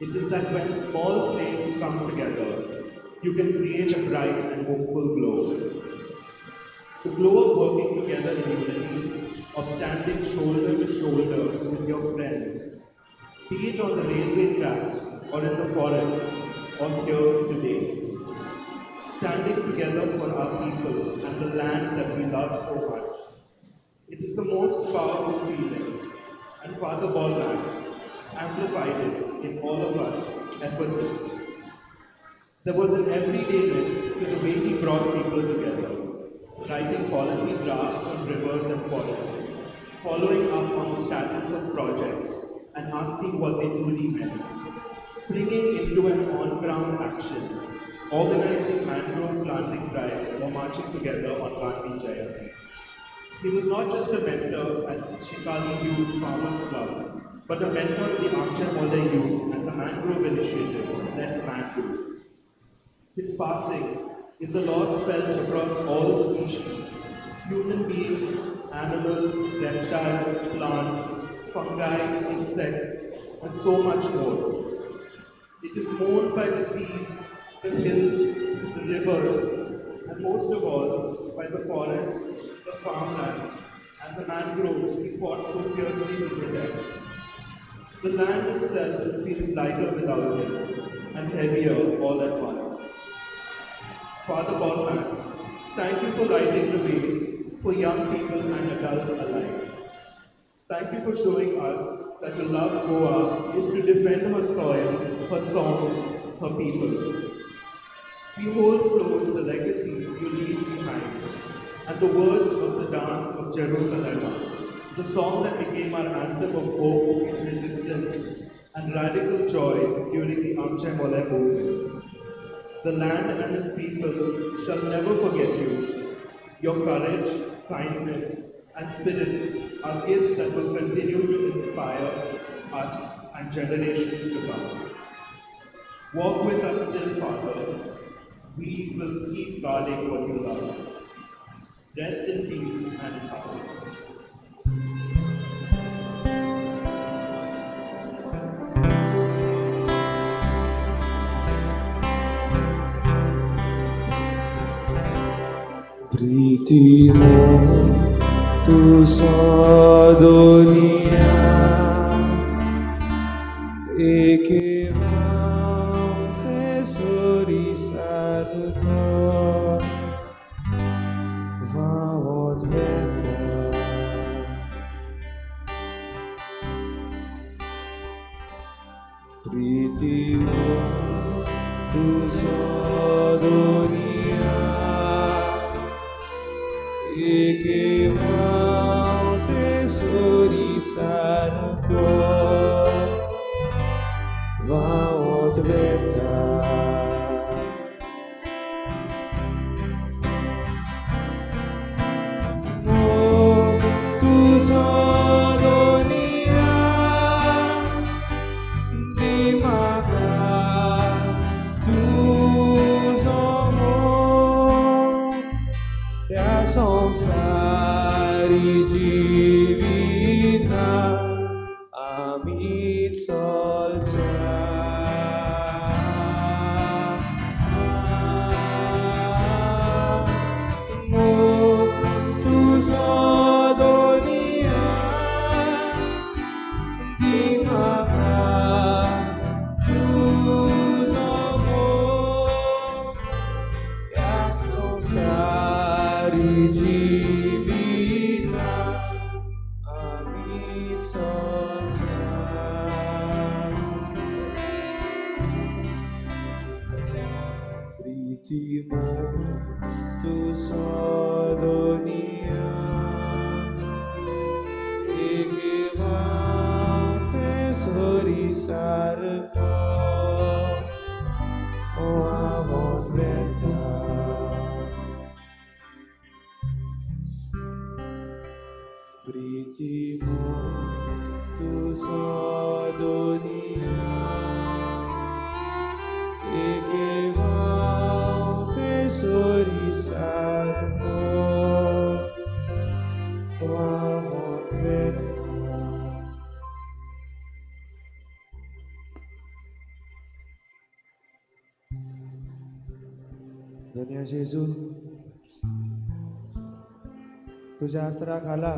it is that when small flames come together, you can create a bright and hopeful glow. The glow of working together in unity, of standing shoulder to shoulder with your friends, be it on the railway tracks or in the forest or here today. Standing together for our people and the land that we love so much. It is the most powerful feeling, and Father Bolmax amplified it in all of us effortlessly. There was an everydayness to the way he brought people together, writing policy drafts on rivers and forests, following up on the status of projects and asking what they truly meant, springing into an on-ground action, organizing mangrove planting drives or marching together on Gandhi Jayanti. He was not just a mentor at Shikali Youth Farmers Club, but a mentor to the Amche Mole Youth and the Mangrove Initiative, Let's Mangrove. His passing is a loss felt across all species, human beings, animals, reptiles, plants, fungi, insects, and so much more. It is mourned by the seas, the hills, the rivers, and most of all, by the forests, the farmlands, and the mangroves he fought so fiercely to protect. The land itself feels lighter without him, and heavier all at once. Father Bolmax, thank you for lighting the way for young people and adults alike. Thank you for showing us that to love Goa is to defend her soil, her songs, her people. We hold close the legacy you leave behind and the words of the Dance of Jerusalem, the song that became our anthem of hope in resistance and radical joy during the Amche Mollem movement. The land and its people shall never forget you. Your courage, kindness, and spirits are gifts that will continue to inspire us and generations to come. Walk with us still, Father. We will keep guarding what you love. Rest in peace and power. Pritimo tu sodonia eke tesori sarto vaot veta. Pritimo tu sodonia eke tesori sarto vaot veta. धन्य जेजू, तुझ्या आसरा खाला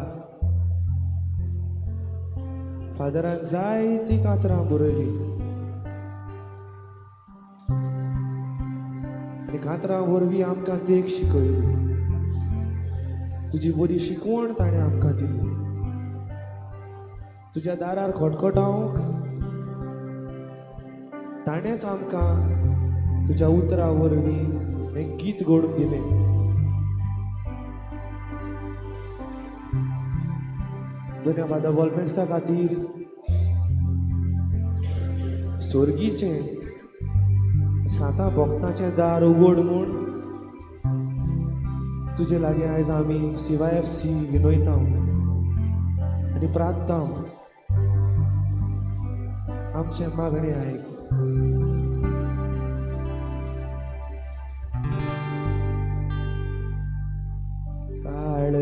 फादरान जायती कातरां बरयली आनी कातरां वरवीं आमकां देख शिकयली. तुजी बरी शिकवण ताणें आमकां दिली. तुज्या दारार खटखटावंक ताणेंच आमकां तुज्या उतरां वरवीं हें गीत घडून दिलें. दोन्या फादर बोलमेक्सा खातीर सोर्गीचें सातां भोक्ताचें दार उगड म्हूण तुजे लागीं आयज आमी CYFC विनयता आनी प्रार्थना. आमचें मागणें आयक.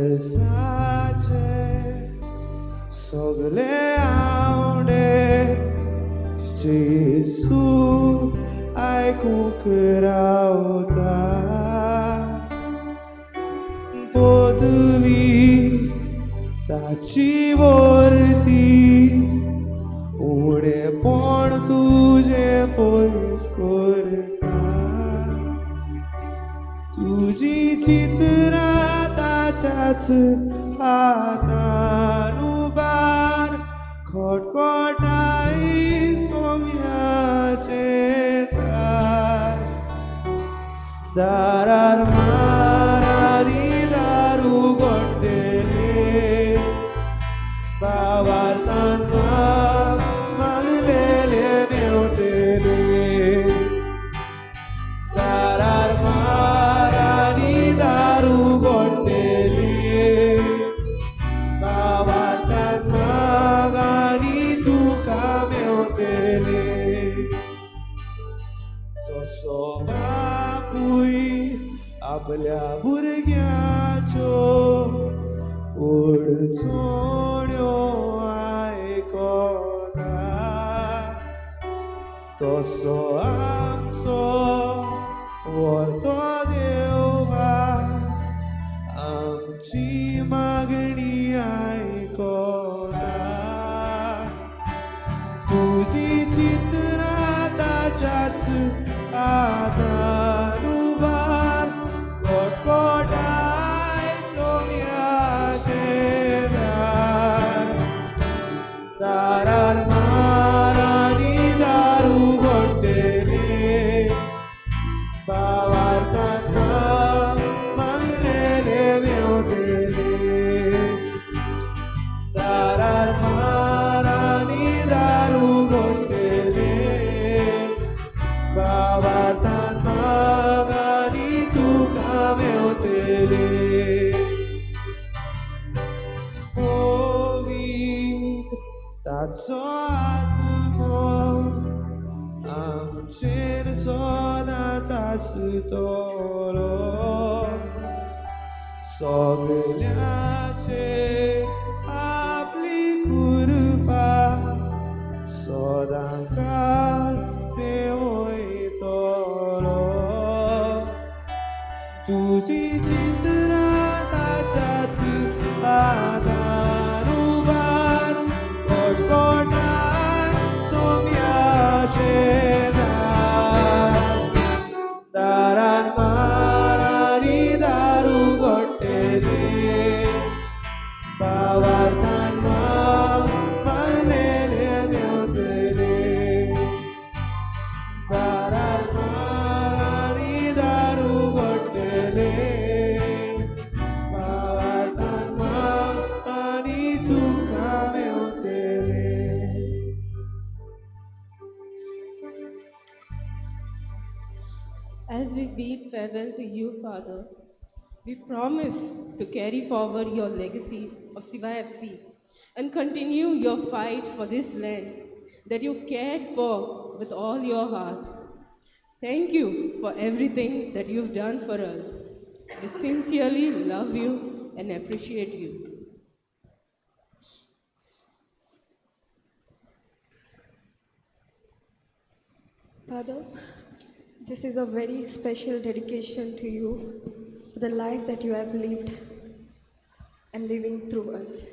काळसाचे सगळे आवडे जेजू आयकूंक रावता. पदवी ताची वर्ती उणेपण तुजें पयस करता. तुजी चित्रां ताच्याच हातान उबार खटखटाय सोम्याचें दार. दारार मारारी दार उगडटलें बाबार तांकां मागलेलें. आपल्या भुरग्याच्यो अडचण्यो आयकता तसो आमचो व्हरतो देवा आमची मागणी आयकता तुजी चित्रां ताच्याच आदार उबार कोटकोटाय चोम्याचें दार दारार मारांनी दार उगडटेलें भावार्थान मागलेलें मेवतेलें दारार मारांनी दार उगडटेलें भावार्थान मागानी तुका मेवतेलें पवित्र ताचो आत्मो आमचेर सदांच आसतलो सगल्याचेर आपली कृपा सदांकाल पेंवयतलो तुजी चित्रां ताच्याच आदार उबार कोटकोटाय सोम्याचें दार दारार मारांनी दार उगडटेलें भावार्थान मागलेलें मेवतेलें दारार मारांनी दार उगडटेलें भावार्थान आनी तुका मेवतेलें. As we bid farewell to you, Father, we promise to carry forward your legacy of CYFC and continue your fight for this land that you cared for with all your heart. Thank you for everything that you've done for us. We sincerely love you and appreciate you. Father, this is a very special dedication to you for the life that you have lived and living through us.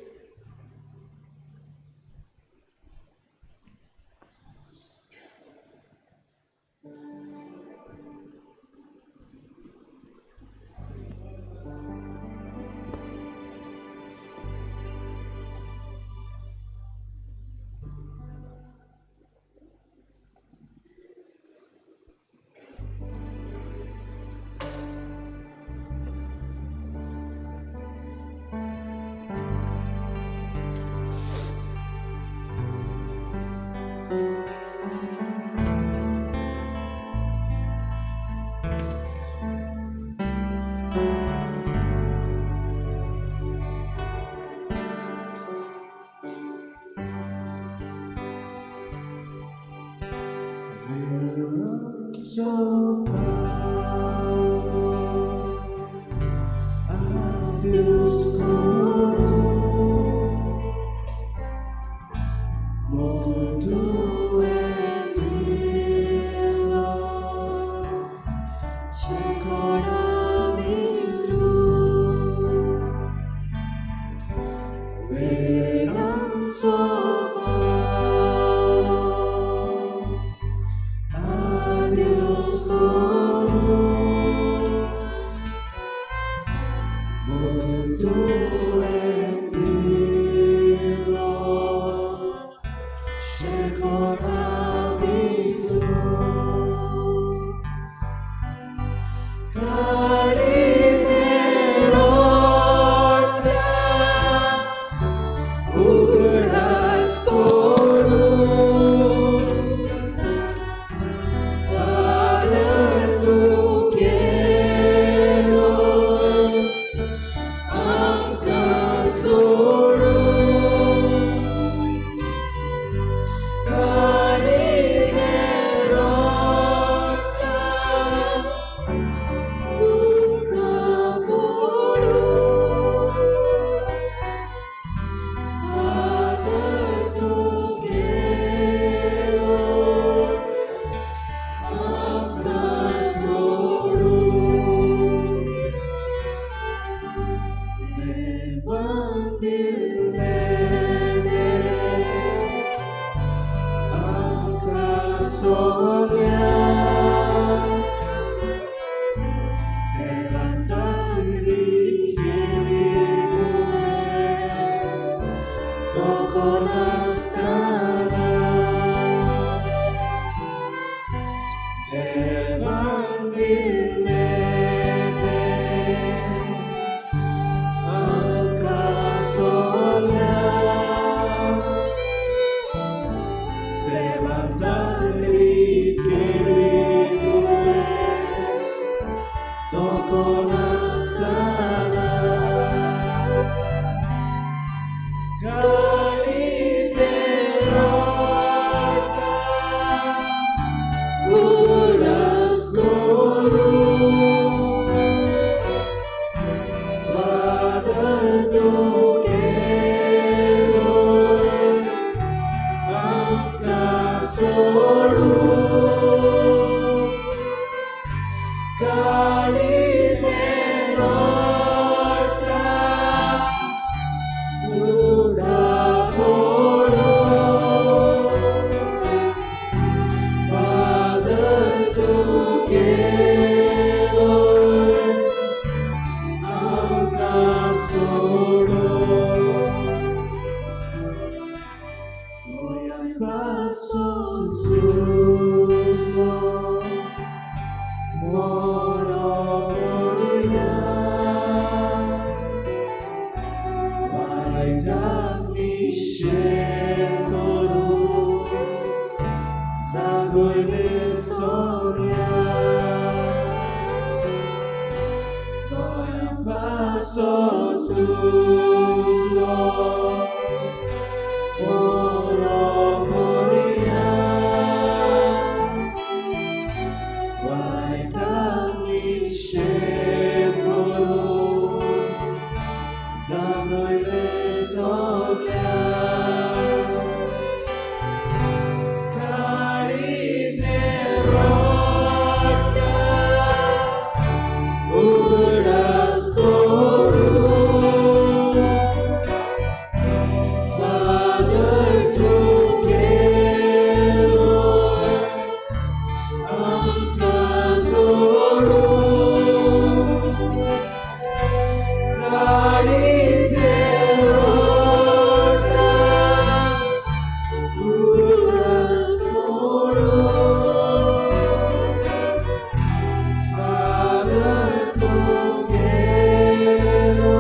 So powerful, Deus Shekora. तोको नासतना देवान दिल्लें तेणें आमकां सगल्यांक सेवा चाकरी केली तुवें तोको नासतना काळीजें रडटा उगडास करून फादर तूं गेलो आमकां सोडून काळीजें रडटा तुका पळोवन फादर तूं गेलो आमकां सोडून गोंया पासत झुजलो मरो पडया वायटाक निशेध करून जागयलें सगळ्यांक गोंया पासत झुजलो मरो पडया वायटाक निशेध करून जागयलें सगळ्यांक काळीजें रडटा उगडास करून फादर तूं गेलो आमकां सोडून काळीजें रडटा उगडास करून फादर तूं गेलो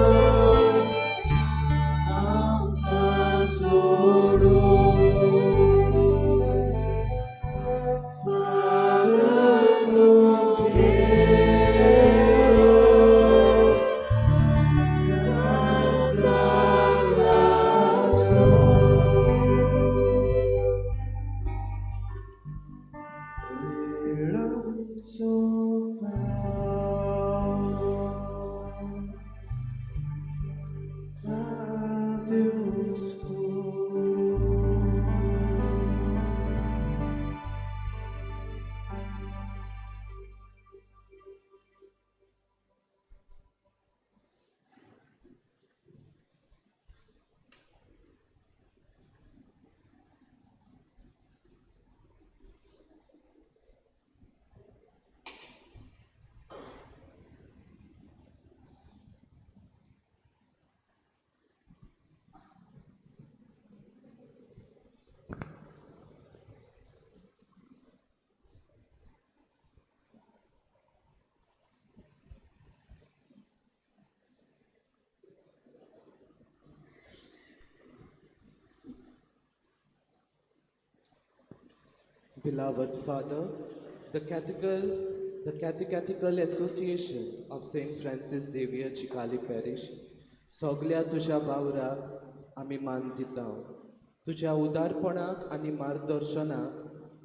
आमकां सोडून फादर तूं गेलो काळजाक सोडून. वेळांचो पावो Deus. Beloved Father, the Catechetical Association of St. Francis Xavier Chikhali Parish, सगल्या तुज्या वावराक आमी मान दिता. तुज्या उदारपणाक आनी मार्गदर्शनाक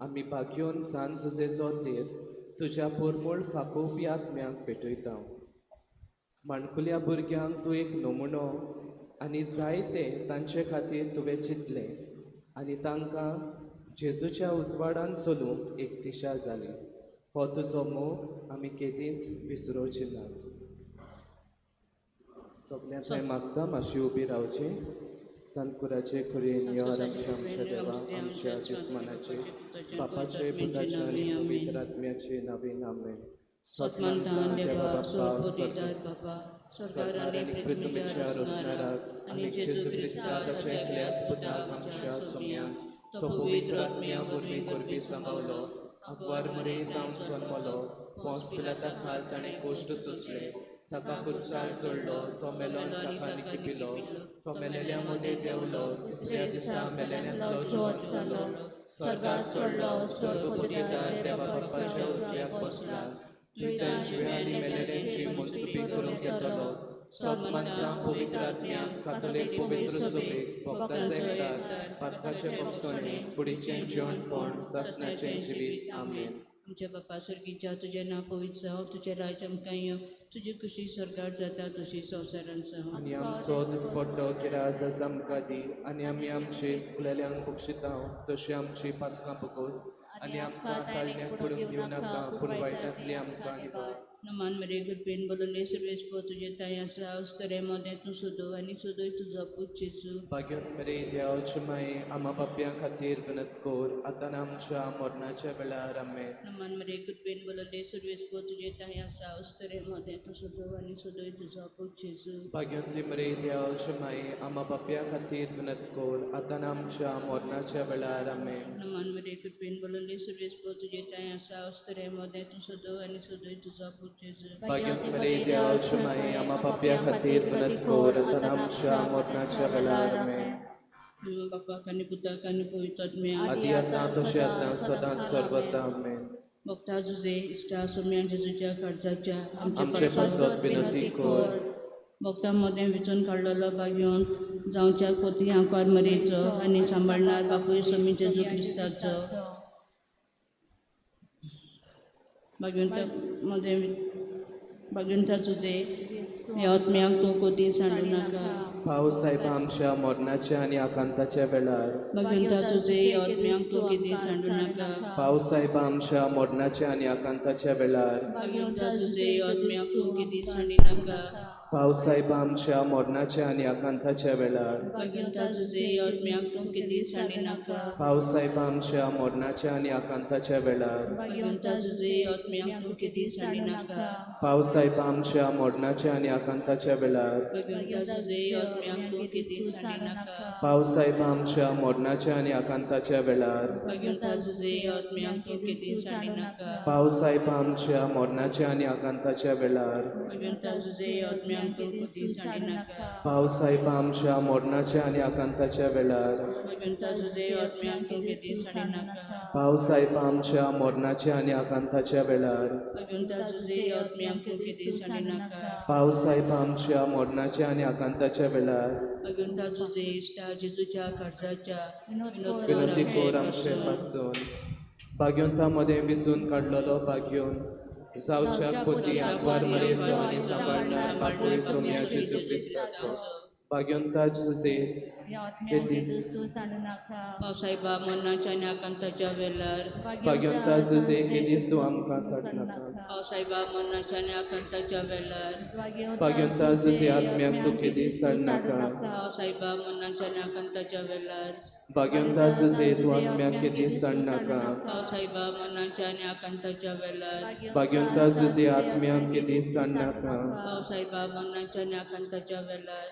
आमी भाग्योन सान जुजेचो तेर्स तुज्या पोरमोळ फाकोवपी आत्म्याक पेटयता. माणकुल्या भुरग्यांक तूं एक नमुनो आनी जायते तांचे खातीर तुवें चिंतलें आनी तांकां जेजूच्या उजवाडान चलूंक एक दिशा जाली. हो तुजो मोग आमी केदींच विसरोचे नात. सगळ्यांक हांवें मागता मातशी उबी रावची. संतकुराचे खुरेन आमच्या आमच्या देवा आमच्या जिस्मानाचे बापाचे पुताचे आनी पवित्र आत्म्याचे नवीन आमेन. सोतमानतान देवा सोर बापा स्वर्गार आनी पृथ्वीच्या रचणाराक आनी जेजू क्रिस्ता ताच्या एकल्याच पुताक आमच्या सोम्याक तो पवित्र आत्म्या वरवीं गर्भी सांबावलो आंकवार मरे जावन जल्मलो पोंस पिलाता खाल ताणें कोश्ट सोंसले ताका खुर्सार सोडलो तो मेलो आनी ताका निकिपिलो तो मेलेल्या मदें देंवलो तिसऱ्या दिसा मेलेल्यांतलो जिवंत जालो स्वर्गात चडलो स्वर्ग पदवीदार देवा बापाच्या उजव्याक बसला थंय जिव्या आनी मेलेल्यांची मनसुबी करूंक येतलो सतमानता पवित्र आत्म्याक कातोलीक पवित्र सभेक भक्ताचे एकठार पातकाचे भोगसणे कुडीचें जेवणपण सासणाचें जिवीत आमेन. आमच्या बापा स्वर्गीच्या तुजें नांव पवित्र जावं तुजें राज्य आमकां येवं तुजी खुशी स्वर्गार जाता तशी संवसारांत जावं. आनी आमचो दिसपट्टो किरास आज आमकां दी आनी आमी आमचे चुकलेल्यांक बक्षितांव तशी आमची पातकां बगोस आनी आमकां ताळण्याक पडूंक दिवं नाका पूण वायटांतली आमकां निवार. नमान मरे कृपेन बोलले सर्वेस्पो तुजे ताय आसा अस्तरे मदें तूं सोदो आनी सोदोय तुजो पूत जेजू. भाग्योन मरे देवाचे माये आमा पापयां खातीर विनत कर आतां आमच्या मरणाच्या वेळार आमेन. नमान मरे कृपेन बोलले सर्वेस्पो तुजे ताय आसा अस्तरे मदें तूं सोदो आनी सोदोय तुजो पूत जेजू. भाग्योन मरे देवाचे माये आमा पापयां खातीर विनत कर आतां आमच्या मरणाच्या वेळार आमेन. नमान मरे कृपेन बोलले सर्वेस्पो तुजे ताय आसा अस्तरे मदें तूं सोदो आनी सोदोय तुजो पूत जेजू. भाग्योन मरे देवाचे माये आमा पापयां खातीर विनत कर आतां आमच्या मरणाच्या वेळार आमेन. बापाक आनी पुताक आनी पवित्र आत्म्याक आदी आतां तशें आतां सदां सर्वदा आमेन. भक्ता जुजे इश्टा सोम्या जेजूच्या काळजाच्या आमचे पासत विनंती कर. भक्तां मदें विचून काडलेलो भाग्योन जावच्या कोती आंकवार मरेचो आनी सांबाळणार बापूय सोमी जेजू क्रिस्ताचो भाग्योंता मदें भाग्योंता जुजे ह्या आत्म्याक तूं कोती सांडू नाका. पावस साहेब आमच्या मरणाच्या आनी आकांताच्या वेळार भाग्योंता जुजे ह्या आत्म्याक तूं केदी सांडू नाका. पावस साहेब आमच्या मरणाच्या आनी आकांताच्या वेळार भाग्योंता जुजे ह्या आत्म्याक तूं केदी सांडी नाका. पावस साहेब आमच्या मरणाच्या आनी आकांताच्या वेळार भाग्योंता जुजे ह्या आत्म्याक तूं केदी सांडी नाका. पावस साहेब आमच्या मरणाच्या आनी आकांताच्या वेळार भाग्योंता जुजे ह्या आत्म्याक तूं केदी सांडी नाका. पावस साहेब आमच्या मरणाच्या आनी आकांताच्या वेळार भाग्योंता जुजे ह्या आत्म्याक तूं केदी सांडी नाका. पावस साहेब आमच्या मरणाच्या आनी आकांताच्या वेळार भाग्योंता जुजे ह्या आत्म्याक तूं केदी सांडी नाका. पावस साहेब आमच्या मरणाच्या आनी आकांताच्या वेळार भाग्योंता जुजे ह्या आत्म्याक तूं केदी सांडी नाका. पावस साहेब आमच्या मरणाच्या आनी आकांताच्या वेळार भाग्योंता जुजे ह्या आत्म्याक तूं केदी सांडी नाका. पावस साहेब आमच्या मरणाच्या आनी आकांताच्या वेळार भाग्योंता जुजे ह्या आत्म्याक तूं केदी सांडी नाका. पावस साहेब आमच्या मरणाच्या आनी आकांताच्या वेळार भाग्योंता जुजे इश्टा जेजूच्या काळजाच्या विनंती कर आमचे पासून. भाग्योंता मदें विचून काडलेलो भाग्योन जावच्या कोती आंकवार मरेचो आनी सांबाळणार बापूय सोम्या जेजू क्रिस्ताचो भाग्योंता जुजे पावसाहेबा मरणाच्या आनी आकांताच्या वेळार भाग्योंता जुजे केदीस तूं आमकां साडनाका. पावसाहेबा मरणाच्या आनी आकांताच्या वेळार भाग्योंता जुजे आत्म्याक तूं केदीस साडनाका. पावसाहेबा मरणाच्या आनी आकांताच्या वेळार भाग्योंता जुजे तूं आत्म्याक केदीस साडनाका. पावसाहेबा मरणाच्या आनी आकांताच्या वेळार भाग्योंता जुजे आत्म्याक केदीस साडनाका. पावसाहेबा मरणाच्या आनी आकांताच्या वेळार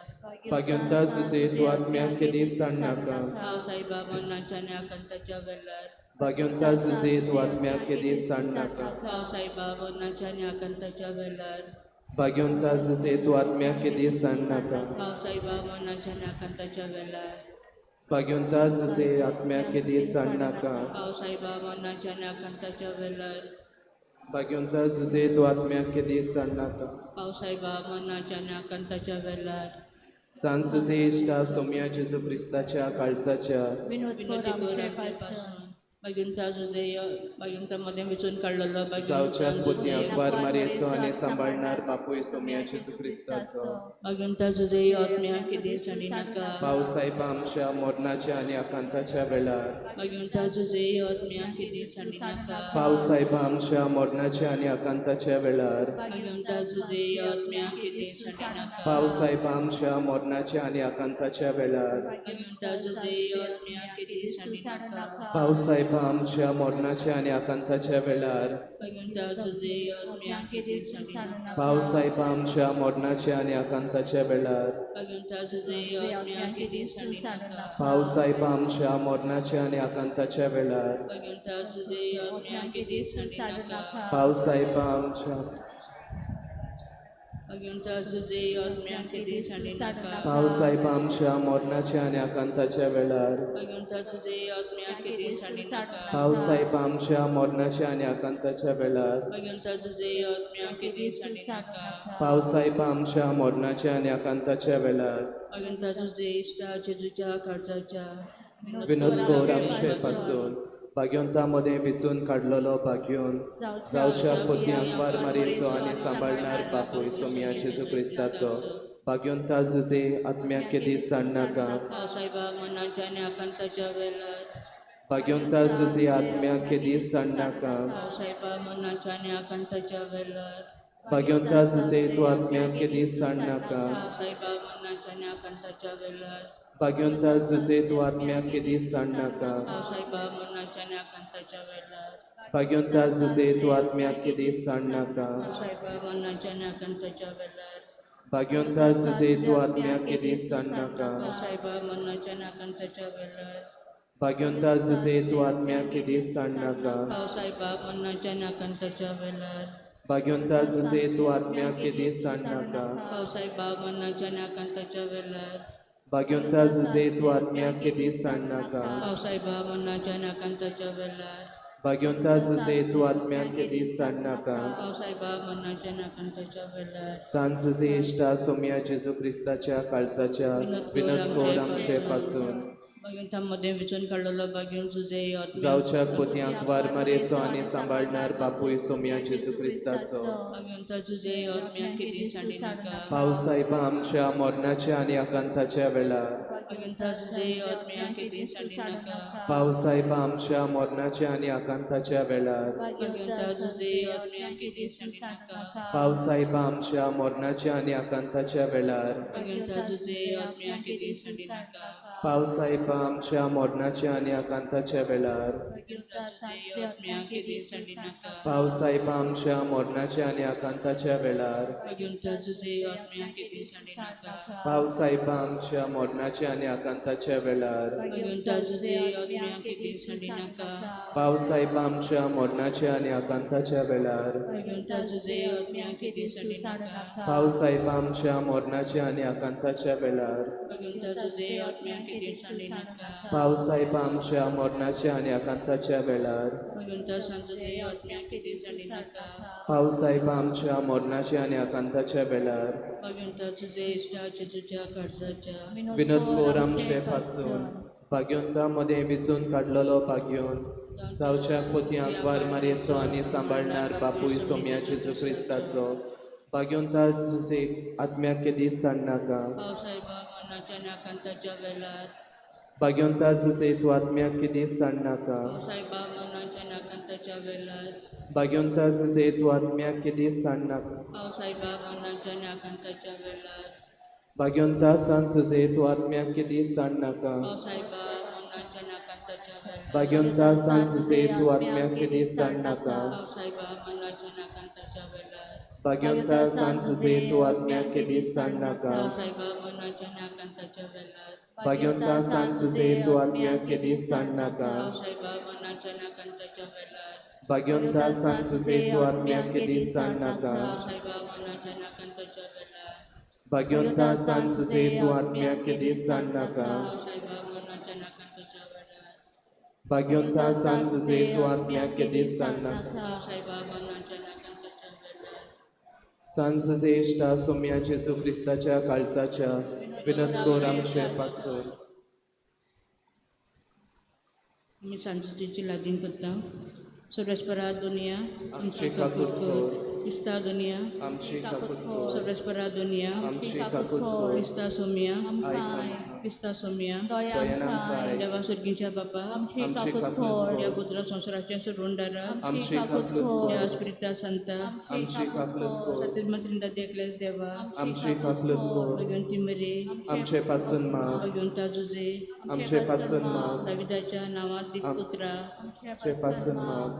भाग्योंता जुजे तूं आत्म्याक केदीस साडनाका. पावसाहेबा मरणाच्या आनी आकांताच्या वेळार भाग्योंता जुजे तूं आत्म्याक केदीस साडनाका. पावसाहेबा मरणाच्या आनी आकांताच्या वेळार भाग्योंता जुजे तूं आत्म्याक केदीस साडनाका. पावसाहेबा मरणाच्या आनी आकांताच्या वेळार भाग्योंता जुजे आत्म्याक केदीस साडनाका. पावसाहेबा मरणाच्या आनी आकांताच्या वेळार भाग्योंता जुजे तूं आत्म्याक केदीस साडनाका. पावसाहेबा मरणाच्या आनी आकांताच्या वेळार सान जुजे इश्टा सोम्या जेजू क्रिस्ताच्या काळजाच्या विनंती कर आमचे पासून. भाग्योंता जुजे भाग्योंता मदें विचून काडलेलो जावच्या पोती आंकवार मारयेचो आनी सांबाळणार बापूय सोम्या जेजू क्रिस्ताचो भाग्योंता जुजे ह्या आत्म्याक केदी सांडी नाका. पावस साहेब आमच्या मरणाच्या आनी आकांताच्या वेळार भाग्योंता जुजे ह्या आत्म्याक केदी सांडी नाका. पावस साहेब आमच्या मरणाच्या आनी आकांताच्या वेळार भाग्योंता जुजे ह्या आत्म्याक केदी सांडी नाका. पावस साहेब आमच्या मरणाच्या आनी आकांताच्या वेळार भाग्योंता जुजे ह्या आत्म्याक केदी सांडू नाका. भावसाहेबा आमच्या मरणाच्या आनी आकांताच्या वेळार. भगवंता तुझे आत्म्याक दीस सांडू नाका. भावसाहेबा आमच्या मरणाच्या आनी आकांताच्या वेळार. भगवंता तुझे आत्म्याक दीस सांडू नाका. भावसाहेबा आमच्या मरणाच्या आनी आकांताच्या वेळार. भगवंता तुझे आत्म्याक दीस सांडू नाका. भावसाहेबा आमच्या भगवंता तुझे आत्म्याक दीस सांडू नाका. भावसाहेबा आमच्या मरणाच्या आनी आकांताच्या वेळार. भगवंता तुझे आत्म्याक दीस सांडू नाका. भावसाहेबा आमच्या मरणाच्या आनी आकांताच्या वेळार. भगवंता तुझे आत्म्याक दीस सांडू नाका. भावसाहेबा आमच्या मरणाच्या आनी आकांताच्या वेळार. भगवंता तुझे इश्टा जेजूच्या काळजाच्या विनोद कोर आमचे पासून भाग्यवंता मदें विचून काडलेलो भाग्योन जावच्या पोतयांक वार मारयेचो आनी सांबाळणार बापूय सोमया जेजू क्रिस्ताचो भाग्यवंता जुजे आत्म्याक दीस सांडनाका. साहेबा मनाच्या आनी आकांताच्या वेळार. भाग्यवंता जुजे आत्म्याक दीस सांडनाका. साहेबा मनाच्या आनी आकांताच्या वेळार. भाग्यवंता जुजे तूं आत्म्याक दीस सांडनाका. साहेबा मनाच्या आनी आकांताच्या वेळार. भाग्यवंता जुजे तूं आत्म्याक दीस सांडनाका. साहेबा मनाच्या आनी आकांताच्या वेळार. भाग्यवंता जुजे तूं आत्म्याक दीस सांडनाका. साहेबा मनाच्या आनी आकांताच्या वेळार. भाग्यवंता जुजे तूं आत्म्याक दीस सांडनाका. साहेबा मनाच्या आनी आकांताच्या वेळार. भाग्यवंता जुजे तूं आत्म्याक दीस सांडनाका. साहेबा मनाच्या आनी आकांताच्या वेळार. भाग्यवंता जुजे तूं आत्म्याक दीस सांडनाका. साहेबा मनाच्या आनी आकांताच्या वेळार. भाग्यवंता जुजे तूं आत्म्याक दीस सांडनाका. साहेबा मनाच्या आनी आकांताच्या वेळार. भाग्यवंता जुजे तूं आत्म्याक दीस सांडनाका. साहेबा मनाच्या आनी आकांताच्या वेळार. सान जुजे इश्टा सोमया जेजू क्रिस्ताच्या काळजाच्या विनोद कोर आमचे पासून भगवंता मदें विचून काडलेलो भाग्यवंत तुझे जावच्या पोतयांक वार मारयेचो आनी सांबाळणार बापूय सोमया जेजू क्रिस्ताचो भगवंता तुझे आत्म्याक दीस सांडू नाका. भावसाहेबा आमच्या मरणाच्या आनी आकांताच्या वेळार. भगवंता तुझे आत्म्याक दीस सांडू नाका. भावसाहेबा आमच्या मरणाच्या आनी आकांताच्या वेळार. भगवंता तुझे आत्म्याक दीस सांडू नाका. भावसाहेबा आमच्या मरणाच्या आनी आकांताच्या वेळार. भगवंता तुझे आत्म्याक दीस सांडू नाका. भावसाहेबा आमच्या मरणाच्या आनी आकांताच्या वेळार. आत्म्याक दीस सांडू नाका. भावसाहेबा आमच्या मरणाच्या आनी आकांताच्या वेळार. भगवंता तुझे आत्म्याक दीस सांडू नाका. भावसाहेबा आमच्या मरणाच्या आनी आकांताच्या वेळार. भगवंता तुझे आत्म्याक दीस सांडू नाका. भावसाहेबा आमच्या मरणाच्या आनी आकांताच्या वेळार. भगवंता तुझे आत्म्याक दीस सांडू नाका. भावसाहेबा आमच्या मरणाच्या आनी आकांताच्या वेळार. भगवंता तुझे आत्म्याक दीस सांडू नाका. भावसाहेबा आमच्या मरणाच्या आनी आकांताच्या वेळार. भगवंता तुझे आत्म्याक दीस सांडू नाका. भावसाहेबा आमच्या मरणाच्या आनी आकांताच्या वेळार. भगवंता तुझे इश्टा जेजूच्या काळजाच्या विनोद कोर आमचे पासून भाग्यवंता मदें विचून काडलेलो भाग्योन जावच्या पोतयांक वार मारयेचो आनी सांबाळणार बापूय सोमया जेजू क्रिस्ताचो भाग्यवंता जुजे आत्म्याक दीस सांडनाका. साहेबा मनाच्या आनी आकांताच्या वेळार. भाग्यवंता जुजे तूं आत्म्याक दीस सांडनाका. साहेबा मनाच्या आनी आकांताच्या वेळार. भाग्यवंता जुजे तूं आत्म्याक दीस सांडनाका. साहेबा मनाच्या आनी आकांताच्या वेळार. भाग्यवंता सान जुजे तूं आत्म्याक दीस सांडनाका. साहेबा मनाच्या आनी आकांताच्या वेळार. भाग्यवंता सान जुजे तूं आत्म्याक दीस सांडनाका. साहेबा मनाच्या आनी आकांताच्या वेळार. भाग्यवंता सान जुजे तूं आत्म्याक दीस सांडनाका. साहेबा मनाच्या आनी आकांताच्या वेळार. भाग्यवंता सान जुजे तूं आत्म्याक दीस सांडनाका. साहेबा मनाच्या आनी आकांताच्या वेळार. भाग्यवंता सान जुजे तूं आत्म्याक दीस सांडनाका. साहेबा मनाच्या आनी आकांताच्या वेळार. भाग्यवंता सान जुजे तूं आत्म्याक दीस सांडनाका. साहेबा मनाच्या आनी आकांताच्या वेळार. भाग्यवंता सान जुजे तूं आत्म्याक दीस सांडनाका. साहेबा मनाच्या आनी आकांताच्या वेळार. सान जुजे इश्टा सोमया जेजू क्रिस्ताच्या काळजाच्या विनोद कोर आमचे पासून आमी सांजोतीची लागीं करता. सर्वेस्परा दुनिया आमची काकूत कर. क्रिस्ता दुनिया आमची काकूत कर. सर्वेस्परा दुनिया आमची काकूत कर. क्रिस्ता सोमिया आयक. क्रिस्ता सोमया दयान आमकां आयक. देवा सर्गीच्या बापा आमची काकूत कर. देवा पुत्रा संवसाराच्या सोडवणदारा आमची काकूत कर. देवा स्पिरिता संता आमची काकूत कर. सातिर्म त्रिंदाद एकलेस देवा आमची काकूत कर. भगवंती मरे आमचे पासून माग. भगवंता जुजे आमचे पासून माग. दाविदाच्या नांवात पुत्रा आमचे पासून माग.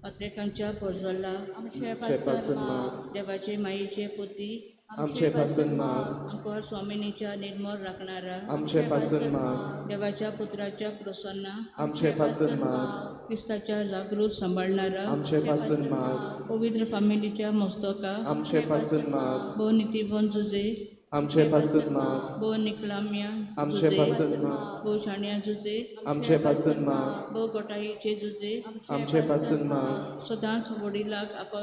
पत्रिकांच्या पोरजोला आमचे पासून माग. देवाचे माईचे पोती आमचे पासून माग. अंकोर स्वामिनीच्या निर्मळ राखणारा आमचे पासून माग. देवाच्या पुत्राच्या प्रसन्ना आमचे पासून माग. क्रिस्ताच्या जागृत सांबाळणारा आमचे पासून माग. पवित्र फामिलीच्या मस्तका आमचे पासून माग. भोव नितीबन जुजे आमचे पासून माग. भोव निकलाम्या आमचे पासून माग. भोव शाण्या जुजे आमचे पासून माग. भोव गोटाईचे जुजे आमचे पासून माग. सदांच वडिलाक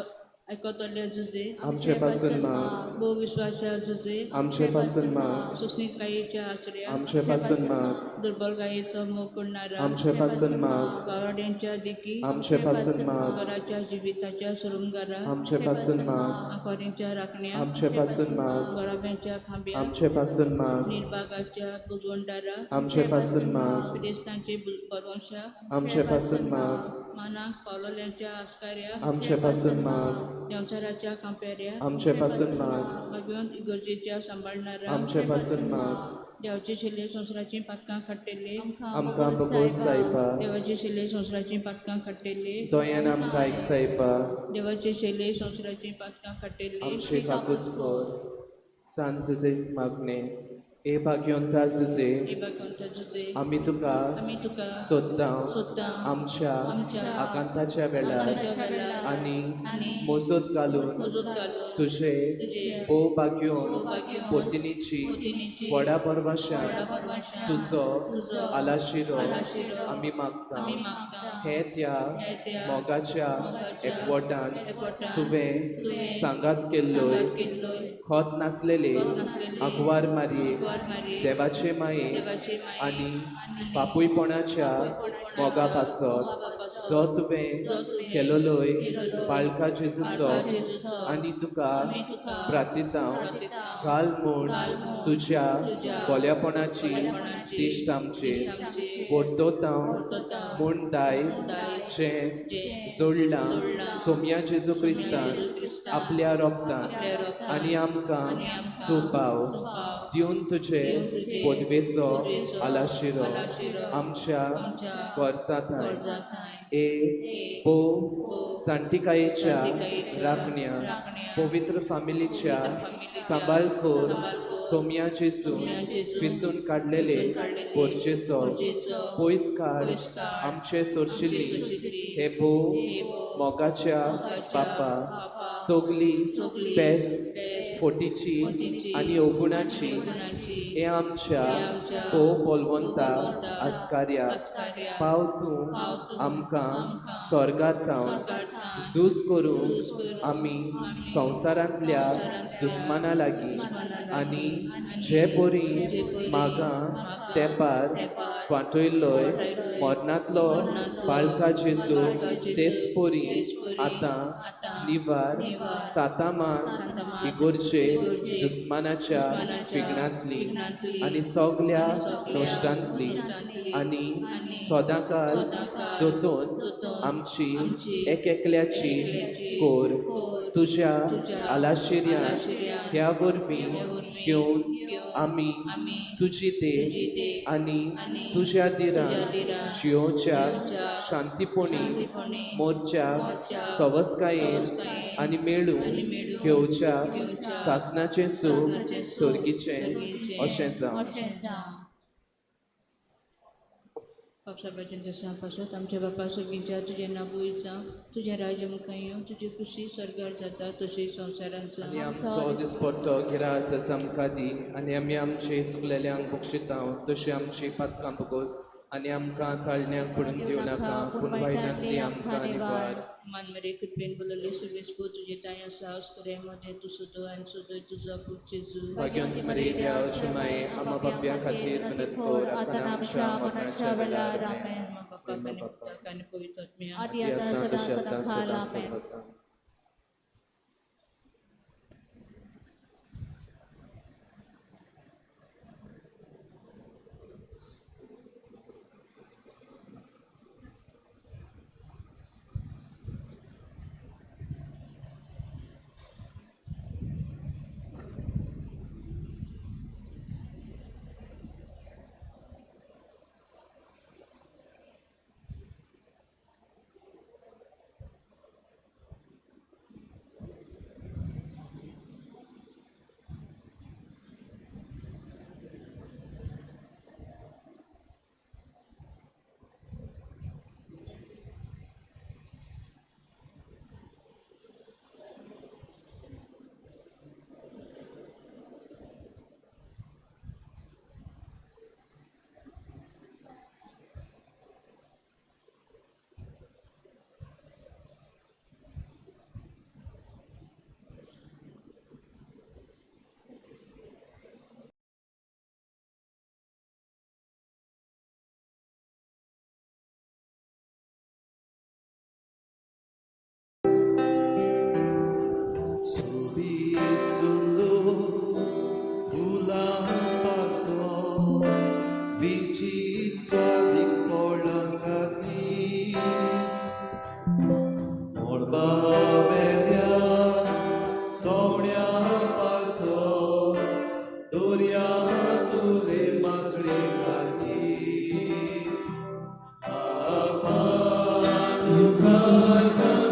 आयकतले जुजे आमचे पासून माग. भोव विश्वासा जुजे आमचे पासून माग. सोंसणीकायेच्या आसऱ्या आमचे पासून माग. दुर्बलकायेचो मोग करणारा आमचे पासून माग. वावराड्यांच्या देखी आमचे पासून माग. घराच्या जिविताच्या सुरुंगारा आमचे पासून माग. आंकोरींच्या राखण्या आमचे पासून माग. गोराब्यांच्या खांब्या आमचे पासून माग. निर्भागाच्या बुजवणदारा आमचे पासून माग. पिडेस्तांचे बरोवंशा आमचे पासून माग. मानाक पावलल्यांच्या आस्काऱ्या आमचे पासून माग. संवसाराच्या कांपेऱ्या आमचे पासून माग. भगवंत इगर्जेच्या सांबाळणारा आमचे पासून माग. देवाचे शिले संवसाराचीं पातकां काडटेले आमकां बगोस सायबा. देवाचे शिले संवसाराचीं पातकां काडटेले दोयान आमकां आयक सायबा. देवाचे शिले संवसाराचीं पातकां काडटेले आमची काकूत कर. सान जुजे मागणे. ए भाग्यवंता जुजे आमी तुका सोदता आमच्या आकांताच्या वेळार आनी मोजोत घालून तुजे भोव भाग्योन पोतिनीची व्हडा परवाशान तुजो आलाशिरो आमी मागता. हे त्या मोगाच्या एकवटान तुवें सांगात केल्लोय खोत नासलेले आगवार मारये देवाचे माये आनी बापूयपणाच्या मोगा पासत जो तुवें केलोलोय बाळका जेजूचो आनी तुका प्रातितांव घाल म्हूण तुज्या बोल्यापणाची दिश्ट आमचेर वरतोतांव म्हूण दायज जें जोडलां सोम्या जेजू क्रिस्तान आपल्या रोगतान आनी आमकां तूं पाव दिवन तुजे पदवेचो आलाशिरो आमच्या गरजांत ए भोव जाणटिकायेच्या राखण्या पवित्र फामिलीच्या सांबाळ कर सोम्या जेजून विचून काडलेले गरजेचो पयस काड आमचे सोरशिल्ली हे भोव मोगाच्या बापा सगली पेस्त फोटीची आनी अवगुणाची हे आमच्या भोव बोलवंता आस्कार्या पाव तूं आमकां स्वर्गार थावन झूज करून आमी संवसारांतल्या दुस्माना लागीं आनी जे परी मागां तेंपार वाटयल्लोय मरणांतलो बाळका जेजू तेच परी आतां निवार सातामान इगोरचे दुस्मानाच्या विघ्नांतली आनी सगल्या नश्टांतली आनी सदांकाल जोतून आमची एक एकल्याची कोर तुज्या आलाशिऱ्यान ह्या वरवीं घेवन आमी तुजी देह आनी तुज्या दिरान जियोच्या शांतीपणी मोरच्या सवसकायेन आनी मेळून घेवच्या सासणाचें सूख सर्गीचें अशें जावं. बापसाबाच्या देसा पासत आमच्या बापा सर्गीच्या तुजें नांव पवित्र जावं, तुजें राज्य मुखार येवं, तुजी खुशी स्वर्गार जाता तशी संवसारांत जावं. आनी आमचो दिसपट्टो गिरास आमकां दी आनी आमी आमचे चुकलेल्यांक बक्षितां तशी आमची पातकां बगोस आनी आमकां ताळण्याक पडून दिवं नाका पूण वायटांतली आमकां निवार. मान मरे कृपेन बोलले सर्वेस्पो तुजे ताय आसा अस्तुरे मदें तूं सुदो आनी सुदो तुजो पूत जेजू. भाग्यवंत मरे देवाची माये आमा बाप्या खातीर मदत कर आतां आमच्या मरणाच्या वेळार. आमेन. बापाक आनी पुताक आनी पवित्र आत्म्याक. आदी आतां तशें आतां सदां सर्वदा.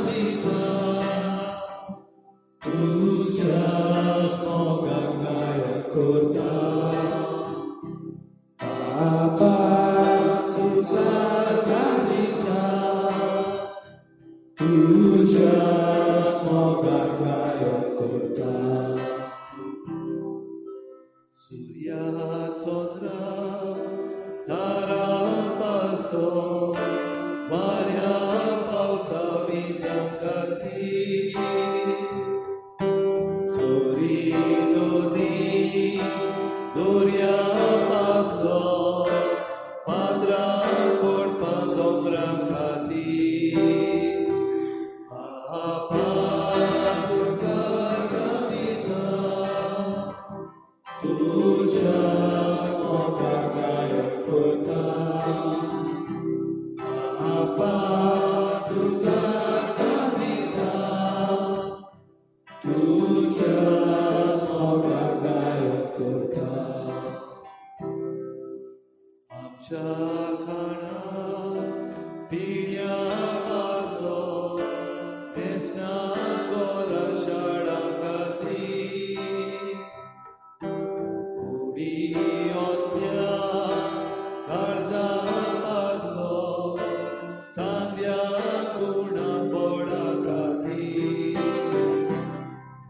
दिता, तुज्या मोगाक गायन करता. बापा तुका दिता, तुज्या मोगाक गायन करता. सूर्या चंद्रा तारा पासो, वाऱ्या पावसा विजां खातीर, चोरी नदी दर्या पासो, फातरां कोडपां दोंगरां खातीर. बापा तुका दिता, तुज्या मोगाक गायन करता. बापा तुका दिता, तुज्या मोगाक गायन करता. आमच्या खाणा पिण्या पासो, न्हेसणा गोरा शाळा खातीर, कुडी ओत्म्या काळजा पासो, सांद्या गुणा बोडा खातीर.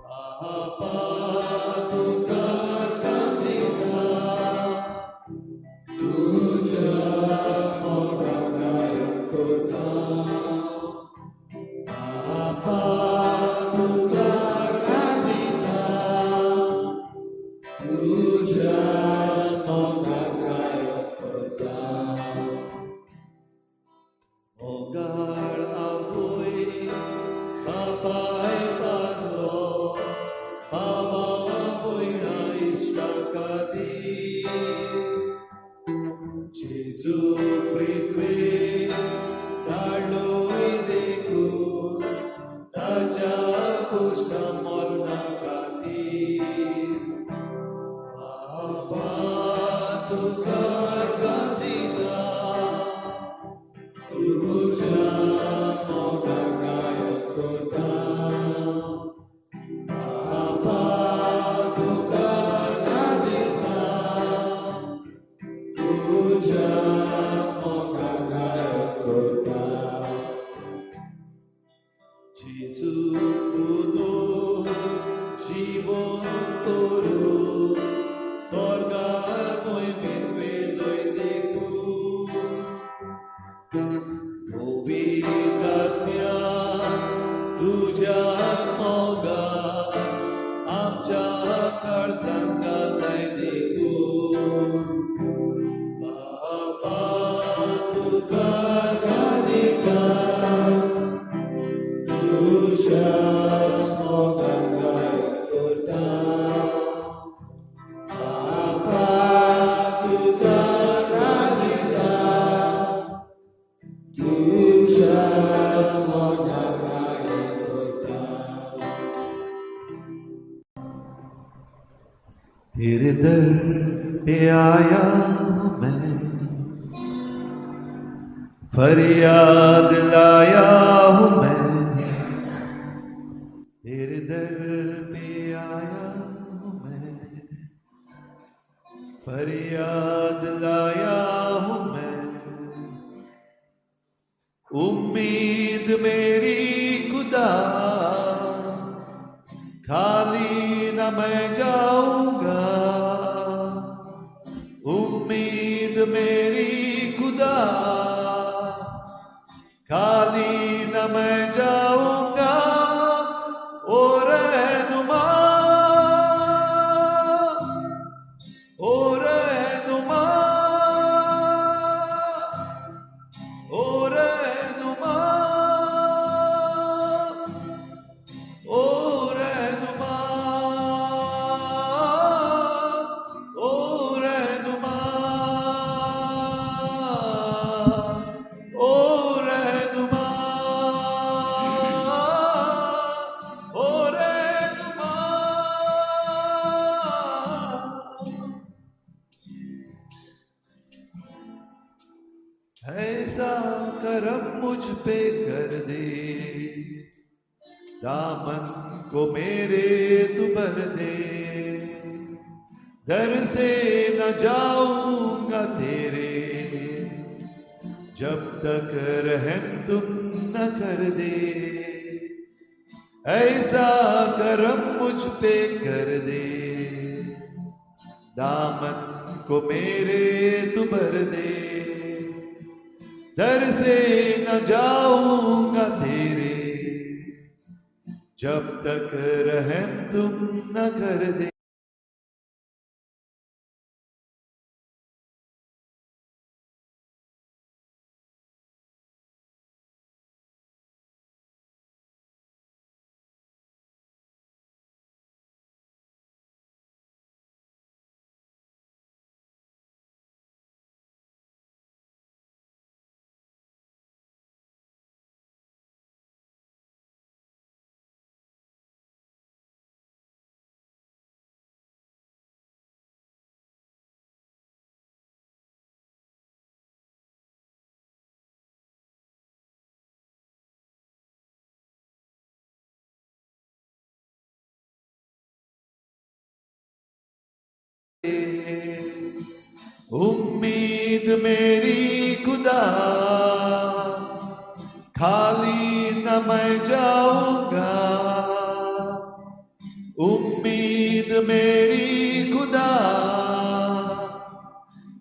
बापा तुका दिता, तुज्या मोगाक गायन करता. बापा तुका दिता, तुज्या मोगाक गायन करता. मोगाळ आवय बापाय पासो, भावा भयणा इश्टा खातीर, जेजू पृथ्वेर धाडलोय देखून, ताच्या कुश्टा मरणा खातीर. बापा तुका दिता, तुज्या मोगाक गायन करता. बापा तुका दिता, तुज्या मोगाक गायन करता. जेजू जीवन करू, स्वर्गार मोहिमेन वेलोय देखून, पवित्र आत्म्या तुज्याच मोगाक आमच्या काळजांत घालय देखून. बापा तुका दिता, तुज्या मोगाक गायन करता. बापा तुका दिता, तुज्या मोगाक गायन करता. तेरे दर पे आया हूँ मैं, फरियाद लाया हूँ मैं. तेरे दर पे आया हूँ मैं, फरियाद लाया हूँ मैं. उम्मीद मेरी खुदा, खाली न मैं जाऊंगा. उम्मीद मेरी खुदा, खाली न मैं जाऊंगा. ओ रहनुमा, ओ रहनुमा, ओ रहनुमा, ओ रहनुमा, ओ रहनुमा, ओ रहनुमा, ओ रहनुमा. ऐसा करम मुझ पे कर दे, दामन को मेरे तू भर दे, दर से न जाऊंगा तेरे, जब तक रहम तुम न कर दे। ऐसा करम मुझ पे कर दे, दामन को मेरे तू भर दे, दर से न जाऊंगा तेरे, जब तक रहम तुम न कर दे। उम्मीद मेरी खुदा, खाली न मैं जाऊंगा, उम्मीद मेरी खुदा,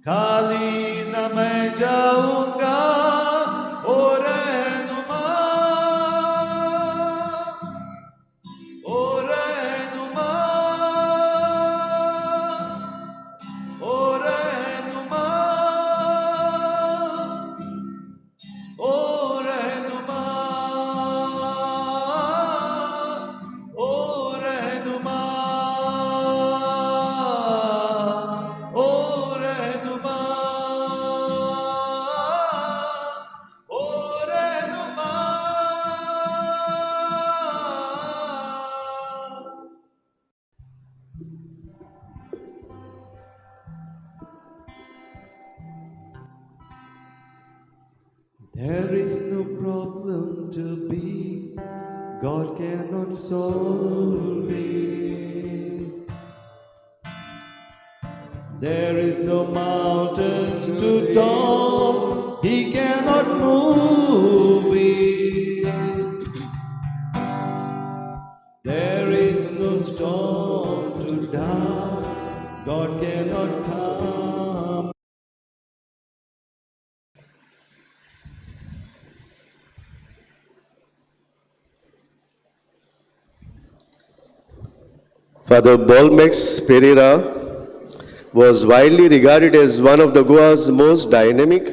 खाली न मैं जाऊंगा। ओ रहनुमा, ओ रहनुमा, ओ रहनुमा, ओ रहनुमा, ओ रहनुमा, ओ रहनुमा, ओ रहनुमा। There is no problem to be, God cannot solve it. There is no mountain too tall, He cannot move it. There is no storm too dark, God cannot calm. Father Bolmax Pereira was widely regarded as one of the Goa's most dynamic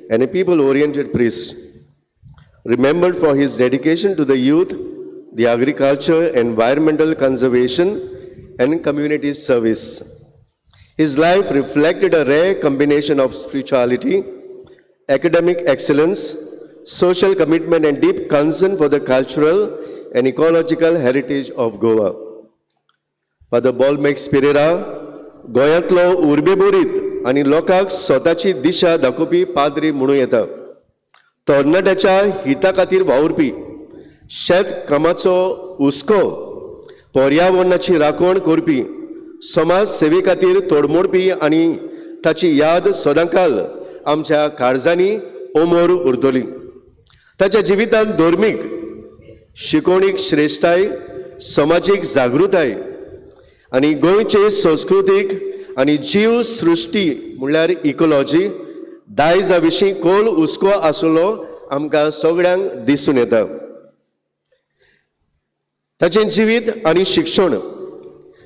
and a people-oriented priests. Remembered for his dedication to the youth, the agriculture, environmental conservation, and community service. His life reflected a rare combination of spirituality, academic excellence, social commitment, and deep concern for the cultural and ecological heritage of Goa. Father Bolmax Pereira गोंयांतलो उर्बेभरीत आनी लोकांक स्वताची दिशा दाखोवपी पाद्री म्हणूं येता. तरणाट्याच्या हिता खातीर वावुरपी, शेत कामाचो हुस्को, पर्यावरणाची राखण करपी, समाज सेवे खातीर तोडमोडपी आनी ताची याद सदांकाल आमच्या काळजांनी अमर उरतली. ताच्या जिवितांत धर्मीक शिकवणीक श्रेश्ठाय, समाजीक जागृताय आनी गोंयचे संस्कृतीक आनी जीव सृश्टी म्हणल्यार इकोलॉजी दायजा विशीं खोल हुस्को आसलो आमकां सगळ्यांक दिसून येता. ताचें जिवीत आनी शिक्षण.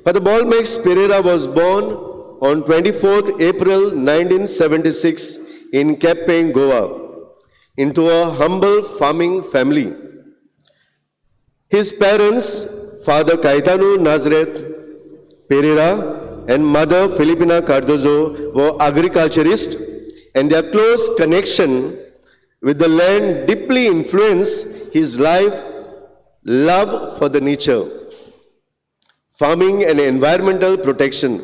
Father Bolmax Pereira was born on 24th April 1976 in Quepem, Goa, into a humble farming family. His parents, Father Caetano Nazareth Pereira and Mother Filipina Cardozo, were agriculturists, and their close connection with the land deeply influenced his life, love for the nature, farming and environmental protection.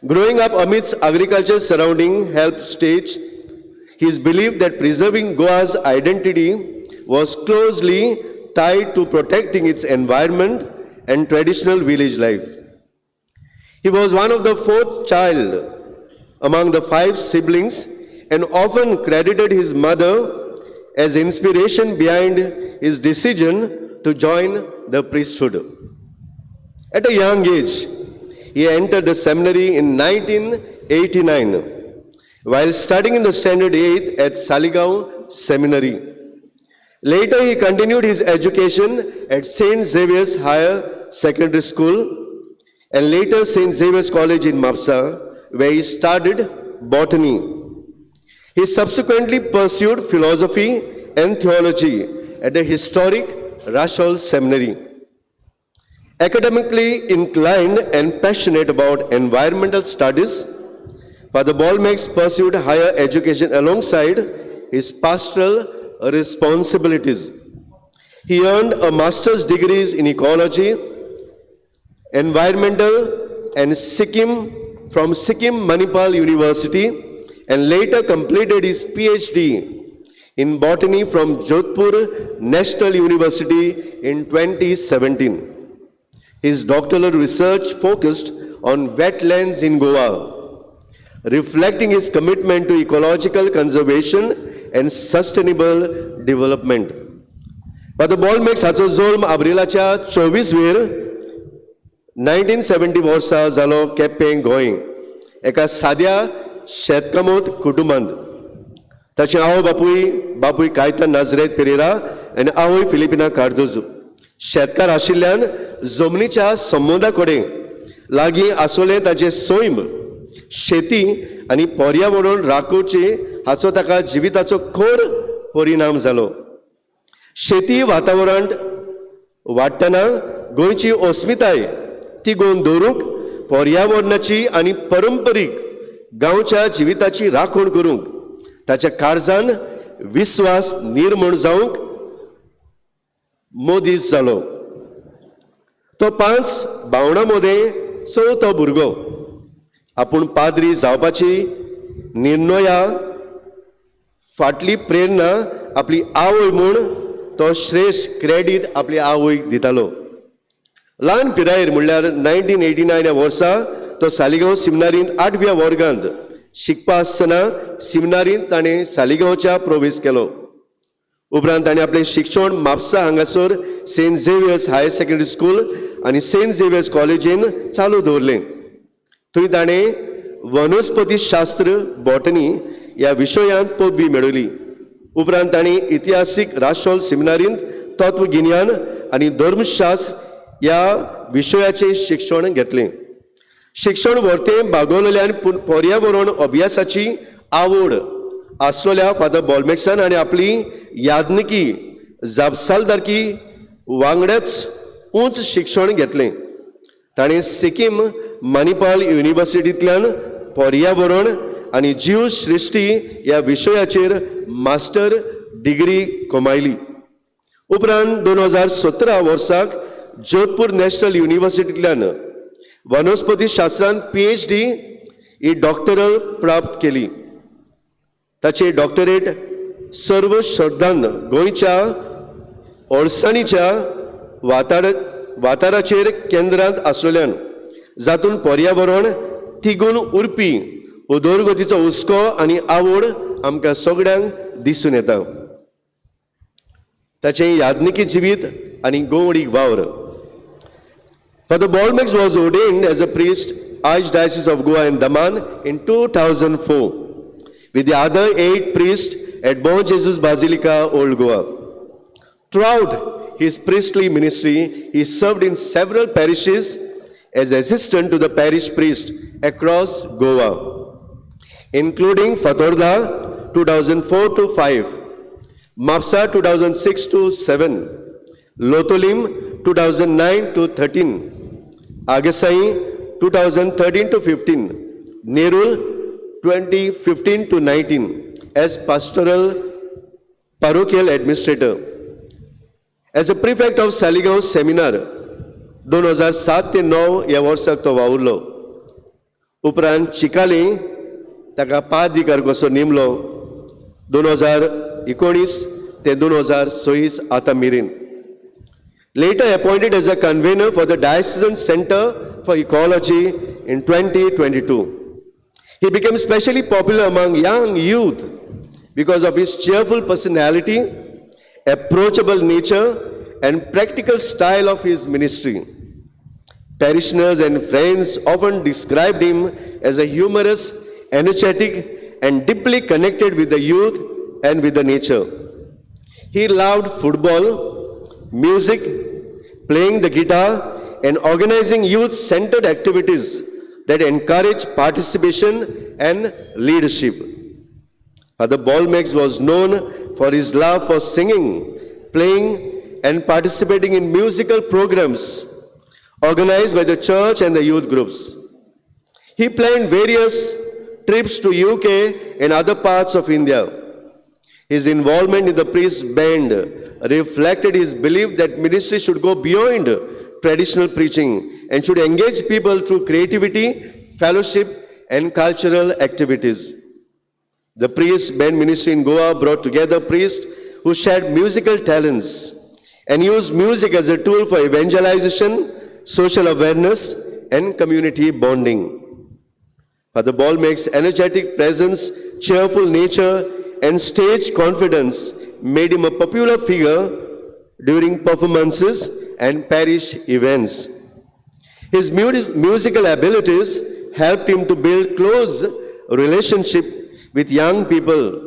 Growing up amidst agriculture surrounding helped stage His belief that preserving Goa's identity was closely tied to protecting its environment and traditional village life. He was one of the fourth child among the five siblings and often credited his mother as inspiration behind his decision to join the priesthood. At a young age, he entered the seminary in 1989 while studying in the standard 8 at Saligao Seminary. Later, he continued his education at St. Xavier's Higher Secondary School and later St. Xavier's College in Mapsa, where he studied botany. He subsequently pursued philosophy and theology at the historic Rachol Seminary. Academically inclined and passionate about environmental studies, Father Bolmax pursued higher education alongside his pastoral responsibilities. He earned a master's degrees in ecology, environmental, and Sikkim from Sikkim Manipal University, and later completed his PhD in botany from Jodhpur National University in 2017. His doctoral research focused on wetlands in Goa, reflecting his commitment to ecological conservation and sustainable development. Father Bolmax हाचो जल्म आब्रिलाच्या 24 वेर 1970 वर्सा जालो केपें, गोंय, एका साद्या शेतकामत कुटुंबांत. ताचे आवय बापूय, बापूय कायतान नाजरेत पेरेरा आनी आवय फिलिपिना कार्दोजो, शेतकार आशिल्ल्यान जमनीच्या संबंदा कडेन लागीं आसलें ताचें सैम, शेती आनी पर्यावरण राखोवची हाचो ताका जिविताचो खर परिणाम जालो. शेती वातावरण वाडटना गोंयची अस्मिताय तिगोवन दवरूंक, पर्यावरणाची आनी परंपरीक गांवच्या जिविताची राखण करूंक ताच्या काळजान विस्वास निर्मण जावंक मदीस जालो. तो पांच भावंडां मदें चवथो भुरगो. आपूण पाद्री जावपाची निर्णया फाटली प्रेरणा आपली आवय म्हूण तो श्रेश्ठ क्रेडीट आपली आवयक दितालो. ल्हान पिरायेर, म्हणल्यार 1989 ह्या वर्सा, तो सालिगांव सिमनारींत आठव्या वर्गांत शिकपा आसतना सिमनारींत ताणें सालिगांवच्या प्रवेश केलो. उपरांत ताणें आपलें शिक्षण म्हापसा हांगासर Saint Xavier's higher secondary school आनी सेंट झेवियर्स कॉलेजीन चालू दवरलें. थंय ताणें वनस्पती शास्त्र, बॉटनी ह्या विशयांत पदवी मेळयली. उपरांत ताणें इतिहासीक राशोल सिमिनारींत तत्वगिन्यान आनी धर्मशास्त्र ह्या विशयाचें शिक्षण घेतलें. शिक्षण व्हरतें बागवलेल्यान पर्यावरण अभ्यासाची आवड आसलेल्या फादर बॉलमेक्सान आनी आपली यादनिकी जापसालदारकी वांगडाच उंच शिक्षण घेतलें. ताणें सिक्कीम मणिपाल युनिवर्सिटींतल्यान पर्यावरण आनी जीव सृश्टी ह्या विशयाचेर मास्टर डिग्री कमायली. उपरांत 2017 वर्साक जोधपूर नॅशनल युनिवर्सिटींतल्यान वनस्पती शास्त्रांत पीएचडी ही डॉक्टरल प्राप्त केली. ताचे डॉक्टरेट सर्व श्रद्धान गोंयच्या ओळसाणीच्या वाठाराचेर केंद्रांत आसलेल्यान, जातून पर्यावरण तिगून उरपी उदरगतीचो हुस्को आनी आवड आमकां सगळ्यांक दिसून येता. ताचें याज्ञिकी जिवीत आनी गोवडीक वावर. Father Bolmax was ordained as a priest, Archdiocese of Goa and Daman, in 2004 with the other eight priests at Bom Jesus Basilica, Old Goa. Throughout his priestly ministry, he served in several parishes as assistant to the parish priest across Goa, including Fatorda 2004 to 5, Mapsa 2006 to 7, Loutolim 2009 to 13, Agassaim 2013 to 15, Nerul 2015 to 19 as pastoral parochial administrator. As a prefect of Saligao Seminar, 2007 ते 9 ह्या वर्साक तो वावुरलो. उपरांत चिकाली ताका पाद्रीकार कसो नेमलो. 2019 ते 2026 आतां मेरेन. Later appointed as a convener for the Diocesan Center for Ecology in 2022. He became especially popular among young youth because of his cheerful personality, approachable nature, and practical style of his ministry. Parishioners and friends often described him as a humorous, energetic, and deeply connected with the youth and with the nature. He loved football, music, playing the guitar, and organizing youth centered activities that encourage participation and leadership. Father Bolmax was known for his love for singing, playing, and participating in musical programs organized by the church and the youth groups. He planned various trips to UK and other parts of India. His involvement in the priest band reflected his belief that ministry should go beyond traditional preaching and should engage people through creativity, fellowship, and cultural activities. The priest band ministry in Goa brought together priests who shared musical talents and used music as a tool for evangelization, social awareness, and community bonding. Father Bolmax's energetic presence, cheerful nature, and stage confidence made him a popular figure during performances and parish events. His musical abilities helped him to build close relationship with young people,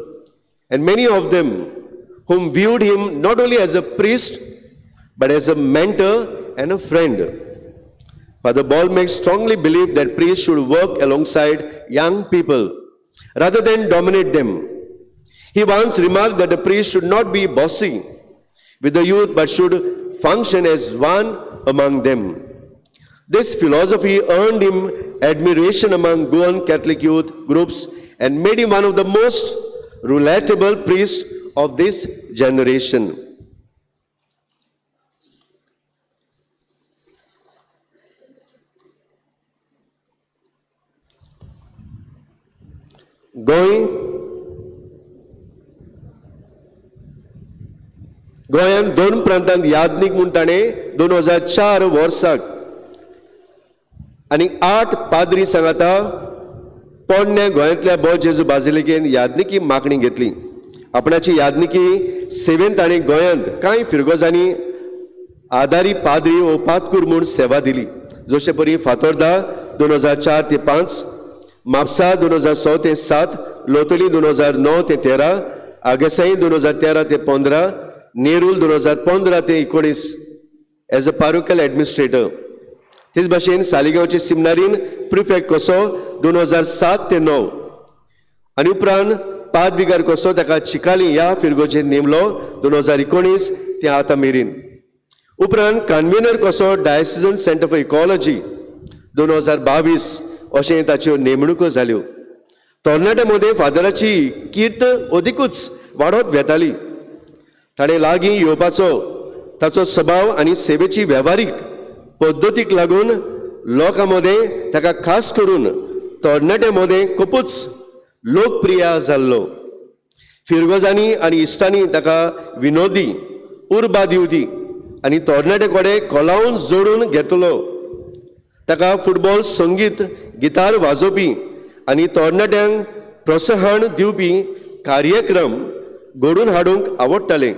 and many of them whom viewed him not only as a priest but as a mentor and a friend. Father Bolmax strongly believed that priests should work alongside young people rather than dominate them. He once remarked that a priest should not be bossy with the youth but should function as one among them. This philosophy earned him admiration among Goan Catholic youth groups and made him one of the most relatable priests of this generation. Goa गोंयांत दोन प्रांतांत याज्ञीक म्हूण ताणें 2004 वर्साक आनी आठ पाद्री सांगाता पोरण्या गोंयांतल्या बो जेजू बाजिलिकेन याज्ञिकी मागणी घेतली. आपणाची याज्ञिकी सेवेन ताणें गोंयांत कांय फिरगोजांनी आदारी पाद्री वो पादकूर म्हूण सेवा दिली, जशे परी फातोर्दा 2004 ते 5, म्हापसा 2006 ते 7, लोतोली 2009 ते 13, आगेसाई 2013 ते 15, नेरूल 2015 ते 19 एज अ पारोकल एडमिनिस्ट्रेटर. तेच भाशेन सालिगांवचे सिमनारीन प्रिफेक्ट कसो 2007 ते 9 आनी उपरांत पादविगार कसो ताका चिकाली ह्या फिरगोजेर नेमलो 2019 ते आतां मेरेन. उपरांत कन्व्हिनर कसो डायसिजन सेंटर फॉर इकॉलॉजी 2022 अशें ताच्यो नेमणुको जाल्यो. तरणाट्यां मदें फादराची कीर्त अदिकूच वाडत वेताली. ताणें लागीं येवपाचो ताचो सभाव आनी सेवेची वेव्हारीक पद्दतीक लागून लोकां मदें, ताका खास करून तरणाट्यां मदें खुबूच लोकप्रिय जाल्लो. फिरगोजांनी आनी इश्टांनी ताका विनोदी उर्बा दिवची आनी तरणाटे कडेन कोलावन जोडून घेतलो. ताका फुटबॉल, संगीत, गितार वाजोवपी आनी तरणाट्यांक प्रोत्साहन दिवपी कार्यक्रम घडोवन हाडूंक आवडटाले.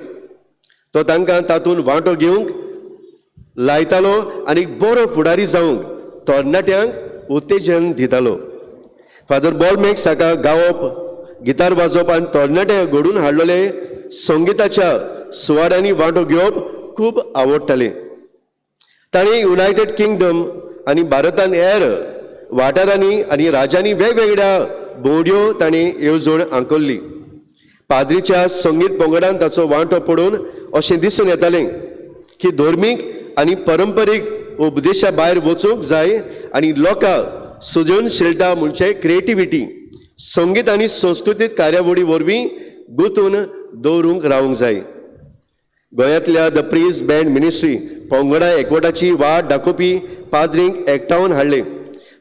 तो तांकां तातूंत वांटो घेवंक लायतालो आनी बरो फुडारी जावंक तरणाट्यांक उत्तेजन दितालो. फादर बॉलमॅक्स हाका गावप, गितार वाजोवप आनी तरणाट्यांक घडोवन हाडलेले संगिताच्या सुवाळ्यांनी वांटो घेवप खूब आवडटालें. ताणें युनायटेड किंगडम आनी भारतान हेर वाठारांनी आनी राज्यांनी वेगवेगळ्या भोंवड्यो ताणें येवजण आंखल्ली. पाद्रीच्या संगीत पंगडान ताचो वांटो पडून अशें दिसून येतालें की धर्मीक आनी परंपरीक उपदेशा भायर वचूंक जाय आनी लोकांक सृजनशीलता म्हणजे क्रिएटिविटी संगीत आनी संस्कृतीक कार्यावळी वरवीं गुंतून दवरूंक रावंक जाय. गोंयांतल्या the priest band ministry पंगडा एकवटाची वाट दाखोवपी पाद्रींक एकठावन हाडले.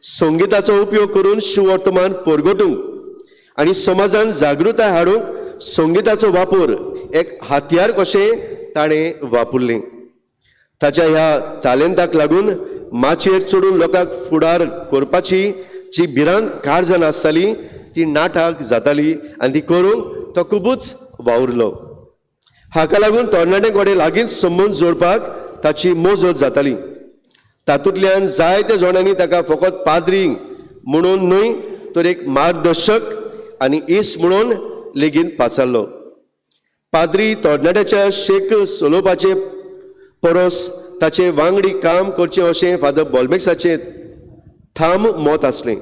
संगिताचो उपयोग करून सुवर्तमान परगटूंक आनी समाजान जागृताय हाडूंक संगिताचो वापर एक हातयार कशें ताणें वापरलें. ताच्या ह्या तालेंताक लागून माचयेर चडून लोकांक फुडार करपाची जी भिरांत कारजान आसताली ती नाटक जाताली आनी ती करूंक तो खुबूच वावुरलो. हाका लागून तरणाटे कडेन लागींच संबंद जोडपाक ताची मोजत जाताली. तातूंतल्यान जायत्या जाणांनी ताका फकत पाद्री म्हणून न्हय तर एक मार्गदर्शक आनी इश्ट म्हणून लेगीत पाचारलो. पाद्री तरणाट्याच्या शेक चलोवपाचे परस ताचे वांगडी काम करचें अशें फादर बॉलमेक्साचें ठाम मत आसलें.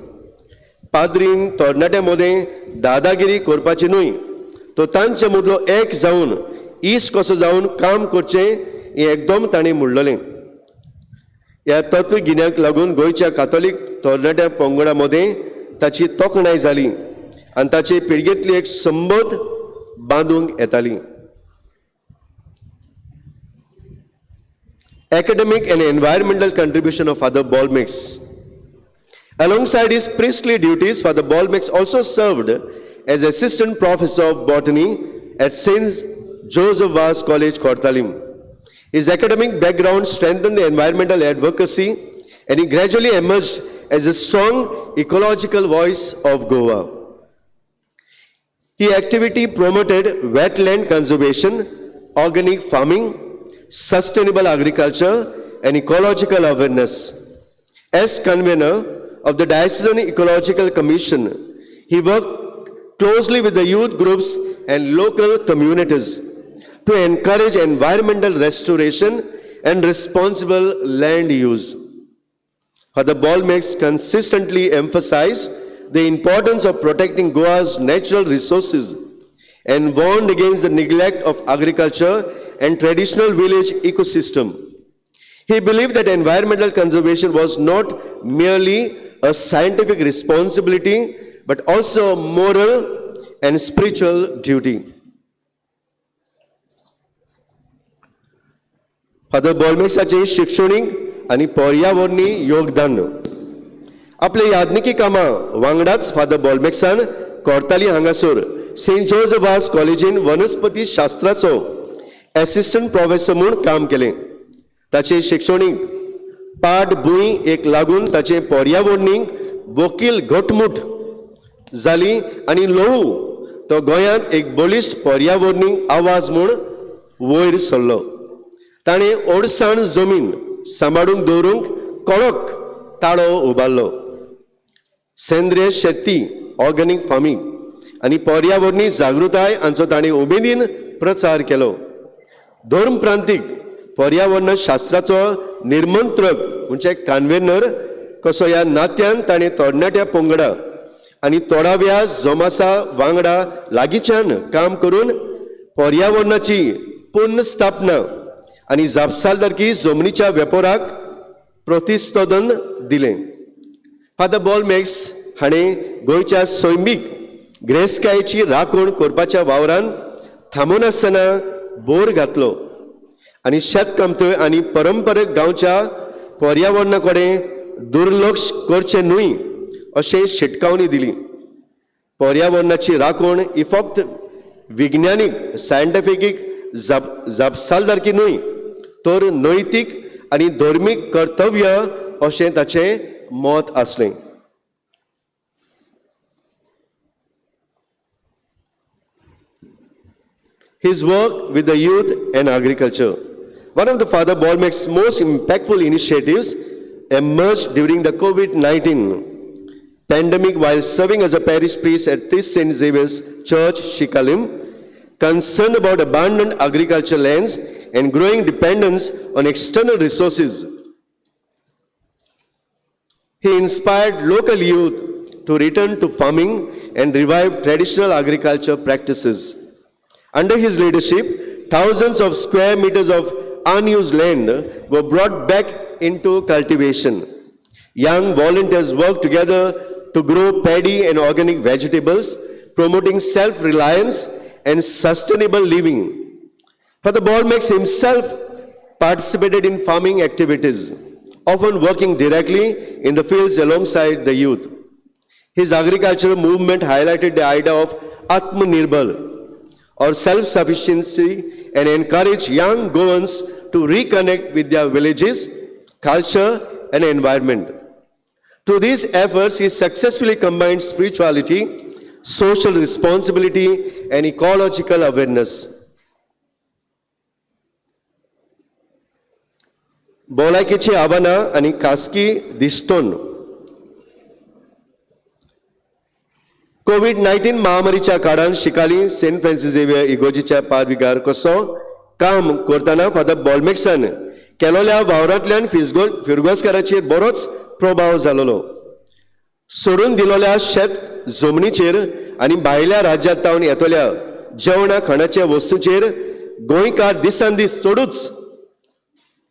पाद्रीन तरणाट्यां मदें दादागिरी करपाची न्हय तो तांचे मदलो एक जावन इश्ट कसो जावन काम करचें हें एकदम ताणें म्हणलेलें. ह्या तत्वगिन्याक लागून गोंयच्या कातोलीक तरणाट्या पंगडा मदें ताची तोखणाय जाली आनी ताचे पिळगेंतली एक संबंद बांदूंक येताली. Academic and environmental contribution of Father Bolmax. Alongside his priestly duties, Father Bolmax also served as assistant professor of botany at St. Joseph Vaz College, Cortalim. His academic background strengthened the environmental advocacy, and he gradually emerged as a strong ecological voice of Goa. His activity promoted wetland conservation, organic farming, sustainable agriculture, and ecological awareness. As convener of the Diocesan Ecological Commission, he worked closely with the youth groups and local communities to encourage environmental restoration and responsible land use. Father Bolmax consistently emphasized the importance of protecting Goa's natural resources and warned against the neglect of agriculture and traditional village ecosystem. He believed that environmental conservation was not merely a scientific responsibility, but also a moral and spiritual duty. Father बोलमेक्साचे शिक्षणीक आनी पर्यावरणी योगदान. आपले याज्ञिकी कामां वांगडाच फादर बोलमेक्सान कोर्ताली हांगासर सेंट जोझफ वास कॉलेजीन वनस्पती शास्त्राचो एसिस्टंट प्रोफेसर म्हूण काम केलें. ताचे शिक्षणीक पाठ भूंय एक लागून ताचे पर्यावरणीक वकील घटमूट जाली आनी ल्हवू तो गोंयांत एक बळिश्ट पर्यावरणीक आवाज म्हूण वयर सरलो. ताणें ओडसाण जमीन सांबाळून दवरूंक कडक ताळो उबारलो. सेंद्रीय शेती, ऑर्गेनीक फार्मींग आनी पर्यावरणीय जागृताय हांचो ताणें उमेदीन प्रचार केलो. धर्म प्रांतीक पर्यावरण शास्त्राचो निर्मंत्रक म्हणजे कन्वेनर कसो ह्या नात्यान ताणें तरणाट्या पंगडा आनी थोडाव्या जोमासा वांगडा लागींच्यान काम करून पर्यावरणाची पुनर्स्थापना आनी जापसालदारकी जमनीच्या वेपाराक प्रतिस्तोदन दिलें. फादर बॉलमेक्स हाणें गोंयच्या सैमीक गिरेस्तकायेची राखण करपाच्या वावरान थांबनासतना बोर घातलो आनी शेतकामत आनी परंपरीक गांवच्या पर्यावरणा कडेन दुर्लक्ष करचें न्हय अशें शिटकावणी दिली. पर्यावरणाची राखण ही फक्त विज्ञानीक सायंटिफीक जापसालदारकी न्हय तर नैतीक आनी धर्मीक कर्तव्य अशें ताचें मत आसलें. His work with the youth and agriculture. One of the Father Bolmax's most impactful initiatives emerged during the COVID-19 pandemic while serving as a parish priest at St. Xavier's Church, Shikalim, concerned about abandoned agricultural lands and growing dependence on external resources. He inspired local youth to return to farming and revive traditional agriculture practices. Under his leadership, thousands of square meters of unused land were brought back into cultivation. Young volunteers worked together to grow paddy and organic vegetables, promoting self-reliance and sustainable living. Father Bolmax himself participated in farming activities, often working directly in the fields alongside the youth. His agricultural movement highlighted the idea of Atmanirbhar, or self-sufficiency and encourage young Goans to reconnect with their villages, culture, and environment. Through these efforts, he successfully combined spirituality, social responsibility, and ecological awareness. भलायकेची आव्हानां आनी खासगी दिश्टोन. कोवीड 19 महामारीच्या काळान शिकाली सेंट फ्रांसीस झेवियर इगोजीच्या पादविगार कसो काम करतना फादर बॉलमेक्सान केलोल्या वावरांतल्यान फिजगो फिरगोजकाराचेर बरोच प्रभाव जालोलो. सोडून दिलोल्या शेत जमनीचेर आनी भायल्या राज्यांत तावन येतल्या जेवणा खाणाच्या वस्तूचेर गोंयकार दिसान दीस चडूच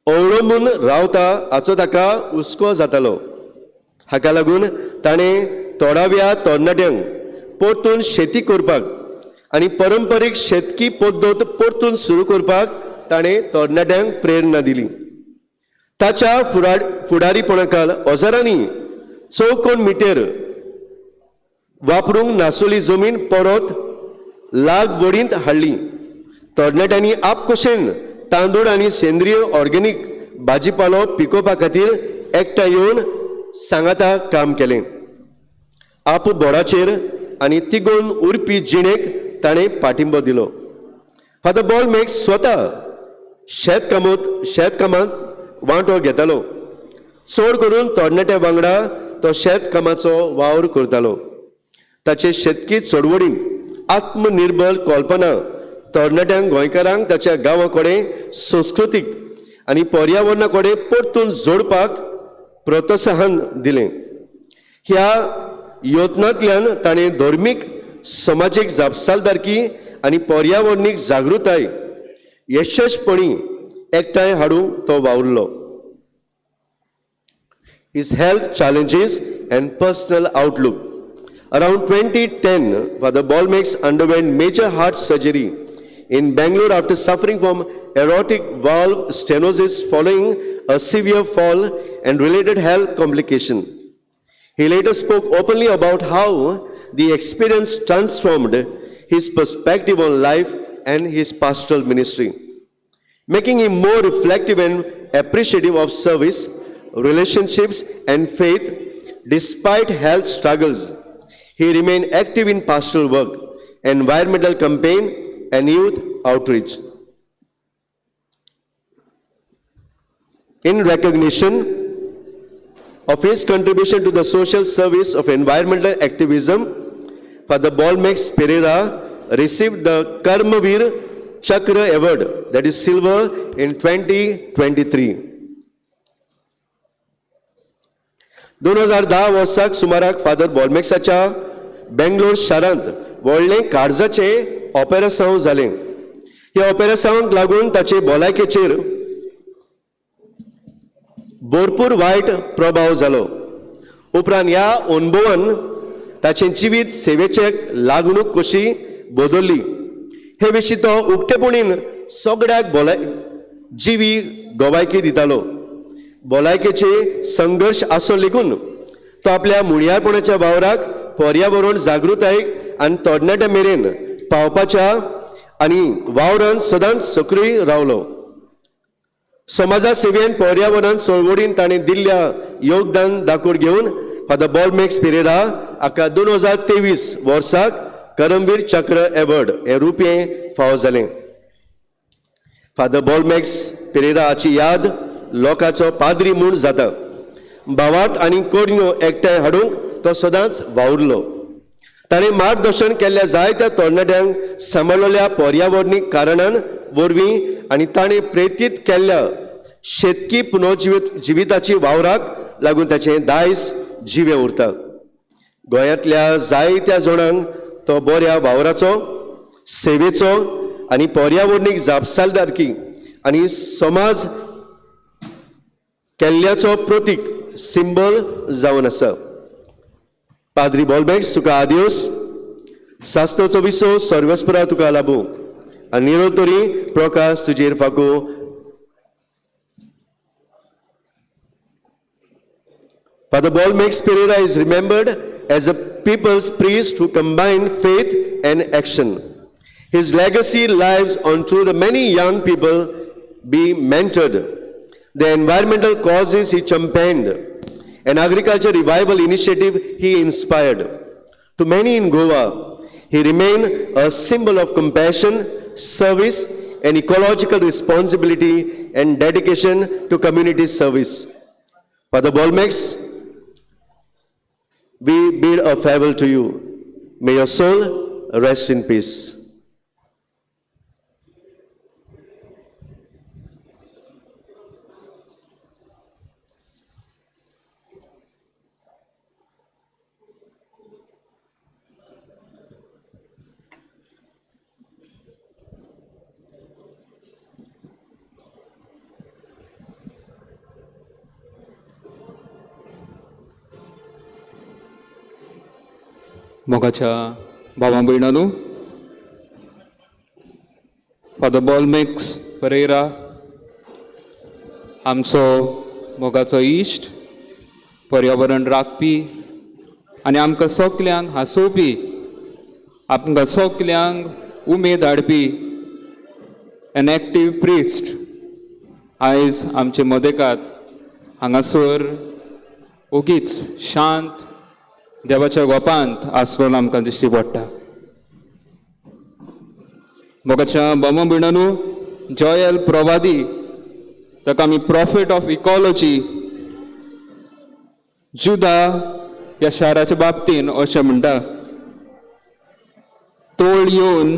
अवलंबून रावता हाचो ताका हुस्को जातालो. हाका लागून ताणें थोडाव्या तरणाट्यांक परतून शेती करपाक आनी परंपरीक शेतकी पद्दत परतून सुरू करपाक ताणें तरणाट्यांक प्रेरणा दिली. ताच्या फुडारीपणाखाल हजारांनी चौकोन मिटर वापरूंक नासुली जमीन परत लागवडींत हाडली. तरणाट्यांनी आपखोशेन तांदूळ आनी सेंद्रीय ऑर्गेनीक भाजीपालो पिकोवपा खातीर एकठांय येवन सांगाता काम केलें. आप बोडाचेर आनी तिगोवन उरपी जिणेक ताणें पाठिंबो दिलो. फादर बॉलमेक्स स्वता शेतकामांत वांटो घेतालो. चड करून तरणाट्या वांगडा तो शेतकामाचो वावर करतालो. ताचे शेतकी चळवळींत आत्मनिर्भर कल्पना तरणाट्यांक गोंयकारांक ताच्या गांवा कडेन, संस्कृतीक आनी पर्यावरणा कडेन परतून जोडपाक प्रोत्साहन दिलें. ह्या यत्नांतल्यान ताणें धर्मीक, समाजीक जापसालदारकी आनी पर्यावरणीक जागृताय यशस्वीपणी एकठांय हाडूंक तो वावुरलो. His health challenges and personal outlook. Around 2010, Father Bolmax underwent major heart surgery in Bangalore after suffering from aortic valve stenosis following a severe fall and related health complication. He later spoke openly about how the experience transformed his perspective on life and his pastoral ministry, making him more reflective and appreciative of service, relationships, and faith despite health struggles. He remained active in pastoral work, environmental campaign, and youth outreach. In recognition of his contribution to the social service of environmental activism, Father Bolmax Pereira received the Karmavir Chakra Award, that is silver, in 2023. 2010 वर्साक सुमाराक फादर बॉलमेक्साच्या बेंगलोर शारांत व्हडलें काळजाचें ऑपेरेसांव जालें. ह्या ऑपेरेसांवाक लागून ताचे भलायकेचेर भरपूर वायट प्रभाव जालो. उपरांत ह्या अनुभवान ताचें जिवीत सेवेचे लागणूक कशी बदल्ली हे विशीं तो उक्तेपणीन सगळ्याक भलाय जिवी गवायकी दितालो. भलायकेचे संघर्श आसून लेगून तो आपल्या मुणयारपणाच्या वावराक, पर्यावरण जागृतायेक आनी तरणाट्या मेरेन पावपाच्या आनी वावरान सदांच सक्रीय रावलो. समाजा सेवेन, पर्यावरण चळवळीन ताणें दिल्ल्या योगदान दाखोवन घेवन फादर बॉलमेक्स पिरेरा हाका 2023 वर्साक करमवीर चक्र एवॉर्ड हें रुपें फावो जालें. फादर बॉलमेक्स पिरेरा हाची याद लोकांचो पाद्री म्हूण जाता. भावार्थ आनी कोडण्यो एकठांय हाडूंक तो सदांच वावुरलो. ताणें मार्गदर्शन केल्ल्या जायत्या तरणाट्यांक सांबाळिल्ल्या पर्यावरणीक कारणान वरवीं आनी ताणें प्रेरीत केल्ल्या शेतकी पुनर्जिवीत जिविताची वावराक लागून ताचें दायज जिवें उरता. गोंयांतल्या जायत्या जाणांक तो बऱ्या वावराचो, सेवेचो आनी पर्यावरणीक जापसालदारकी आनी समाज केल्ल्याचो प्रतीक, सिंबल जावन आसा. पाद्री बॉलबॅक्स, तुका आदियोस. सासणाचो विसो सर्वेस्परा तुका लाबूं आनी निरोतरी प्रकाश तुजेर फाकूं. Father Bolmax Pereira is remembered as a people's priest who combined faith and action. His legacy lives on through the many young people be mentored, the environmental causes he championed, and agriculture revival initiative he inspired. To many in Goa, he remained a symbol of compassion, service, and ecological responsibility and dedication to community service. Father Bolmex, we bid a farewell to you. May your soul rest in peace. मोगाच्या भावां भयणांनो, फादर बॉलमेक्स परेरा आमचो मोगाचो इश्ट, पर्यावरण राखपी आनी आमकां सगल्यांक हांसोवपी, आमकां सगल्यांक उमेद हाडपी एन एक्टीव प्रिस्ट आयज आमचे मदेकात हांगासर ओगीच शांत देवाच्या गोपांत आसलेलो आमकां दिश्टी पडटा. मोगाच्या बाबा भयणांनो, जॉयल प्रवादी, ताका आमी प्रॉफेट ऑफ इकॉलॉजी, जुदा ह्या शाराच्या बाबतीन अशें म्हणटा, तोळ येवन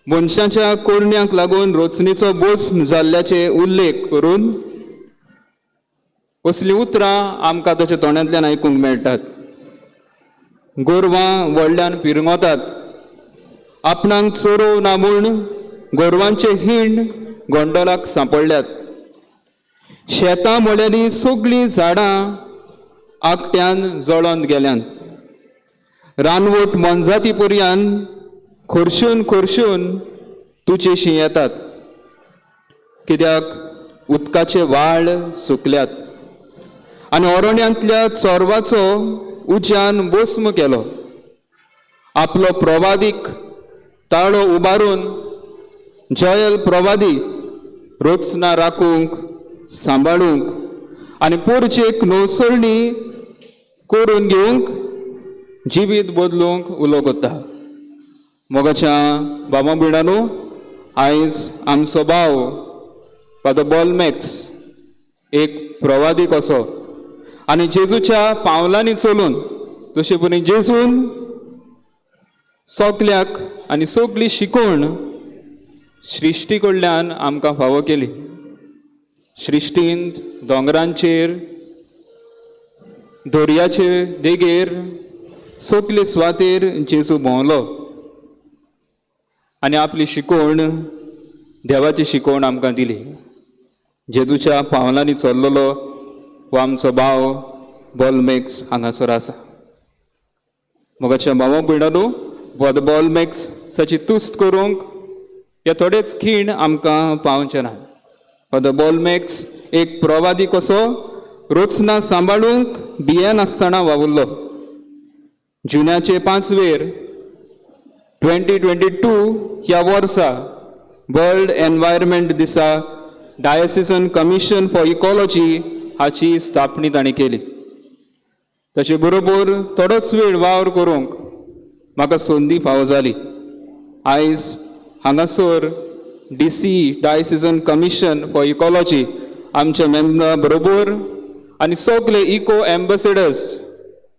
मनशाच्या कोरण्याक लागून रोचणीचो बोस जाल्ल्याचे उल्लेख करून असलीं उतरां आमकां ताच्या तोंडांतल्यान आयकूंक मेळटात. गोरवां व्हडल्यान पिरंगोतात, आपणाक चोरोव ना म्हूण गोरवांचे हीण गोंडोलाक सांपडल्यात. शेतां म्हळ्यांनी सगळीं झाडां आकट्यान जळोन गेल्यान. रानवट मोनजाती पर्यान खोर्शून खोर्शून तुजेशी येतात, कित्याक उदकाचे वाळ सुकल्यात आनी ओरण्यांतल्या चोरवाचो उज्यान बोस्म केलो. आपलो प्रवादीक ताळो उबारून जयल प्रवादी रोचना राखूंक, सांबाळूंक आनी पोरचेक नवसरणी करून घेवंक जिवीत बदलूंक उलो कोत्ता. मोगाच्या बाबा भयणांनो, आयज आमचो भाव फादर बॉलमॅक्स एक प्रवादी कसो आनी जेजूच्या पावलांनी चलून, जशें परी जेजून सगल्याक आनी सगली शिकवण सृश्टी कडल्यान आमकां फावो केली. सृश्टींत दोंगरांचेर, दर्याचे देगेर, सगले सुवातेर जेजू भोंवलो आनी आपली शिकवण, देवाची शिकवण आमकां दिली. जेजूच्या पावलांनी चल्लेलो हो आमचो भाव बॉलमॅक्स हांगासर आसा. मोगाच्या भावा भयणांनो, फादर बॉलमॅक्साची तुस्त करूंक हे थोडेच खीण आमकां पावचे ना. फादर बॉलमॅक्स एक प्रवादी कसो रोचना सांबाळूंक भियेनासतना वावुरलो. जुन्याचे 5 वेर 2022 ह्या वर्सा वर्ल्ड एनवायरमेंट दिसा डायसिसन कमिशन फॉर इकॉलॉजी हाची स्थापणी ताणें केली. ताचे बरोबर थोडोच वेळ वावर करूंक म्हाका संदी फावो जाली. आयज हांगासर D C diocesan commission for ecology आमच्या मेंबरा बरोबर आनी सगले इको एम्बेसिडर्स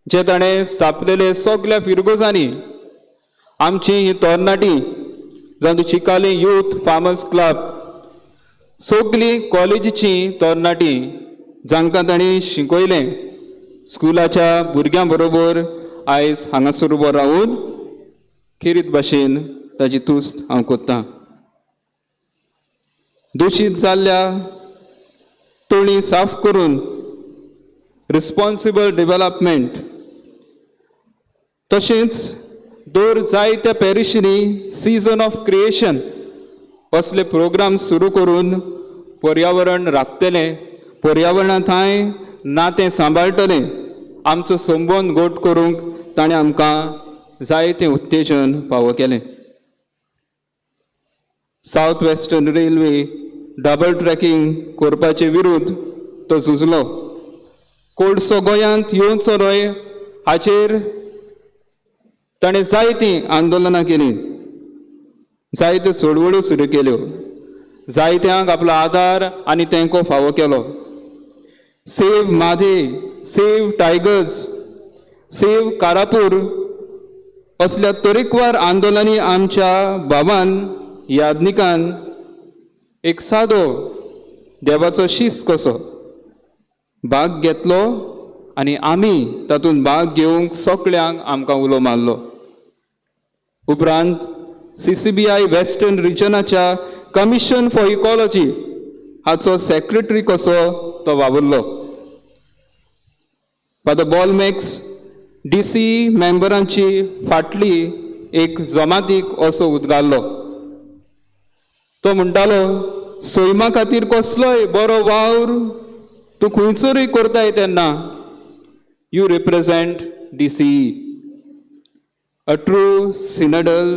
जे ताणें स्थापलेले सगल्या फिरगोजांनी आमची ही तरणाटी जावं चिकाली यूथ फार्मर्स क्लब, सगलीं कॉलेजीची तरणाटी जांकां तांणी शिकयलें स्कुलाच्या भुरग्यां बरोबर आयज हांगासर उबो रावून खेरीत भाशेन ताची तुस्त हांव कोत्तां. दुशीत जाल्ल्या तळी साफ करून रिस्पॉन्सिबल डेव्हलपमेंट, तशेंच दर जायत्या पॅरिशिंनी सिजन ऑफ क्रिएशन असले प्रोग्राम सुरू करून पर्यावरण राखतले, पर्यावरणा थंय नातें सांबाळटलें, आमचो संबंद घट करूंक ताणें आमकां जायतें उत्तेजन फावो केलें. South Western Railway double tracking करपाचे विरुद्ध तो झुजलो. कोळसो गोंयांत येवचो न्हय हाचेर ताणें जायतीं आंदोलनां केलीं, जायत्यो चळवळ्यो सुरू केल्यो, जायत्यांक आपलो आदार आनी तेंको फावो केलो. Save Mhadei, save tigers, save Karapur असल्या तरेकवार आंदोलनांनी आमच्या बाबान याज्ञिकान एक सादो देवाचो शीस कसो भाग घेतलो आनी आमी तातूंत भाग घेवंक सगळ्यांक आमकां उलो मारलो. उपरांत CCBI वेस्टर्न रिजनाच्या कमिशन फॉर इकॉलॉजी हाचो सेक्रेटरी कसो तो वावुरलो. फादर बॉलमॅक्स DC मेंबरांची फाटली एक जमातीक असो उद्गारलो. तो म्हणटालो, सैमा खातीर कसलोय बरो वावर तूं खंयसरूय करताय तेन्ना you represent DCE. A true synodal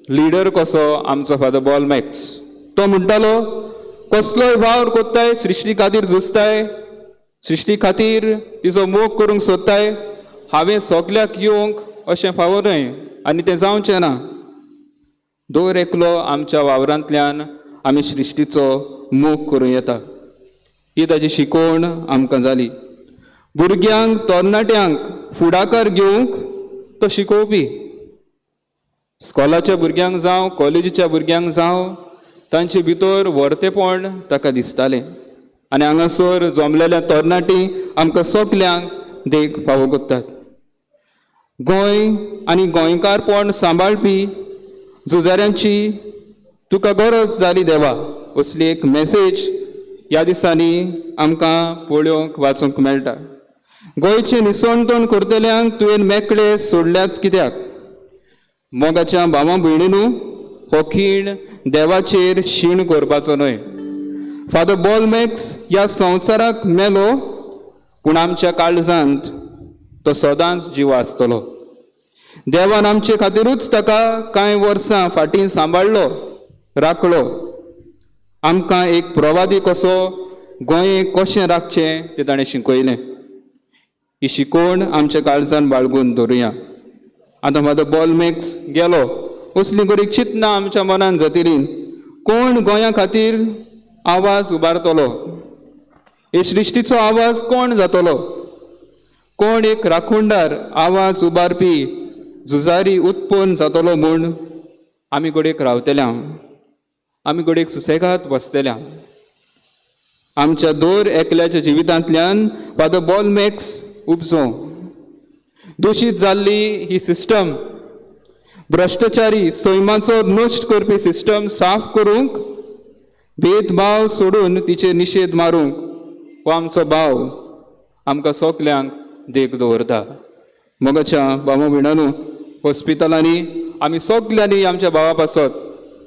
leader कसो आमचो फादर बॉलमॅक्स. तो म्हणटालो, कसलोय वावर कोत्ताय, सृश्टी खातीर झुजताय, सृश्टी खातीर तिचो मोग करूंक सोदताय, हांवें सगल्याक येवंक अशें फावो न्हय आनी तें जावचें ना. दर एकलो आमच्या वावरांतल्यान आमी सृश्टीचो मोग करूं येता. ही ताजी शिकवण आमकां जाली. भुरग्यांक तरणाट्यांक फुडाकार घेवंक तो शिकोवपी. स्कॉलाच्या भुरग्यांक जावं कॉलेजीच्या भुरग्यांक जावं तांचे भितर व्हरतेपण ताका दिसतालें आनी हांगासर जमलेल्या तरणाटी आमकां सगल्यांक देख फावो करतात. गोंय आनी गोंयकारपण सांबाळपी झुजाऱ्यांची तुका गरज जाली देवा असली एक मॅसेज ह्या दिसांनी आमकां पळोवंक वाचूंक मेळटा. गोंयचें निसणतण करतल्यांक तुवें मेकळे सोडल्यात कित्याक? मोगाच्या भावा भयणीनू, हो खीण देवाचेर शीण करपाचो न्हय. फादर बॉलमॅक्स ह्या संवसाराक मेलो पूण आमच्या काळजांत तो सदांच जिवो आसतलो. देवान आमचे खातीरूच ताका कांय वर्सां फाटीं सांबाळ्ळो, राखलो. आमकां एक प्रवादी कसो गोंय कशें राखचें तें ताणें शिकयलें. ही शिकवण आमच्या काळजान बाळगून दवरुया. आतां फादर बॉलमॅक्स गेलो असली गोरीक चिंतना आमच्या मनान जातली. कोण गोंया खातीर आवाज उबारतलो? हे सृश्टीचो आवाज कोण जातलो? कोण एक राखणदार आवाज उबारपी झुजारी उत्पन्न जातलो म्हूण आमी घडयेक रावतल्या, आमी घडयेक सुसेगाद बसतल्या. आमच्या दर एकल्याच्या जिवितांतल्यान फादर बॉलमॅक्स उपजो. दुशीत जाल्ली ही सिस्टम, भ्रश्टाचारी सैमाचो नश्ट करपी सिस्टम साफ करूंक, भेदभाव सोडून तिचेर निशेध मारूंक हो आमचो भाव आमकां सगल्यांक देख दवरता. मोगाच्या भावा भयणांनो, हॉस्पिटलांनी आमी सगल्यांनी आमच्या भावा पासत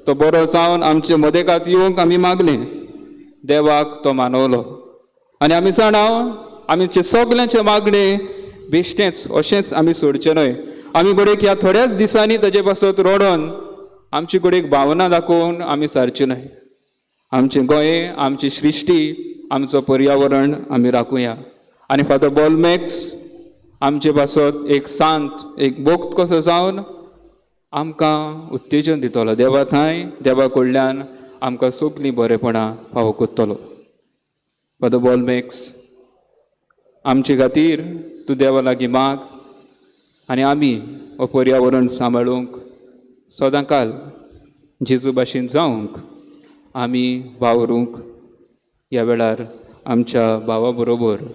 तो बरो जावन आमचे मदेकात येवंक आमी मागलें. देवाक तो मानवलो आनी आमी जाणा आमचे सगल्यांचें मागणें बेश्टेंच अशेंच आमी सोडचें न्हय. आमी घडयेक ह्या थोड्याच दिसांनी ताजे पासत रडोन आमची घडयेक भावना दाखोवन आमी सारची न्हय. आमचें गोंय, आमची सृश्टी, आमचो पर्यावरण आमी राखुया. आनी फादर बॉलमॅक्स आमचे पासत एक सांत, एक भक्त कसो जावन आमकां उत्तेजन दितलो. देवा थंय देवा कडल्यान आमकां सगलीं बरेपणां फावो करतलो. फादर बॉलमॅक्स आमचे खातीर तूं देवा लागीं माग आनी आमी हो पर्यावरण सांबाळूंक सदां काल जेजू भाशेन जावंक आमी वावरूंक ह्या वेळार आमच्या भावा बरोबर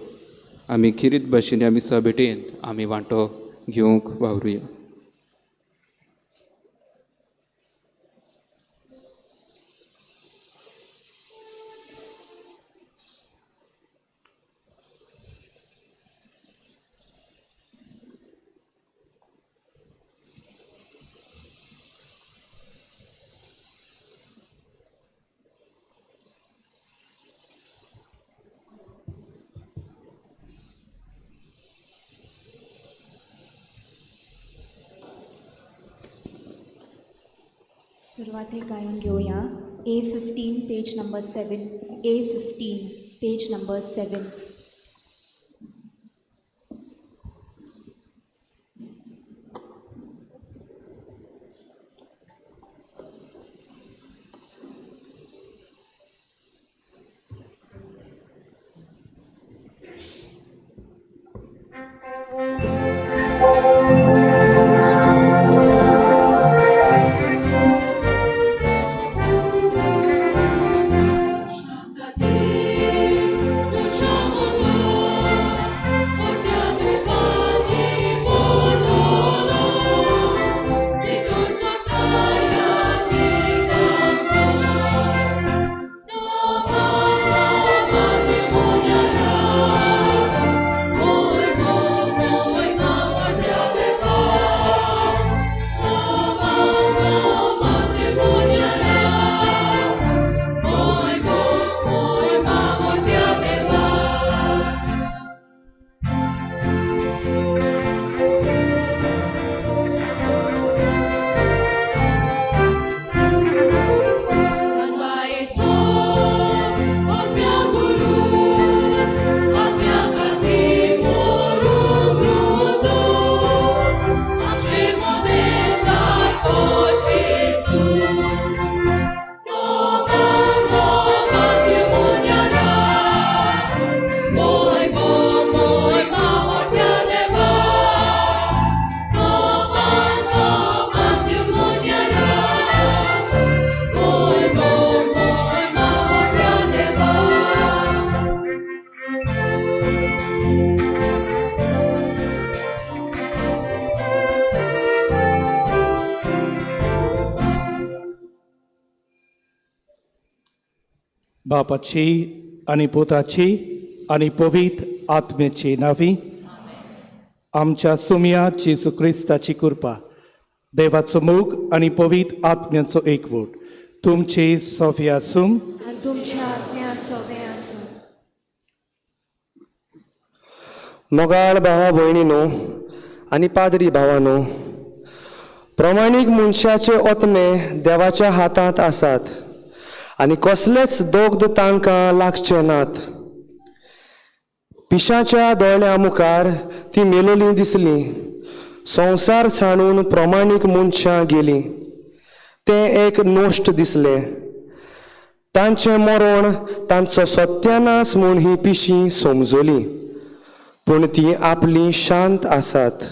आमी खेरीत भाशेन ह्या मिसा भेटेंत आमी वांटो घेवंक वावरुया. सुरवातेक गायन घेवया. A15 page number 7. A15 page number 7. बापाची आनी पुताची आनी पवित्र आत्म्याची नावी आमच्या सुमया जेजू क्रिस्ताची कृपा, देवाचो मोग आनी पवित्र आत्म्याचो एकवट तुमचे सोफे आसूं आनी तुमच्या आत्म्या सोबे आसूं. मोगाळ भावा भयणीनो आनी पाद्री भावानो, प्रमाणीक मनशाचे ओतमे देवाच्या हातांत आसात आनी कसलेच दोग्ध तांकां लागचे नात. पिशाच्या दोळ्या मुखार ती मेलोली दिसली. संवसार सांडून प्रमाणीक मनशां गेलीं. तें एक नश्ट दिसलें. तांचें मरण तांचो सत्यानाश म्हूण ही पिशी समजली, पूण ती आपली शांत आसात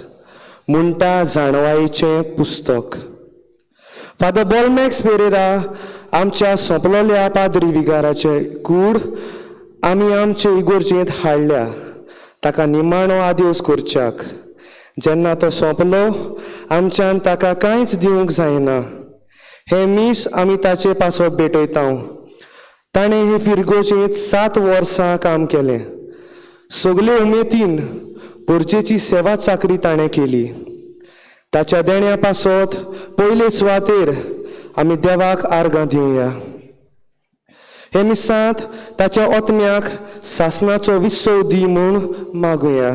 म्हणटा जाणवायेचें पुस्तक. फादर बोलमॅक्स पेरेरा आमच्या सोंपलोल्या पाद्री विगाराचे कूड आमी आमचे इगोर्जेंत हाडल्या ताका निमाणो आदेस करच्याक. जेन्ना तो सोंपलो आमच्यान ताका कांयच दिवंक जायना. हें मीस आमी ताचे पासत भेटयता. ताणें हे फिरगोजेंत 7 वर्सां काम केलें. सगळे उमेदीन परजेची सेवा चाकरी ताणें केली. ताच्या देण्या पासत पयले सुवातेर आमी देवाक आर्गां दिवया. हे मिसांत ताच्या ओतम्याक सासनाचो विसव दी म्हूण मागुया.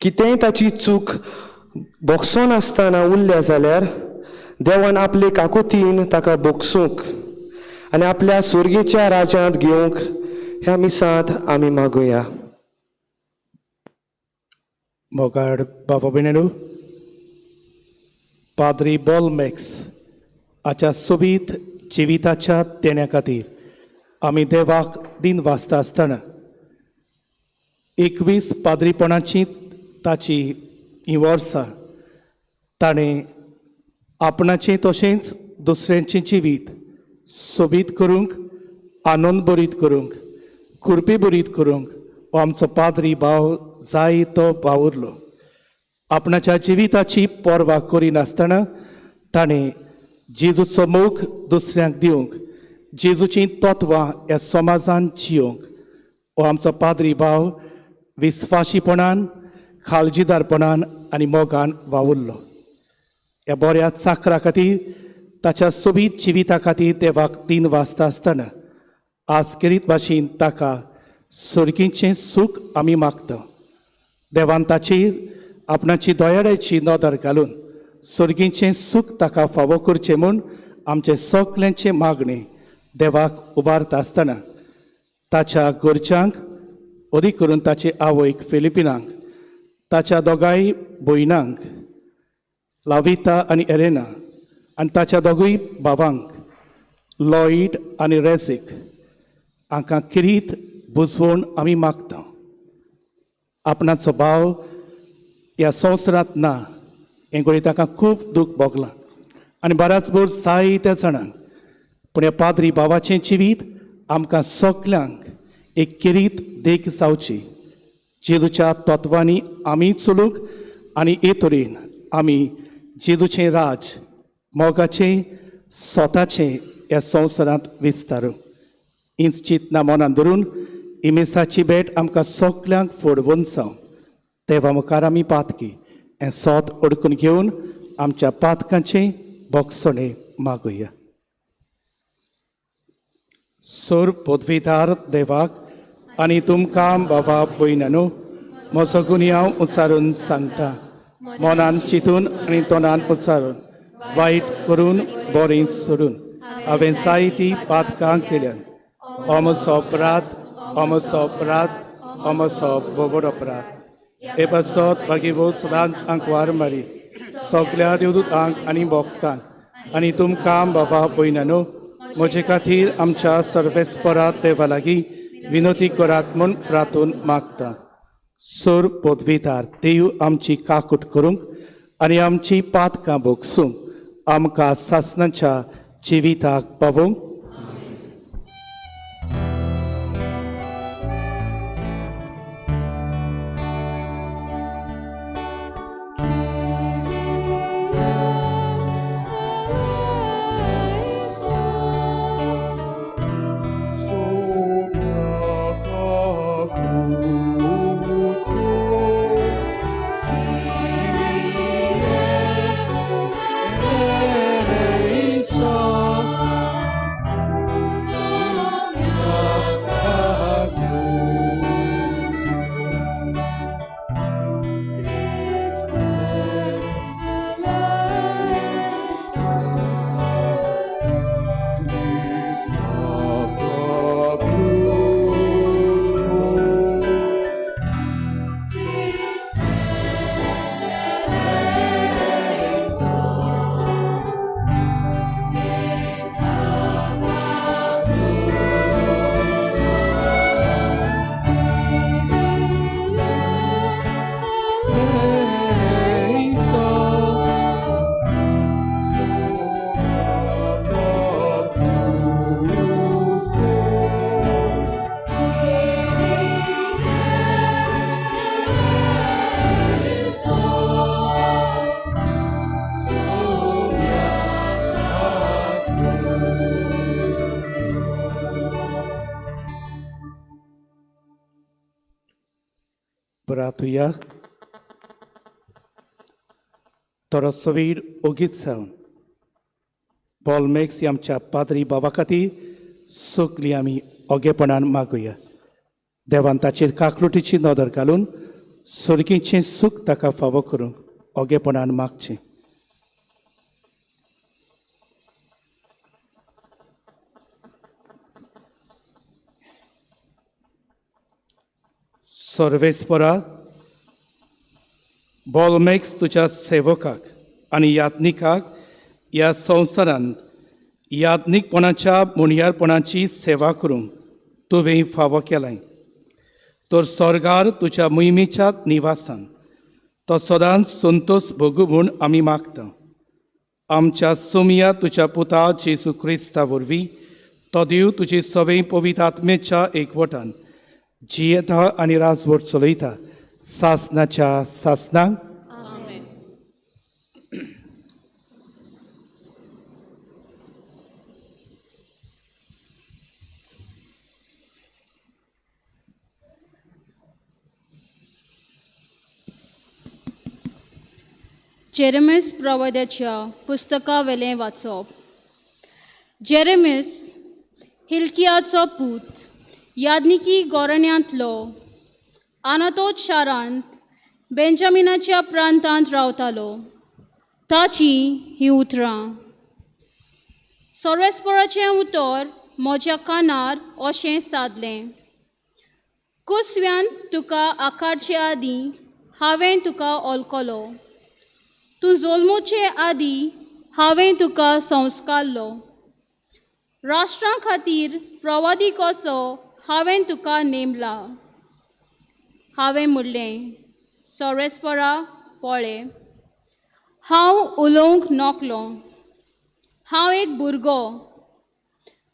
कितेंय ताची चूक बोगसोनासतना उरल्या जाल्यार देवान आपले काकुतीन ताका बोगसूंक आनी आपल्या सुर्गेच्या राज्यांत घेवंक ह्या मिसांत आमी मागुया. मोगाळ बाबा भयणीनो, पाद्री बोलमॅक्स हाच्या सोबीत जिविताच्या देण्या खातीर आमी देवाक दिन वाचता आसतना 21 पाद्रीपणाची ताची हीं वर्सां ताणें आपणाचें तशेंच दुसऱ्यांचें जिवीत सोबीत करूंक, आनंदभरीत करूंक, कृपेभरीत करूंक हो आमचो पाद्री भाव जाय तो वावुरलो. आपणाच्या जिविताची पर्वा करिनासतना ताणें जेजूचो मोग दुसऱ्यांक दिवंक, जेजूचीं तत्वां ह्या समाजान जियोंक हो आमचो पाद्री भाव विस्वाशीपणान, काळजीदारपणान आनी मोगान वावुरलो. ह्या बऱ्या चाकरा खातीर, ताच्या सोबीत जिविता खातीर देवाक दिन वाचता आसतना आज खेरीत भाशेन ताका सर्गीचें सूख आमी मागता. देवान ताचेर आपणाची दयाळाची नदर घालून सर्गीचें सूख ताका फावो करचें म्हूण आमचे सगल्यांचे मागणें देवाक उबारता आसतना ताच्या घरच्यांक, अदीक करून ताचे आवयक फिलिपिनांक, ताच्या दोगांय भयणांक लाविता आनी एरेना, आनी ताच्या दोगूय भावांक लॉईड आनी रेजीक हांकां किरीत बुजवण आमी मागता. आपणाचो भाव ह्या संवसारांत ना हें घडये ताका खूब दूख भोगलां आनी बऱ्याच भर जायत्या जाणांक, पूण ह्या पाद्री भावाचें जिवीत आमकां सगल्यांक एक किरीत देख जावची. जेजूच्या तत्वांनी आमी चलूंक आनी हे तरेन आमी जेजूचें राज मोगाचें स्वताचें ह्या संवसारांत विस्तारूंक. हीच चिंतना मनान धरून इमेसाची भेट आमकां सगल्यांक फोडवून जावं. देवा मुखार आमी पातकी हें सोत अडकून घेवन आमच्या पातकांचें बोगसणें मागुया. सोर पदवीदार देवाक आनी तुमकां बाबा भयणांनो म्हजो गुन्यांव उच्चारून सांगता, मनान चिंतून आनी तोंडान उच्चारून वायट करून बरें सोडून हांवें जायतीं पातकां केल्यात. हो म्हजो अपराध, हो म्हजो अपराध, हो म्हजो भोवड अपराध. हे पासत मागीर सदांच आंकवार मारी सगल्या देवदूतांक आनी भोगतांक आनी तुमकां बाबा भयणांनो म्हजे खातीर आमच्या सर्वेस्परा देवा लागीं विनोती करात म्हूण प्रार्थून मागता. सोर पदवीदार देव आमची काकूट करूंक आनी आमची पातकां भोगसूंक आमकां सासणाच्या जिविताक पावोवंक. प्रार्थुया. थोडोसो वेळ ओगीच जावन बॉलमॅक्स आमच्या पाद्री बाबा खातीर सगळीं आमी ओगेपणान मागुया. देवान ताचेर काकलुटीची नदर घालून सोर्गीचें सूख ताका फावो करूंक ओगेपणान मागचें. सर्वेस्परा बॉलमॅक्स तुज्या सेवकाक आनी याज्ञिकाक ह्या संवसारांत याज्ञिकपणाच्या मुणयारपणाची सेवा करूंक तुवें फावो केलाय, तर स्वर्गार तुज्या मोहिमेच्या निवासान तो सदांच संतोश भोगू म्हूण आमी मागता. आमच्या सोमया तुज्या पुता जेजू क्रिस्ता वरवीं तो देव तुजी सवय पवित्र आत्मेच्या एकवटान जियेता आनी राजवट चलयता सासनाच्या सासनाक. जेरेमीस प्रवाद्याच्या पुस्तकावेलें वाचप. जेरेमीस हिल्कियाचो पूत याज्ञिकी गोरण्यांतलो आनातोत शारांत बेंजामिनाच्या प्रांतांत रावतालो. ताची हीं उतरां. सोरेस्पराचें उतर म्हज्या कानार अशें सादलें, कुसव्यान तुका आकारचे आदीं हांवें तुका ओलकलो, तूं जल्मोचे आदीं हांवें तुका संस्कारलो, राष्ट्रां खातीर प्रवादी कसो हांवें तुका नेमला. हांवें म्हणलें, सोरेस्परा पळय, हांव उलोवंक नकलो, हांव एक भुरगो.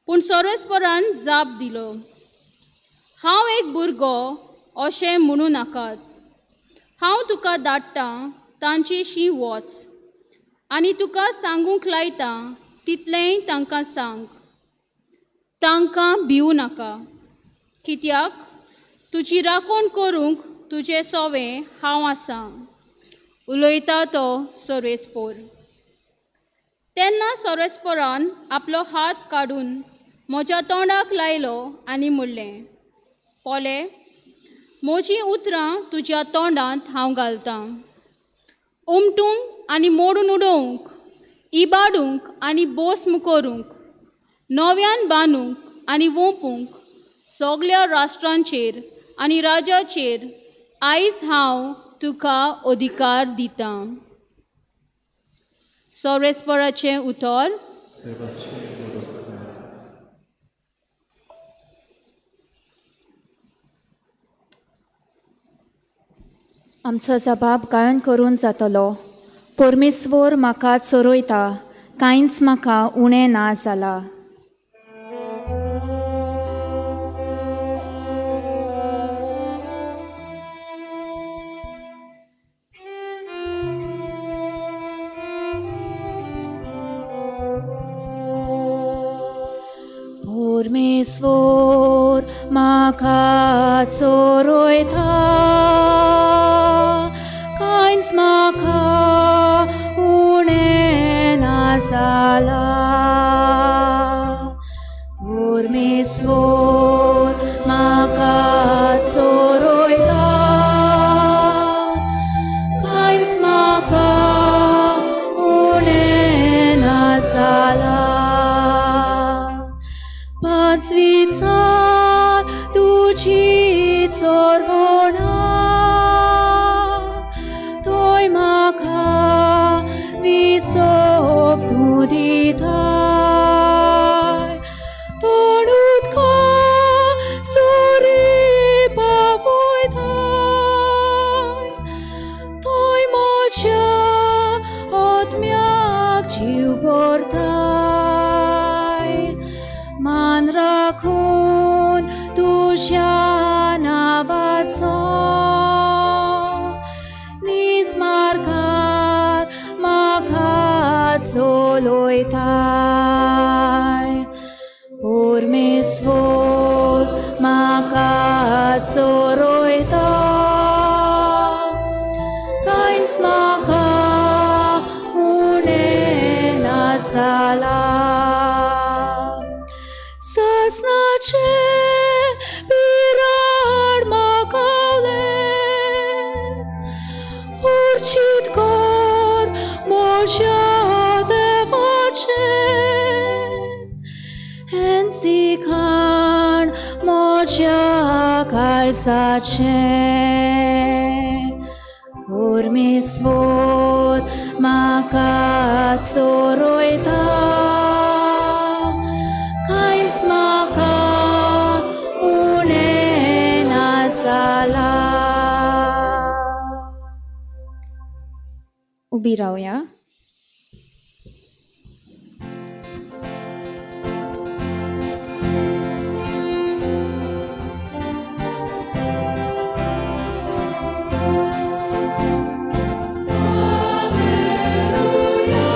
पूण सोरेस्परान जाप दिलो, हांव एक भुरगो अशें म्हणूं नाकात, हांव तुका धाडटां तांचेशी वच आनी तुका सांगूंक लायतां तितलेंय तांकां सांग, तांकां भिवू नाका, कित्याक तुजी राखण करूंक तुजें सोवें हांव आसां, उलयता तो सोरेस्पोर. तेन्ना सोरेस्पोरान आपलो हात काडून म्हज्या तोंडाक लायलो आनी म्हणलें, पोले, म्हजीं उतरां तुज्या तोंडांत हांव घालतां, उमटूंक आनी मोडून उडोवंक, इबाडूंक आनी बोस्म करूंक, नव्यान बांदूंक आनी वोंपूंक सगल्या राष्ट्रांचेर आनी राजाचेर आयज हांव तुका अधिकार दितां. सोरेस्पराचें उतर. आमचो जबाब गायन करून जातलो. परमेश्वर म्हाका चरयता, कांयच म्हाका उणें ना जाला. परमेश्वर म्हाका चरयता, कांयच म्हाका उणें ना जाला. परमेश्वर म्हाका चरयता, कांयच म्हाका उणें ना जाला. पांचवीचार तुजी चरवणा, थंय म्हाका विसव तूं दिताय, तोंड उदका सरी पावयताय, थंय म्हज्या आत्म्याक जीव भरताय. मान राखून तुज्या नांवाचो, नीज मार्गार म्हाका चलयताय. परमेश्वर म्हाका चरयता, कांयच म्हाका उणें ना जाला. ससनाचे पिराड म्हाकावलें, उर्चीत कर म्हज्या देवाचें, हेंच दिखाण म्हज्या काळजाचें. परमेश्वर म्हाका चरयता, कांयच म्हाका उणें ना जाला. उबी रावया. Alleluia.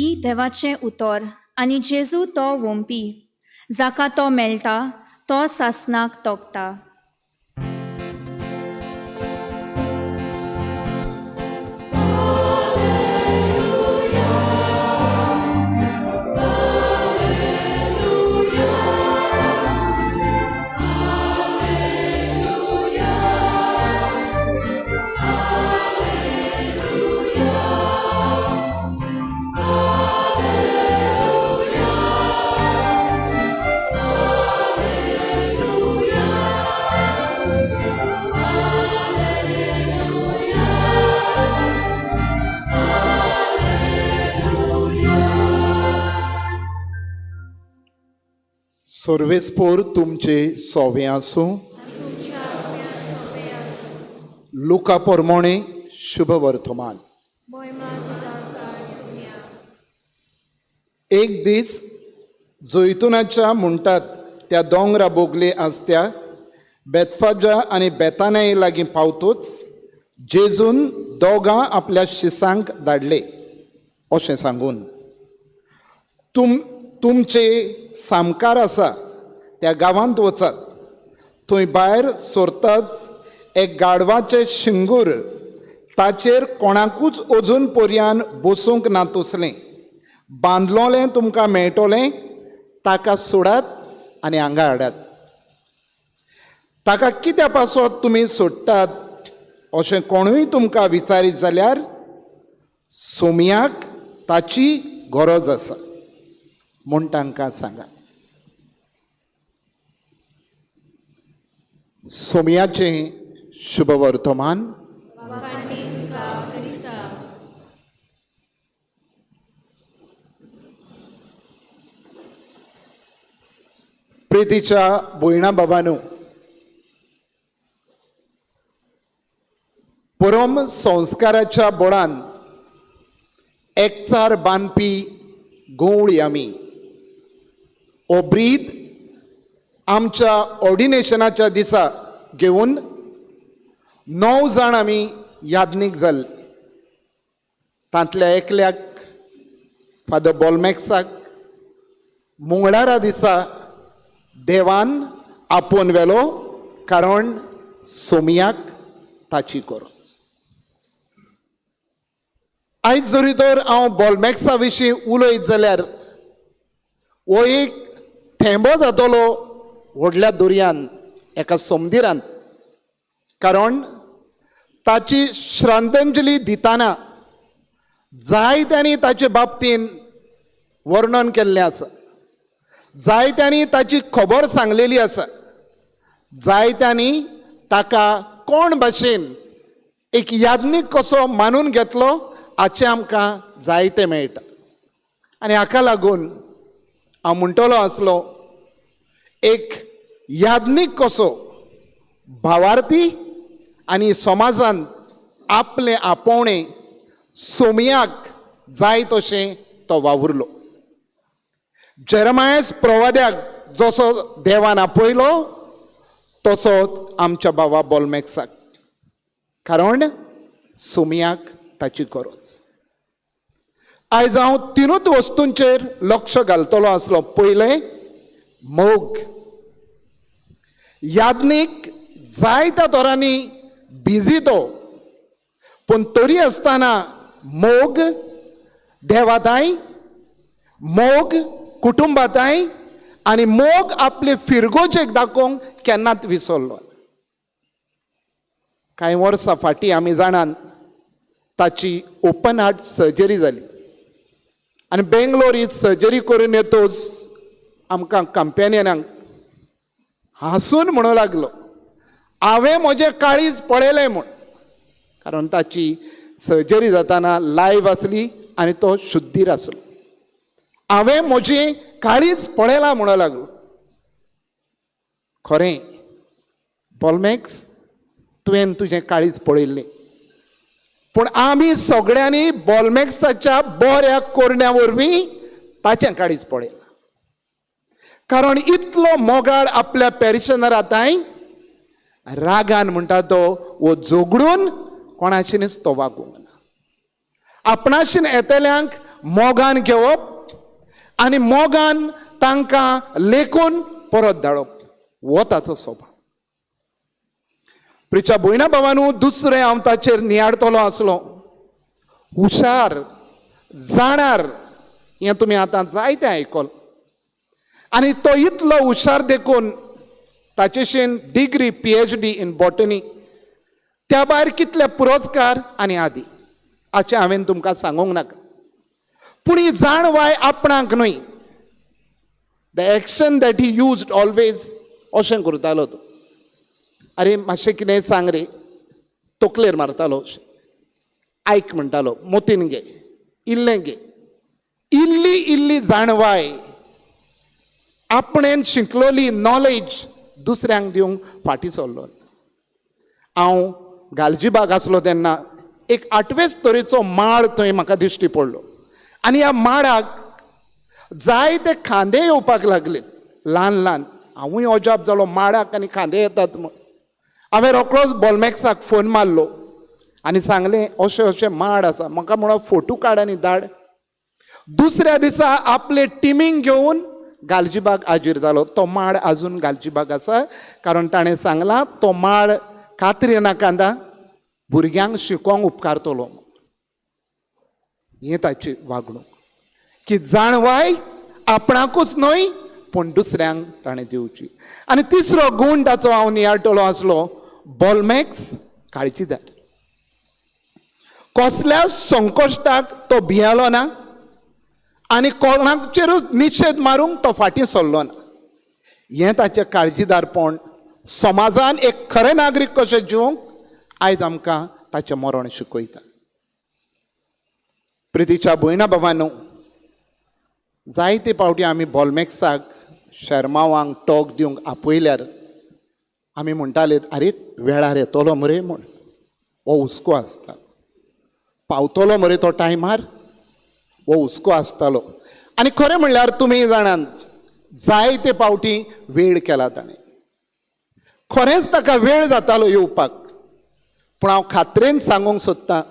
बी देवाचें उतर आनी जेजू तो वोंपी जाका तो मेळटा तो सासनाक तोखता. सर्वेस्पोर तुमचे सोवे आसूं. लुका पोरमोणे शुभ वर्तमान. एक दीस जैतुनाच्या म्हणटात त्या दोंगरा बोगले आसत्या बेतफाजा आनी बेतानाय लागीं पावतूच जेजून दोगां आपल्या शिसांक धाडले अशें सांगून, तुमचे सामकार आसा त्या गांवांत वचात, थंय भायर सरताच एक गाडवाचें शिंगूर ताचेर कोणाकूच अजून पर्यान बसूंक ना तसलें बांदलोलें तुमकां मेळटलें, ताका सोडात आनी हांगा हाडात. ताका कित्या पासत तुमी सोडटात अशें कोणूय तुमकां विचारीत जाल्यार सोमयाक ताची गरज आसा म्हूण तांकां सांगात. सोमयाचें शुभ वर्तमान. प्रितीच्या भयणा बाबानू, परम संस्काराच्या बळान एकचार बांदपी गवळी आमी. ओब्रीद आमच्या ऑर्डिनेशनाच्या दिसा घेवन 9 जाण आमी याज्ञीक जाल्ले. तांतल्या एकल्याक फादर बॉलमॅक्साक मंगळारा दिसा देवान आपोवन व्हेलो, कारण सोमयाक ताची गरज. आयज जरी तर हांव बॉलमॅक्सा विशीं उलयत जाल्यार हो एक थेंबो जातलो व्हडल्या दर्यान, एका समुद्रांत, कारण ताची श्रद्धांजली दितना जायत्यांनी ताचे बाबतीन वर्णन केल्लें आसा, जायत्यांनी ताची खबर सांगलेली आसा, जायत्यांनी ताका कोण भाशेन एक याज्ञीक कसो मानून घेतलो हाचें आमकां जायतें मेळटा. आनी हाका लागून हांव म्हणटलो आसलो, एक याज्ञीक कसो भावार्थी आनी समाजान आपलें आपोवणें सोमयाक जाय तशें तो वावुरलो. जेरमायस प्रवाद्याक जसो देवान आपयलो तसो आमच्या बाबा बॉलमॅक्साक, कारण सोमयाक ताची गरज. आयज हांव तिनूच वस्तूंचेर लक्ष घालतलो आसलो. पयलें, मोग. याज्ञीक जायत्या तरांनी बिजी तो, पूण तरी आसतना मोग देवाताय, मोग कुटुंबाताय आनी मोग आपले फिरगोजेक दाखोवंक केन्नाच विसरलो. कांय वर्सां फाटीं आमी जाणान ताची ओपन हार्ट सर्जरी जाली आनी बेंगलोर ही सर्जरी करून येतोच आमकां कंपेनियनांक हांसून म्हणूं लागलो, हांवें म्हजें काळीज पळयलें म्हूण, कारण ताची सर्जरी जाताना लायव्ह आसली आनी तो शुद्धीर आसलो. हांवें म्हजें काळीज पळयलां म्हणूं लागलो. खरें बॉलमॅक्स, तुवें तुजें काळीज पळयल्लें, पूण आमी सगळ्यांनी बॉलमॅक्साच्या बऱ्या कोरण्या वरवीं ताचें काळीज पळयलां. कारण इतलो मोगाळ आपल्या पेरिशनराताय रागान म्हणटा तो वो झगडून कोणाशीनच तो वागूंक ना. आपणाशीन येतल्यांक मोगान घेवप आनी मोगान तांकां लेखून परत धाडप हो ताचो स्वभाव. प्रिच्या भयणा भावानू, दुसरें हांव ताचेर नियाळटलो आसलो, हुशार जाणार हें तुमी आतां जायतें आयकल. आनी तो इतलो हुशार देखून ताचेशीन डिग्री PhD in botany, त्या भायर कितले पुरस्कार आनी आदी हाचें हांवें तुमकां सांगूंक नाका. पूण ही जाणवाय आपणाक न्हय, the action that he used always अशें करतालो तो. अरे मातशें कितें सांग रे, तकलेर मारतालो, आयक म्हणटालो, मोतीन घे, इल्लें घे. इल्ली इल्ली जाणवाय आपणेन शिकलोली नॉलेज दुसऱ्यांक दिवंक फाटीं सरलो. हांव गालजीबाग आसलो तेन्ना एक आठवेच तरेचो माड थंय म्हाका दिश्टी पडलो आनी ह्या माडाक जायते खांदे येवपाक लागले, ल्हान ल्हान. हांवूय अजाप जालो, माडाक आनी खांदे येतात म्हूण. हांवें रोखडोच बोलमॅक्साक फोन मारलो आनी सांगलें अशें अशें माड आसा, म्हाका म्हणून फोटो काड आनी धाड. दुसऱ्या दिसा आपले टिमींग घेवन गालजीबाग हाजीर जालो. तो माड आजून गालजीबाग आसा, कारण ताणें सांगलां तो माड कातरी ना कांदा भुरग्यांक शिकोवंक उपकारतलो. हें ताची वागणूक की जाणवाय आपणाकूच न्हय पूण दुसऱ्यांक ताणें दिवची. आनी तिसरो गूण ताचो हांव नियाळटलो आसलो, बोलमॅक्स काळजीदार. कसल्या संकश्टाक तो भियेलो ना आनी कोणाचेरूच निशेध मारूंक तो फाटीं सरलो ना. हें ताचें काळजीदारपण समाजान एक खरें नागरीक कशें जिवंक आयज आमकां ताचें मरण शिकयता. प्रितीच्या भयणा भावांनो, जायते फावटी आमी बोलमॅक्साक शेरमांवांक टोक दिवंक आपयल्यार आमी म्हणटाले, आरे वेळार येतलो मरे म्हूण, हो हुस्को आसता, पावतलो मरे तो टायमार, हो हुस्को आसतालो. आनी खरें म्हणल्यार तुमी जाणात जायते फावटी वेळ केला ताणें, खरेंच ताका वेळ जातालो येवपाक. पूण हांव खात्रेन सांगूंक सोदतां,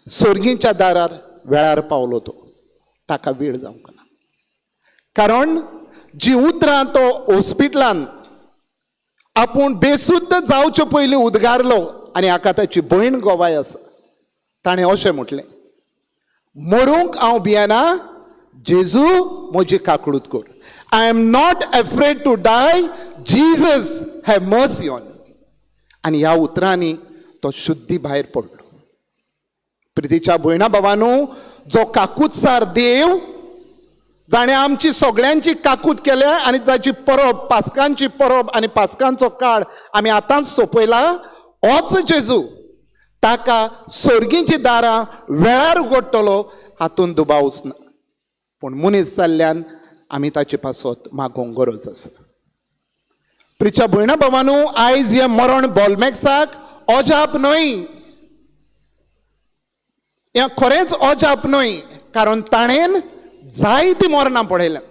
सर्गीच्या दारार वेळार पावलो तो, ताका वेळ जावंक ना. कारण जी उतरां तो हॉस्पिटलान आपूण बेसुद्ध जावचे पयलीं उद्गारलो आनी हाका ताची भयण गवाय आसा, ताणें अशें म्हटलें, मरूंक हांव भियेना, जेजू म्हजी काकळूत कर. I am not afraid to die, Jesus have mercy on me. आनी ह्या उतरांनी तो शुद्धी भायर पडलो. प्रितीच्या भयणा भावानू, जो काकूतसार देव जाणें आमची सगळ्यांची काकूत केल्या आनी ताची परब पास्कांची परब आनी पास्कांचो काळ आमी आतांच सोंपयला, होच जेजू ताका सर्गीची दारां वेळार उगडटलो हातूंत दुबावच ना. पूण मनीस जाल्ल्यान आमी ताचे पासत मागोवंक गरज आसा. प्रिच्या भयणा भावानू, आयज हें मरण बोलमॅक्साक अजाप न्हय, हें खरेंच अजाप न्हय, कारण ताणें जायतीं मरणां पळयल्या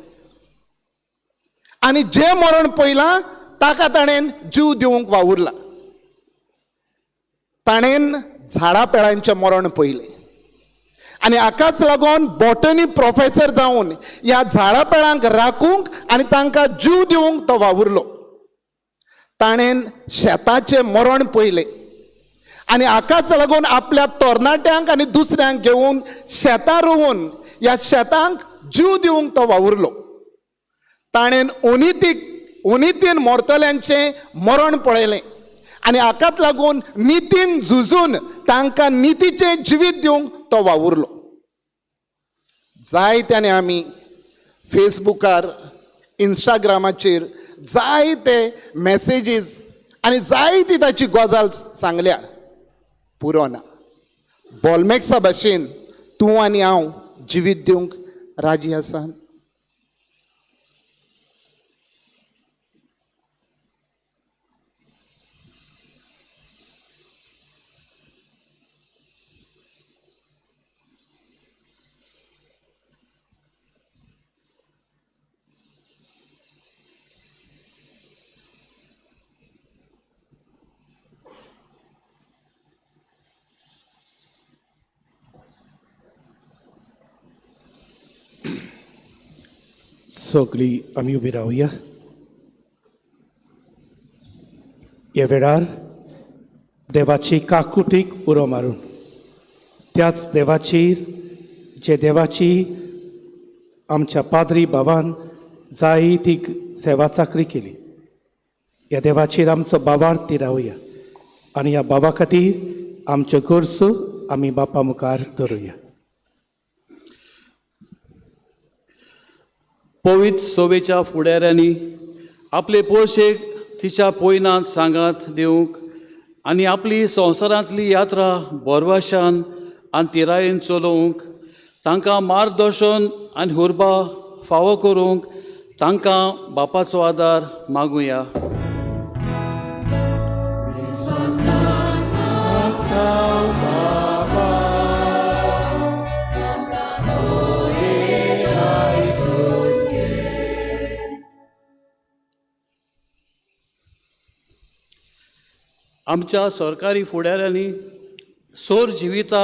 आनी जें मरण पळयलां ताका ताणें जीव दिवंक वावुरला. ताणें झाडां पेडांचें मरण पळयलें आनी हाकाच लागून बॉटनी प्रोफेसर जावन ह्या झाडां पेडांक राखूंक आनी तांकां जीव दिवंक तो वावुरलो. ताणें शेताचें मरण पळयलें आनी हाकाच लागून आपल्या तरणाट्यांक आनी दुसऱ्यांक घेवन शेतां रोवन ह्या शेतांक जीव दिवंक तो वावुरलो. ताणें अनितीन मरतल्यांचें मरण पळयलें आनी हाकाच लागून नितीन झुजून तांकां नितीचें जिवीत दिवंक तो वावुरलो. जायत्यानी आमी फेसबुकार इंस्टाग्रामाचेर जायते मॅसेजीस आनी जायती ताची गजाल सांगल्या, पुरो ना. बोलमॅक्सा भाशेन तूं आनी हांव जिवीत दिवंक राजी आसा. सगळीं आमी उबी रावया. ह्या वेळार देवाची काकुटीक उरो मारून त्याच देवाचेर जे देवाची आमच्या पाद्री भावान जाय ती सेवा चाकरी केली, ह्या देवाचेर आमचो बावार्थ रावया आनी ह्या बाबा खातीर आमच्यो गरजो आमी बापा मुखार दवरुया. पवित्र सभेच्या फुडाऱ्यांनी आपले पोशेक तिच्या पयनांत सांगात दिवंक आनी आपली संवसारांतली यात्रा बोरवाशान आनी तिरायेन चलोवंक तांकां मार्गदर्शन आनी हुर्बा फावो करूंक तांकां बापाचो आदार मागुया. आमच्या सरकारी फुडाऱ्यांनी सोर जिविता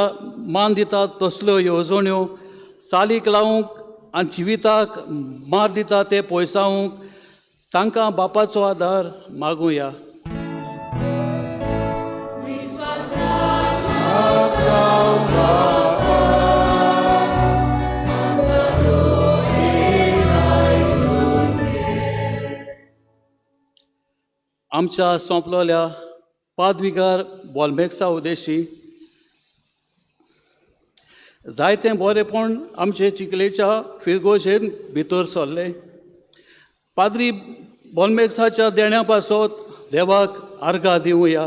मान दितात तसल्यो येवजण्यो चालीक लावंक आनी जिविताक मार दिता ते पयसावंक तांकां बापाचो आदार मागुया. आमच्या सोंपलोल्या पादविगार बॉलमेक्सा उदेशी जायतें बरेंपण आमचे चिखलेच्या फिरगोजेन भितर सरलें. पाद्री बॉलमेक्साच्या देण्या पासत देवाक आर्गां दिवया.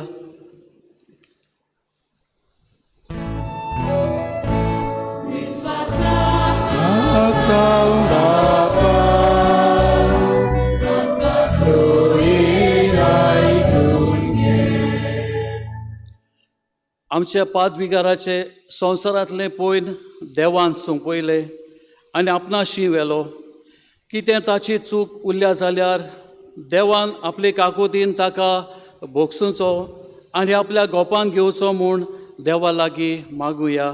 आमच्या पादविगाराचे संवसारांतलें पयन देवान सोंपयलें आनी आपणाशी व्हेलो. कितें ताची चूक उरल्या जाल्यार देवान आपले काकुतीन ताका भोगसुचो आनी आपल्या गोपान घेवचो म्हूण देवा लागीं मागुया.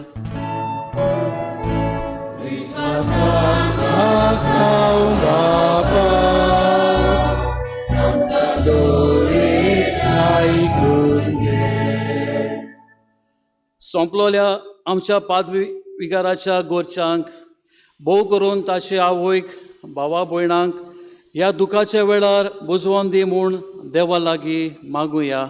सोंपलोल्या आमच्या पादविगाराच्या गोरच्यांक भोव करून ताचे आवयक भावा भयणांक ह्या दुखाच्या वेळार बुजवोन दी म्हूण देवा लागीं मागुया.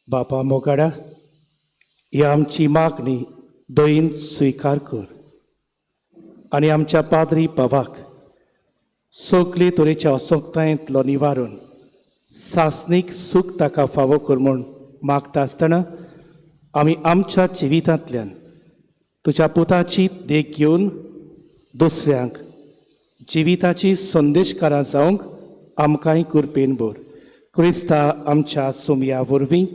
बापा मोगाडा, ही आमची मागणी दयेन स्विकार कर आनी आमच्या पाद्री भावाक सगळे तरेच्या असोक्तायेंतलो निवारून सासणीक सूख ताका फावो कर म्हूण मागता आसतना आमी आमच्या जिवितांतल्यान तुज्या पुताची देख घेवन दुसऱ्यांक जिविताची संदेशकारां जावंक आमकांय कृपेन भर. क्रिस्ता आमच्या सोमया वरवीं.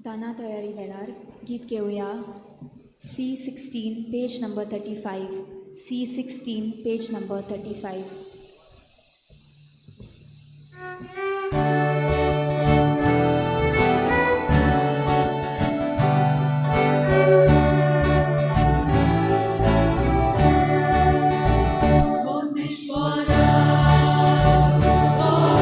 दाना तयारी वेळार गीत घेवया. C16 page number 35. C16 page number 35. Por mis foras, oh,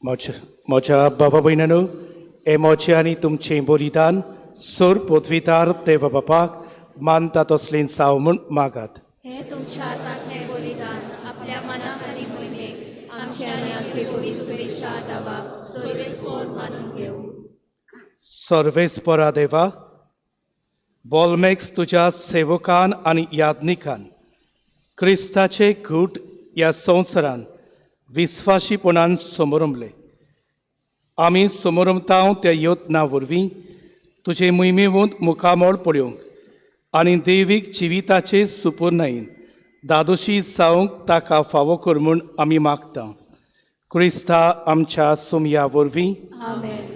म्हज्या बाबा भयणांनो, हें म्हजें आनी तुमचें बलिदान सोर पदवीदार देवा बापाक मानता तसलें जावं म्हूण मागात. हें तुमच्या हातांतलें बलिदान आपल्या मनाक आनी मोहिमेक आमच्या आनी आखे पवित्र दावाक सर्वेस्पोर मानून घेवं. सर्वेस्परा देवा, बोलमेक्स तुज्या सेवकान आनी याज्ञिकान क्रिस्ताचे घूट ह्या संवसारान विस्वाशीपणान समोरमले. आमी समोरमता त्या यत्ना वरवीं तुजे मोहिमेवंत मुखामळ पळोवंक आनी देवीक जिविताचे सुपुर्णायेन दादोशी जावंक ताका फावो कर म्हूण आमी मागता. क्रिस्ता आमच्या सोमया वरवीं. आमेन.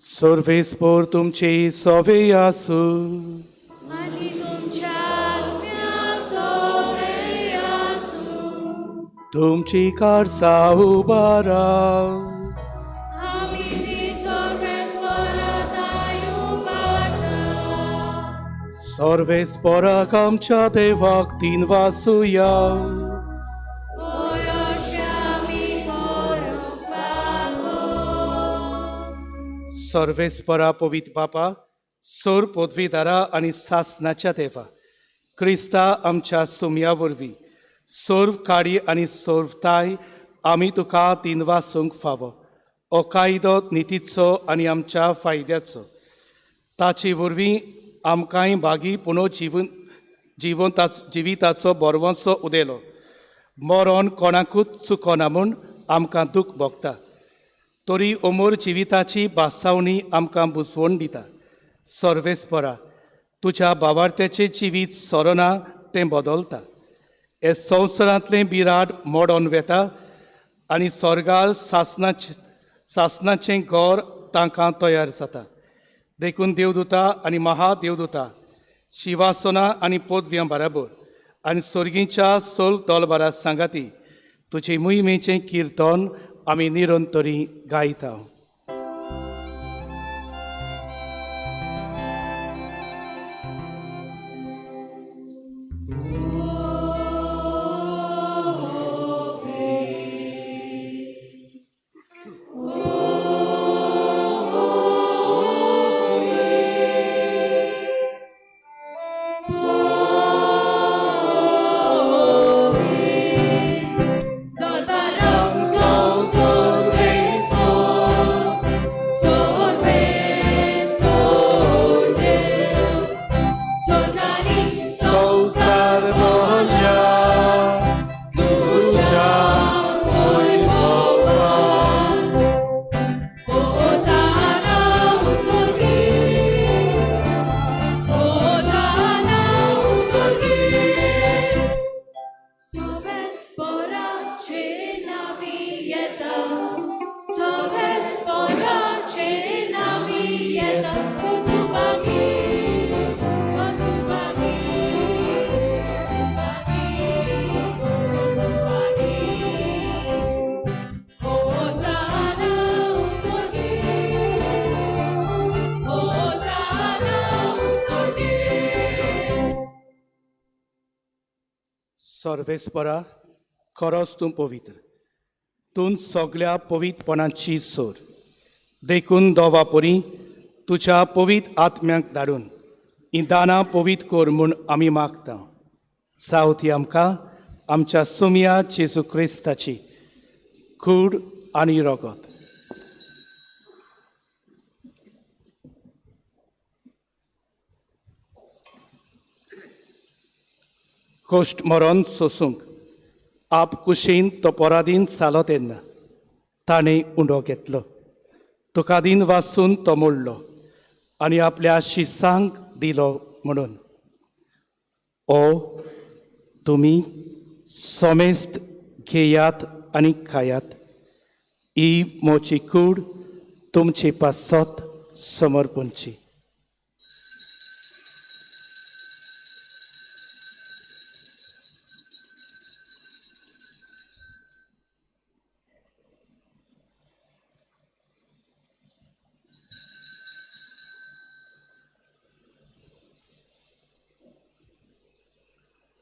सर्वेस्पोर तुमचे सोवे आसूं. आनी तुमच्या आत्म्या सोवे आसूं. तुमची काळजां उबारा. आमी ती सर्वेस्परा उबारता. सर्वेस्पराक आमच्या देवाक तीन वासुया. होय अशें आमी करूंक फावो. सर्वेस्परा पवित्र बापा, सोर पदवीदारा आनी सासनाच्या देवा, क्रिस्ता आमच्या सुमया वरवीं सर्व काडी आनी सर्वताय आमी तुका तीन वासूंक फावो. हो कायदो नितीचो आनी आमच्या फायद्याचो. ताचे वरवीं आमकांय भागी पुणो जिवन जिविताचो बरवंसो उदेलो. मरण कोणाकूच चुकोना म्हूण आमकां दूख भोगता, तरी अमर जिविताची बासावणी आमकां बुजवण दिता. सर्वेस्परा, तुज्या बावार्थ्याचें जिवीत सोरना तें बदलता. हे संवसारांतलें बिराड मोडोन वेता आनी स्वर्गार सासनाचें घर तांकां तयार जाता. देखून देवदूता आनी महादेवदूता शिवासना आनी पदव्यां बराबर आनी स्वर्गीच्या सोल दलबारा सांगाती तुजे मोहिमेचें किर्तन आमी निरंतरी गायता. सर्वेस्परा, खरोच तूं पवित्र, तूं सगल्या पवित्रपणाची सोर. देखून दोवा परी तुज्या पवित्र आत्म्याक धाडून हीं दानां पवित्र कर म्हूण आमी मागता. सावती आमकां आमच्या सुमया जेजू क्रिस्ताची कूड आनी रगत. कश्ट मरण सोसूंक आप कुशीन तो परादीन जालो तेन्ना ताणें उंडो घेतलो. तुका दीन वासून तो मोडलो आनी आपल्या शिसांक दिलो म्हणून, ओ तुमी समेस्त घेयात आनी खायात, ही म्हजी कूड तुमचे पासत समर्पणची.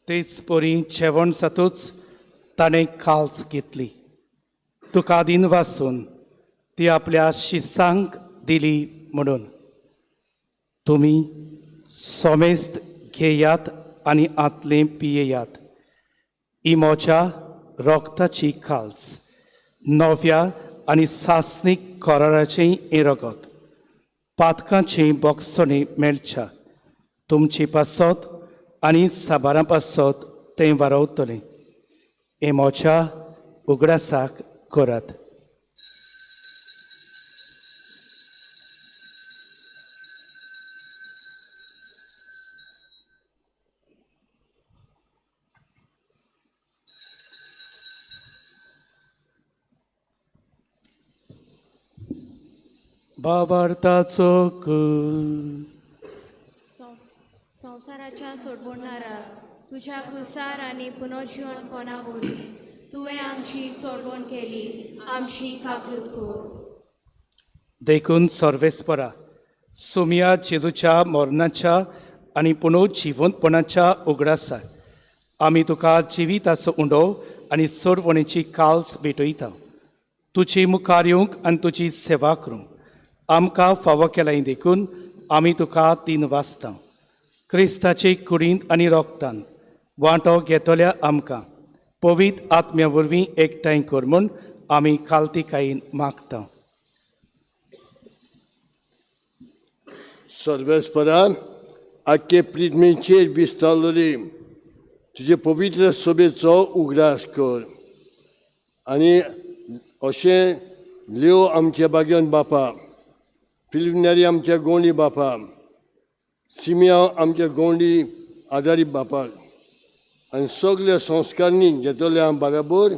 तेच परी जेवण जातूच ताणें काल्स घेतली, तुका दिन वासून ती आपल्या शिसांक दिली म्हणून, तुमी सोमेस्त घेयात आनी आतलें पियेयात. ही म्हज्या रोगताची काल्स, नव्या आनी सासणीक कराराचें हें रगत, पातकांचें बोगसणें मेळच्या तुमचे पासत आनी साबारां पासत तें वारवतलें. हें म्हज्या उगडासाक करात. भावार्थाचो कूल. संवसाराच्या सोडवणारा, तुज्या कुसार आनी पुनर्जिवनपणा वरवीं तुवें आमची सोडवण केली, आमची काकूत कर. देखून सर्वेस्परा सुमया जेजूच्या मरणाच्या आनी पुनर्जिवंतपणाच्या उगडासाक आमी तुका जिविताचो उंडो आनी सोडवणेची काल्स भेटयता. तुजी मुखार येवंक आनी तुजी सेवा करूंक आमकां फावो केलाय, देखून आमी तुका तीन वाचता. क्रिस्ताचे कुडींत आनी रोगतान वांटो घेतल्या आमकां पवित्र आत्म्या वरवीं एकठांय कर म्हूण आमी कालतिकायेन मागता. सर्वेस्परा, आख्खे पृथ्वीचेर विस्तारलेली तुजे पवित्र सभेचो उगडास कर आनी अशें लियो आमच्या बागेवन बापा, फिलिपनारी आमच्या गोंडी बापा, सिमिया आमच्या गोंडी आदारी बापाक आनी सगल्या संस्कारांनी घेतल्या बराबर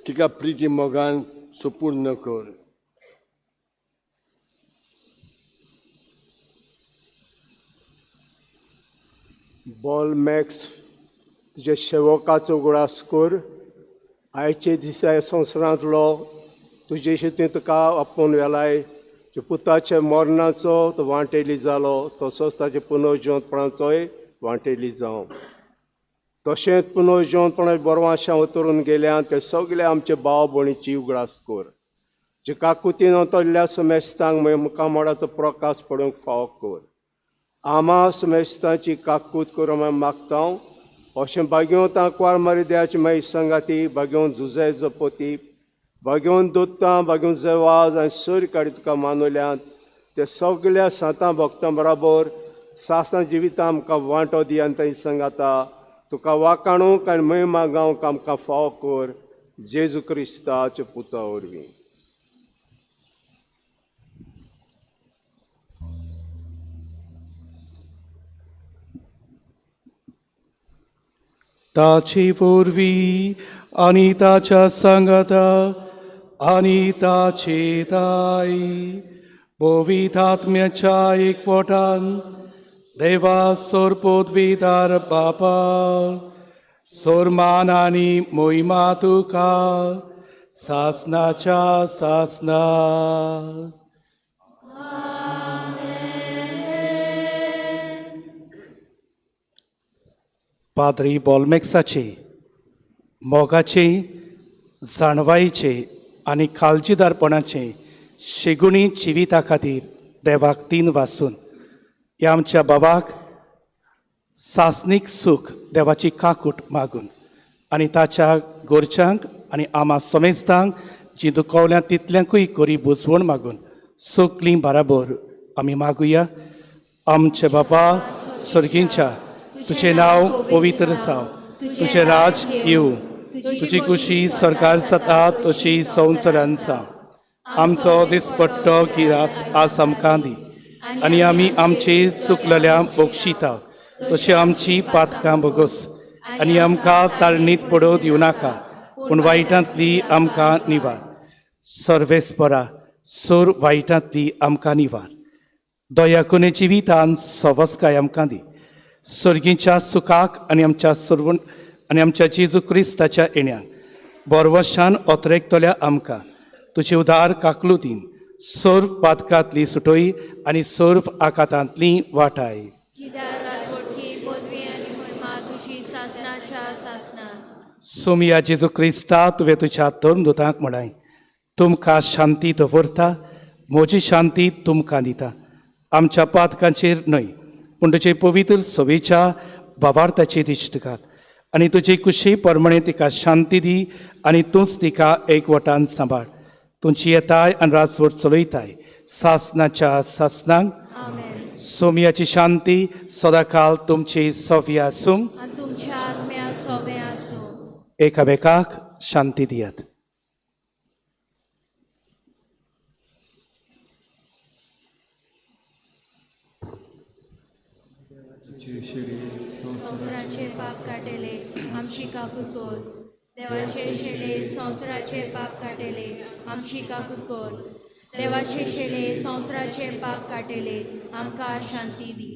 तिका प्रिती मोगान सुपूर्ण कर. बॉल मॅक्स तुज्या सेवकाचो उगडास कर. आयचे दिसा संवसारांतलो तुजे शेती तुका आपोवन वेलाय, पुताच्या मरणाचो तो वांटेली जालो, तसोच ताचे पुनर्जिवंतपणाचोय वांटेली जावं. तशेंच पुनर्जिवंतपणा बरवाशां उतरून गेल्यान ते सगळे आमचे भाव भयणीची उगडास कर. जे काकुतीन अंतरल्या समेस्तांक मुखामळाचो प्रकाश पडूंक फावो कर. आमा समेस्तांची काकूत करूं आमी मागता. अशें बागेवन आंकवार मारी देवाची माई संगाती, बागेवन जुझे जपोती, बागेवन दोत्तां, बागेवन जेवाज आनी सर काडी तुका मानवल्यात ते सगल्या सांतां भक्तां बराबर सासणां जिवितां आमकां वांटो दी आनी तांची संगाता तुका वाकाणूंक आनी महिमा गावंक आमकां फावो कर. जेजू क्रिस्ताच्या पुता वरवीं. ताचे वरवीं आनी ताच्या सांगाता आनी ताचे ताय पवित्र आत्म्याच्या एकवटान देवा सोरपोतविदार बापा, सोरमान आनी मोहिमा तुका सासनाच्या सासना. पाद्री बॉलमेक्साचे मोगाचे, जाणवायेचे आनी काळजीदारपणाचे शेगुणी जिविता खातीर देवाक तीन वासून ह्या आमच्या बाबाक सासणीक सूख देवाची काकूट मागून आनी ताच्या गोरच्यांक आनी आमा समेस्तांक जी दुखवल्या तितल्यांकूय करी बुजवण मागून सगलीं बराबर आमी मागुया. आमचे बापा सर्गींच्या, तुजें नांव पवित्र जावं, तुजें राज येवं, तुजी खुशी सरकार जाता तशी संवसारान जावं. आमचो दिसपट्टो गिरास आज आमकां दी आनी आमी आमची चुकलेल्या बक्षिता तशी आमची पातकां भोगोस आनी आमकां ताळणीत पडोवंक दिवं नाका, पूण वायटांतली आमकां निवार. सर्वेस्परा, सोर वायटांतली आमकां निवार. दया करून जिवितान सवस्काय आमकां दी. सर्गीच्या सुखाक आनी आमच्या सर्वण आनी आमच्या जेजू क्रिस्ताच्या येण्याक बरवशान ओतरेकतल्या आमकां तुजे उदार काकलुतीन सर्व पातकांतली सुटोय आनी सर्व आकातांतली वाटाय. कित्याक राजवटकी, पदवी आनी महिमा तुजी सासणाच्या सोमया जेजू क्रिस्ता, तुवें तुज्या धर्मदूतांक म्हळाय, तुमकां शांती दवरता, म्हजी शांती तुमकां दिता. आमच्या पातकांचेर न्हय, पूण तुजे पवित्र सभेच्या भावार्थाची दिश्ट घाल आनी तुजी कुशी प्रमाणे तिका शांती दी आनी तूंच तिका एकवटान सांबाळ. तुमची येताय आनी राजवट चलयताय सासनाच्या सासनांक. सोमयाची शांती सदांकाल तुमची सोफी आसूं. आनी तुमच्या आत्म्या सोबें आसूं. एकामेकाक शांती दियात. संवसाराचे पाप काडटले आमची काकूत कर. देवाचे शेले संवसाराचे पाप काडटले आमची काकूत कर. देवाचे शेले संवसाराचे पाप काडटले आमकां शांती दी.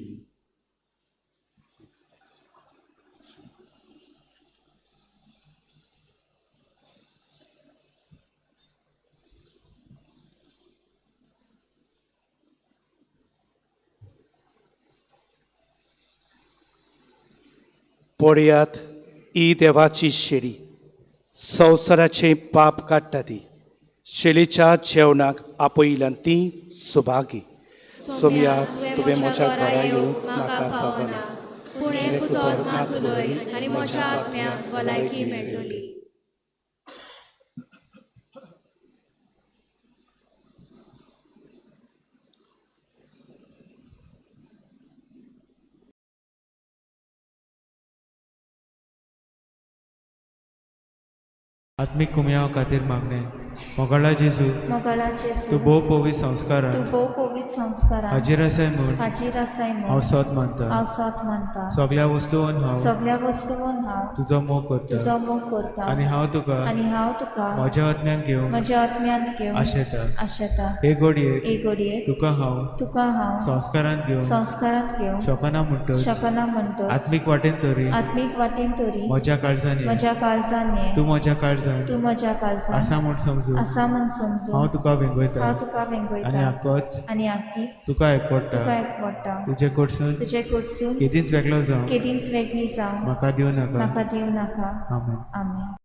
पळयात, ही देवाची शेळी, संवसाराचें पाप काडटा ती. शेळीच्या जेवणाक आपयल्यान ती सुभागी. सोमया, तुवें म्हज्या घरा येवंक म्हाका फावना, पूण एक उतर मात उलय आनी म्हज्या आत्म्याक भलायकी मेळटली. आत्मीक कुमयाव खातीर मागणें. मोगाळा जेजू, मोगाळा जेजू, तूं भोव पवित्र संस्कारान तूं भोव पवित्र संस्कारान हाजीर आसाय म्हूण हाजीर आसाय म्हूण हांव सोद मानता. हांव सोद मानता. सगळ्या वस्तून हांव सगळ्या वस्तून हांव तुजो मोग करता. तुजो मोग करता. आनी हांव तुका आनी हांव तुका म्हज्या आत्म्यान घेवंक म्हज्या आत्म्यांत घेवंक आशेता. आशेता. हे घडयेक हे घडयेक तुका हांव तुका हांव संस्कारांत घेवंक संस्कारांत घेवंक शकना म्हणटच शकना म्हणटच आत्मीक वाटेन तरी आत्मीक वाटेन तरी म्हज्या काळजान ये. म्हज्या काळजान ये. तूं म्हज्या काळजान तूं म्हज्या काळजान आसा म्हूण समजून आसा म्हूण समजून हांव तुका वेंगयता. हांव तुका वेंगयता. आनी आकोच आनी आकीच तुका एकवटा. तुका एकवटा. तुजे कडसून तुजे कडसून केदींच वेगळो जावं केदींच वेगळी जावं म्हाका दिवं नाका. म्हाका दिवं नाका. आमेन. आमेन.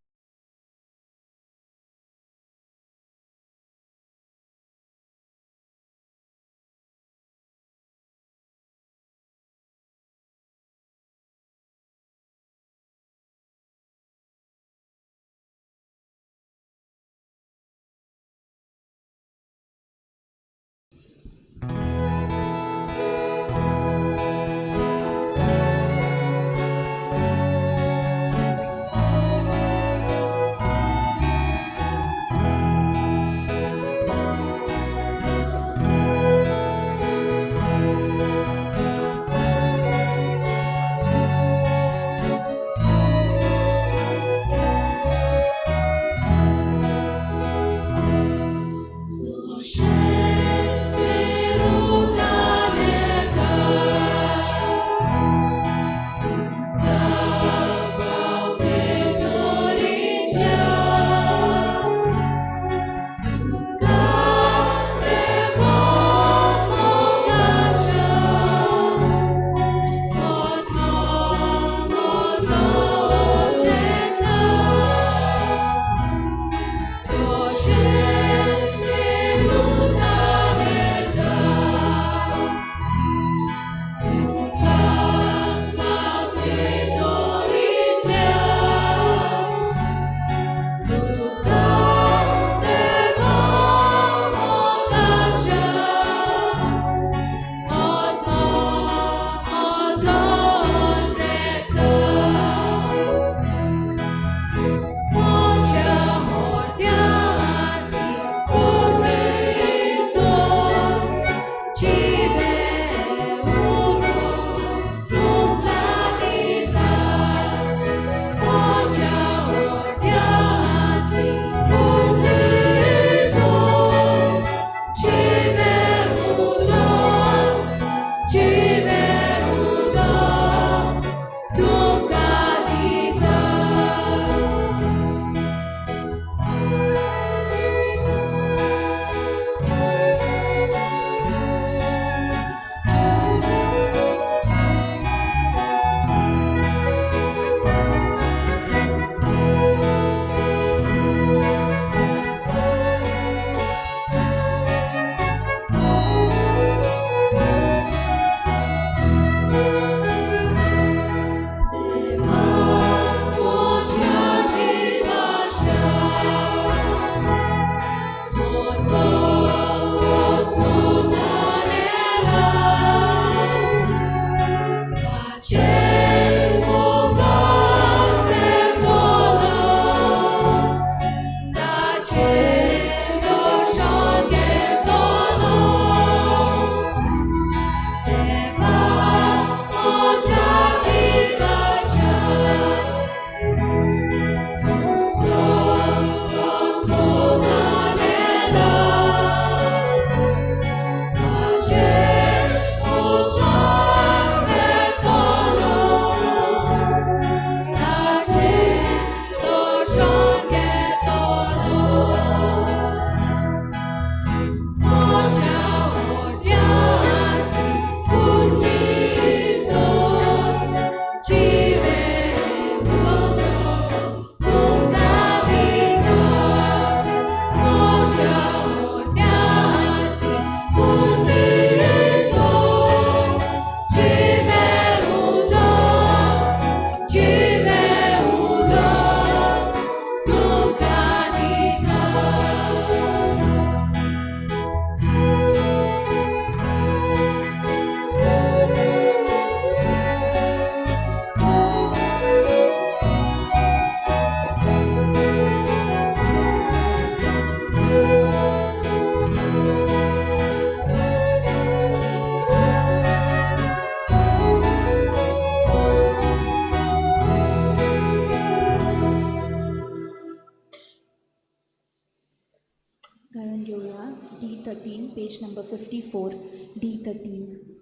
गायोन घेवया D 13, page number 54, D 13.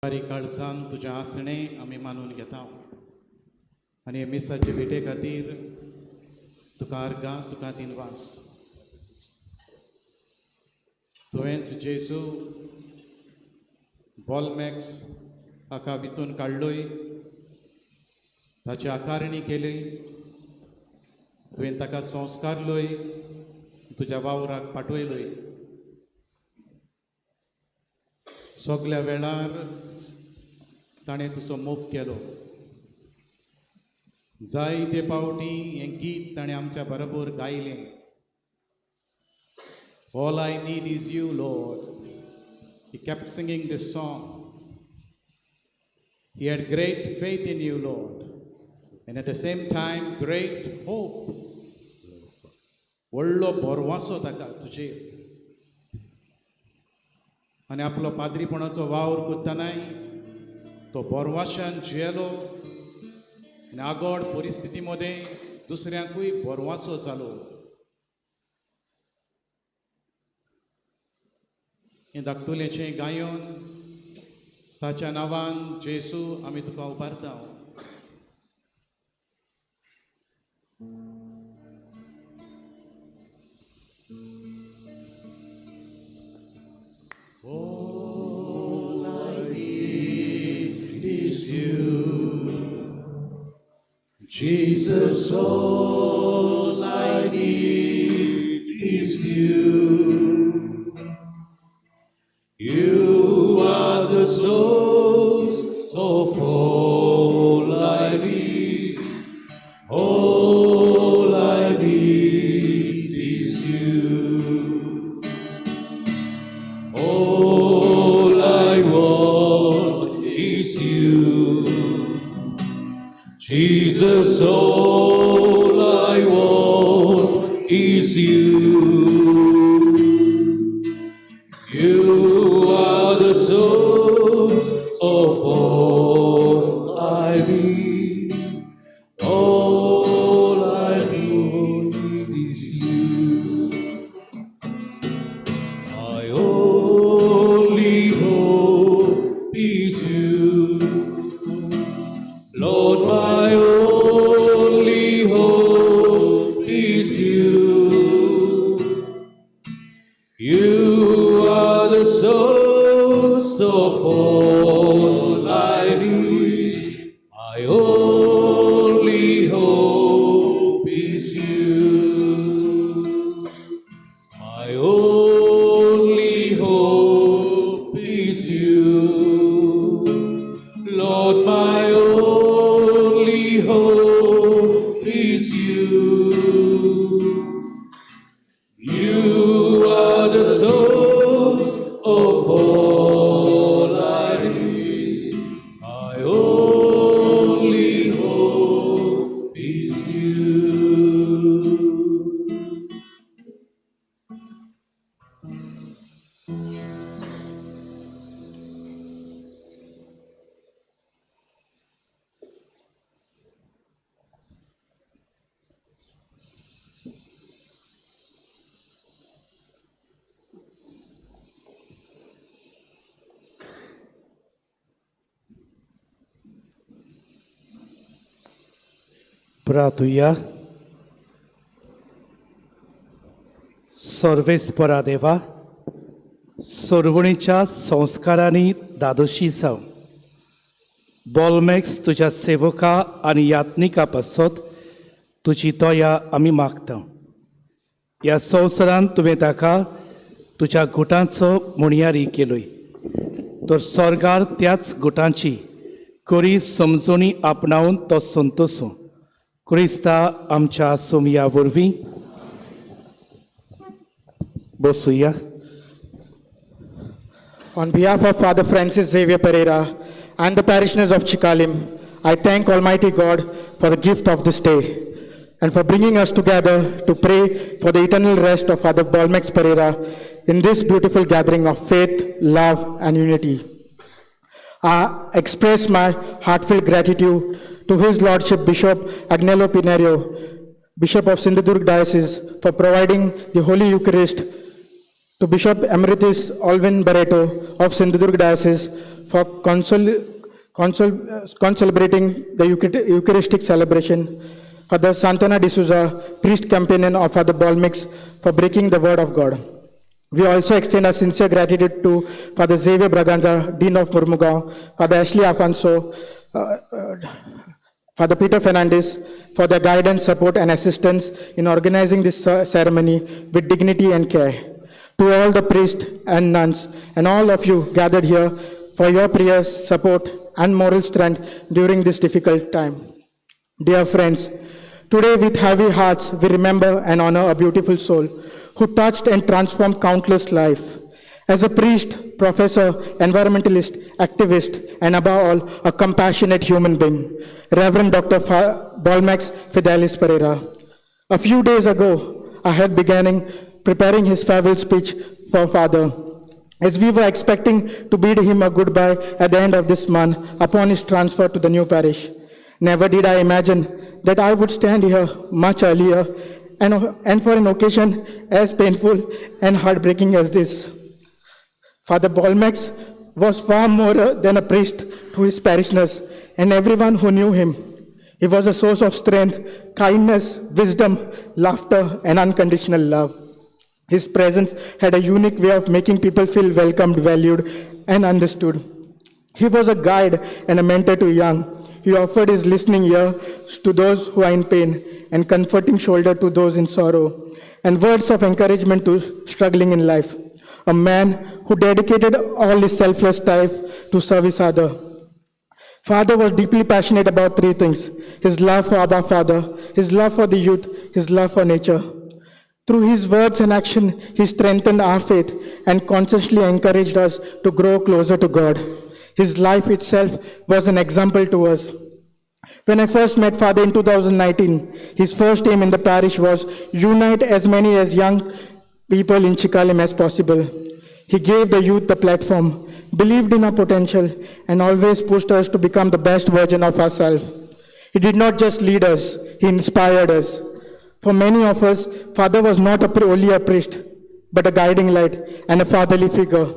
बारीक काळजान तुजें आसणें आमी मानून घेता आनी हे मिसाचे भेटे खातीर तुका अर्गां, तुका दिनवास. तुवेंच जेजू बॉलमॅक्स हाका विचून काडलोय, ताची आकारणी केली, तुवें ताका संस्कारलोय, तुज्या वावराक पाठवयलोय. सगल्या वेळार ताणें तुजो मोग केलो. जायते पावटी हें गीत ताणें आमच्या बरोबर गायलें. All I need is you, Lord. He kept singing this song. He had great faith in you, Lord, and at the same time great hope. व्हडलो भरवासो ताका तुजेर आनी आपलो पाद्रीपणाचो वावर करतनाय तो भरवाशान जियेलो आनी आगोड परिस्थिती मदें दुसऱ्यांकूय भरवासो जालो. हें धाकटुलेचें गायोन ताच्या नांवान जेसू आमी तुका उबारता. All I need is you, Jesus, all I need is you. You are the source of all I need. All I need is you. All I want is you. Jesus, all I want is you. You are the source of all I need. All I need is you. My only hope is you. Lord, my only hope is you. You are the source of all I need. My only hope is you. My only hope is you. Lord, my only hope is you. You are the source of all I need. My only hope is you. प्रार्थुया. सर्वेस्परा देवा, सर्वणीच्या संस्कारांनी दादोशी जावं बॉलमॅक्स तुज्या सेवका आनी यात्निका पासत तुजी दया आमी मागता. ह्या संवसारांत तुवें ताका तुज्या गुटांचो मुणयारी केलोय, तर स्वर्गार त्याच गुटांची खरी समजणी आपणावन तो संतोसूं. क्रिस्ता आमच्या सोमया वरवीं. बसुया. On behalf of Father Francis Xavier Pereira and the parishioners of Chicalim, I thank Almighty God for the gift of this day and for bringing us together to pray for the eternal rest of Father Bolmax Pereira in this beautiful gathering of faith, love, and unity. I express my heartfelt gratitude to His Lordship Bishop Agnelo Pinerio, Bishop of Sindhudurg Diocese, for providing the Holy Eucharist To Bishop Emeritus Alvin Barreto of Sindhudurg Diocese for concelebrating the Eucharistic celebration. Father Santana D'Souza, priest companion of Father Bolmax, for breaking the word of God. We also extend our sincere gratitude to Father Xavier Braganza, Dean of Murmugao, Father Ashley Afonso, Father Peter Fernandez, for their guidance, support, and assistance in organizing this ceremony with dignity and care. To all the priests and nuns and all of you gathered here for your prayers, support, and moral strength during this difficult time. Dear friends, today with heavy hearts we remember and honor a beautiful soul who touched and transformed countless lives. As a priest, professor, environmentalist, activist, and above all, a compassionate human being, Reverend Dr. Bolmax Fidelis Pereira. A few days ago, I had begun preparing his farewell speech for Father, as we were expecting to bid him a goodbye at the end of this month upon his transfer to the new parish. Never did I imagine that I would stand here much earlier and for an occasion as painful and heartbreaking as this. Father Bolmax was far more than a priest to his parishioners and everyone who knew him. He was a source of strength, kindness, wisdom, laughter, and unconditional love. His presence had a unique way of making people feel welcomed, valued, and understood. He was a guide and a mentor to young. He offered his listening ear to those who are in pain and comforting shoulder to those in sorrow, and words of encouragement to struggling in life. A man who dedicated all his selfless life to service others. Father was deeply passionate about three things: his love for Abba Father, his love for the youth, his love for nature. Through his words and action, he strengthened our faith and constantly encouraged us to grow closer to God. His life itself was an example to us. When I first met Father in 2019, his first aim in the parish was unite as many as young people in Chicalim as possible. He gave the youth the platform, believed in our potential, and always pushed us to become the best version of ourselves. He did not just lead us, he inspired us. For many of us, Father was not only a priest, but a guiding light and a fatherly figure.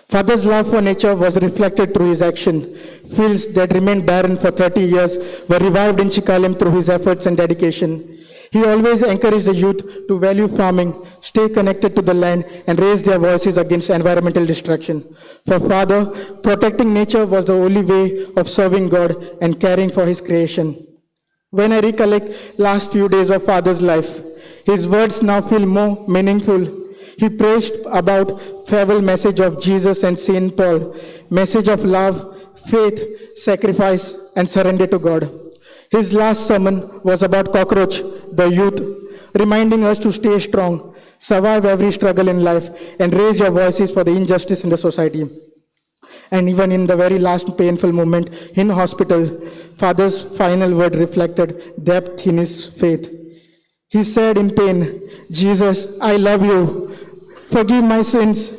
Father's love for nature was reflected through his action. Fields that remained barren for 30 years were revived in Chicalim through his efforts and dedication. He always encouraged the youth to value farming, stay connected to the land, and raise their voices against environmental destruction. For Father, protecting nature was the only way of serving God and caring for his creation. When I recollect last few days of Father's life, his words now feel more meaningful. He preached about farewell message of Jesus and Saint Paul, message of love, faith, sacrifice, and surrender to God. His last sermon was about cockroach, the youth, reminding us to stay strong, survive every struggle in life, and raise your voices for the injustice in the society. And even in the very last painful moment in hospital, Father's final word reflected depth in his faith. He said in pain, Jesus, I love you. Forgive my sins.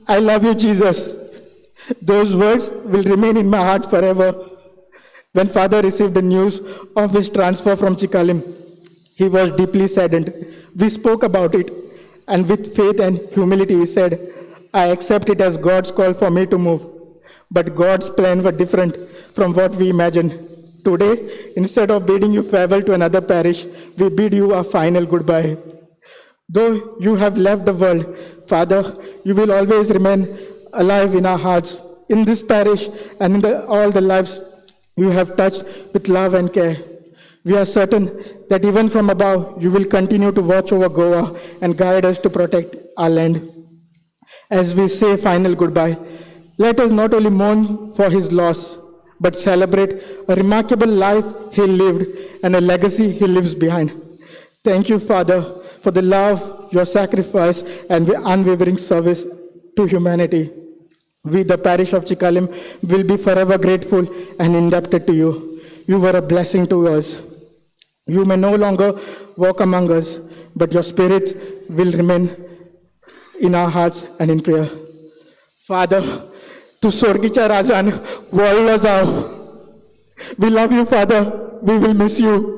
I love you, Jesus. Those words will remain in my heart forever. When Father received the news of his transfer from Chicalim, he was deeply saddened. We spoke about it, and with faith and humility, he said, I accept it as God's call for me to move. But God's plan were different from what we imagined. Today, instead of bidding you farewell to another parish, we bid you a final goodbye. Though you have left the world, Father, you will always remain alive in our hearts, in this parish, and in all the lives you have touched with love and care. We are certain that even from above, you will continue to watch over Goa and guide us to protect our land. As we say final goodbye, let us not only mourn for his loss, but celebrate a remarkable life he lived and a legacy he leaves behind. Thank you, Father, for the love, your sacrifice, and the unwavering service to humanity. We, the parish of Chicalim, will be forever grateful and indebted to you. You were a blessing to us. You may no longer walk among us, but your spirit will remain in our hearts and in prayer. Father, tu sorgiच्या राजान व्हडलो जाव. We love you, Father. We will miss you.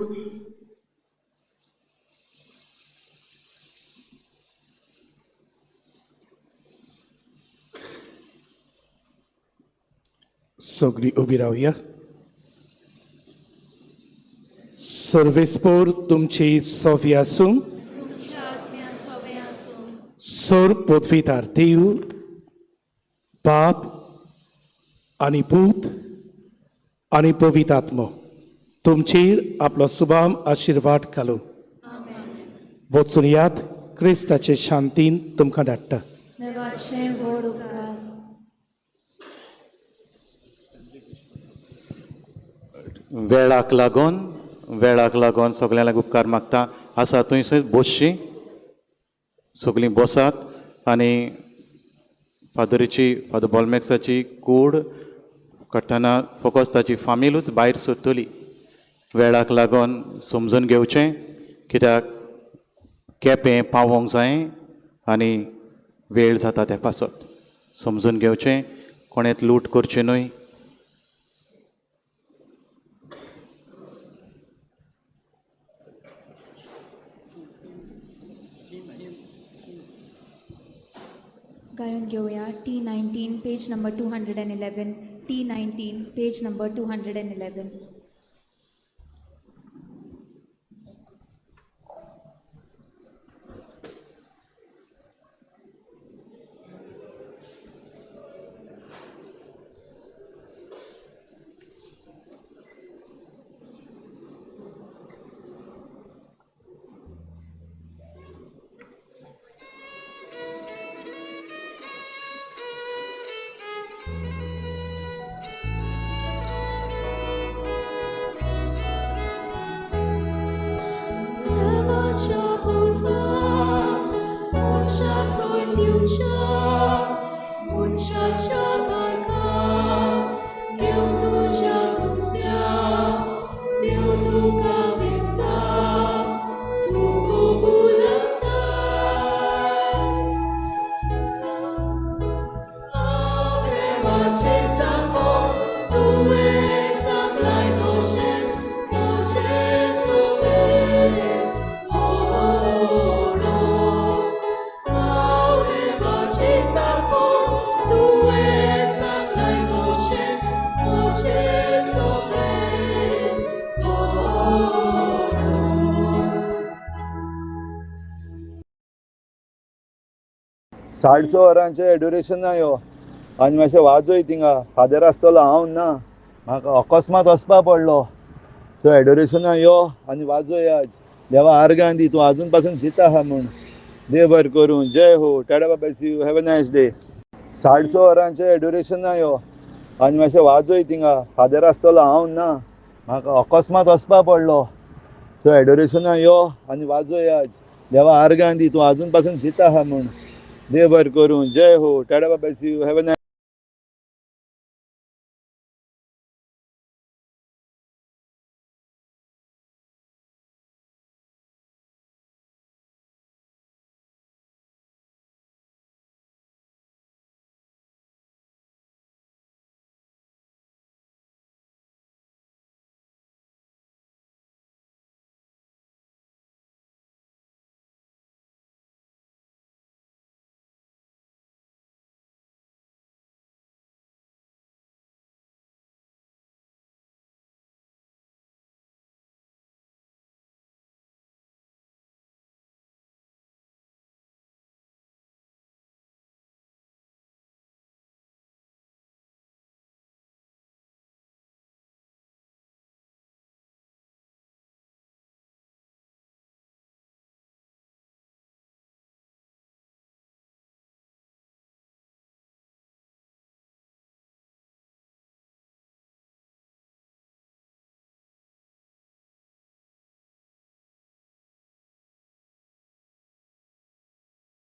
सगळीं उबी रावया. सर्वेस्पोर तुमची सोफी आसूं. सोर पृथ्वीतार देव बाप आनी पूत आनी पवित्र आत्मो तुमचेर आपलो सुभाम आशिर्वाद घालूं. वचून याद क्रिस्ताचे शांतीन तुमकां धाडटा. देवाचे व्हड उपकार. वेळाक लागून सगळ्यांक उपकार मागता. आसा थंयसर बसची, सगळीं बसात आनी फादरीची, फादर बॉलमॅक्साची कूड काडटना फकत ताची फामिलूच भायर सोदतली. वेळाक लागून समजून घेवचें, कित्याक केपें पावोंक जाय आनी वेळ जाता त्या पासत. समजून घेवचें, कोणेंच लूट करचें न्हय. गायन घेवया T19 page number 211. T19 page number 211. 6:30 वरांचें एडोरेशना यो आनी मातशें वाजय थिंगा. फादर आसतलो, हांव ना, म्हाका अकस्मात वचपा पडलो. सो एडोरेशना यो आनी वाजय आज. देवा आर्गां दी, तूं आजून पासून जिता आहा म्हूण. देव बरें करूं. जय हो. टाटा बाबा, see you, have a nice day. 6:30 वरांचें एडोरेशना यो आनी मातशें वाजय थिंगा. फादर आसतलो, हांव ना, म्हाका अकस्मात वचपा पडलो. सो एडोरेशना यो आनी वाजय आज. देवा आर्गां दी, तूं आजून पासून जिता आहा म्हूण. देव बरें करूं. जय हो. टाटा बाबा, see you, have a nice.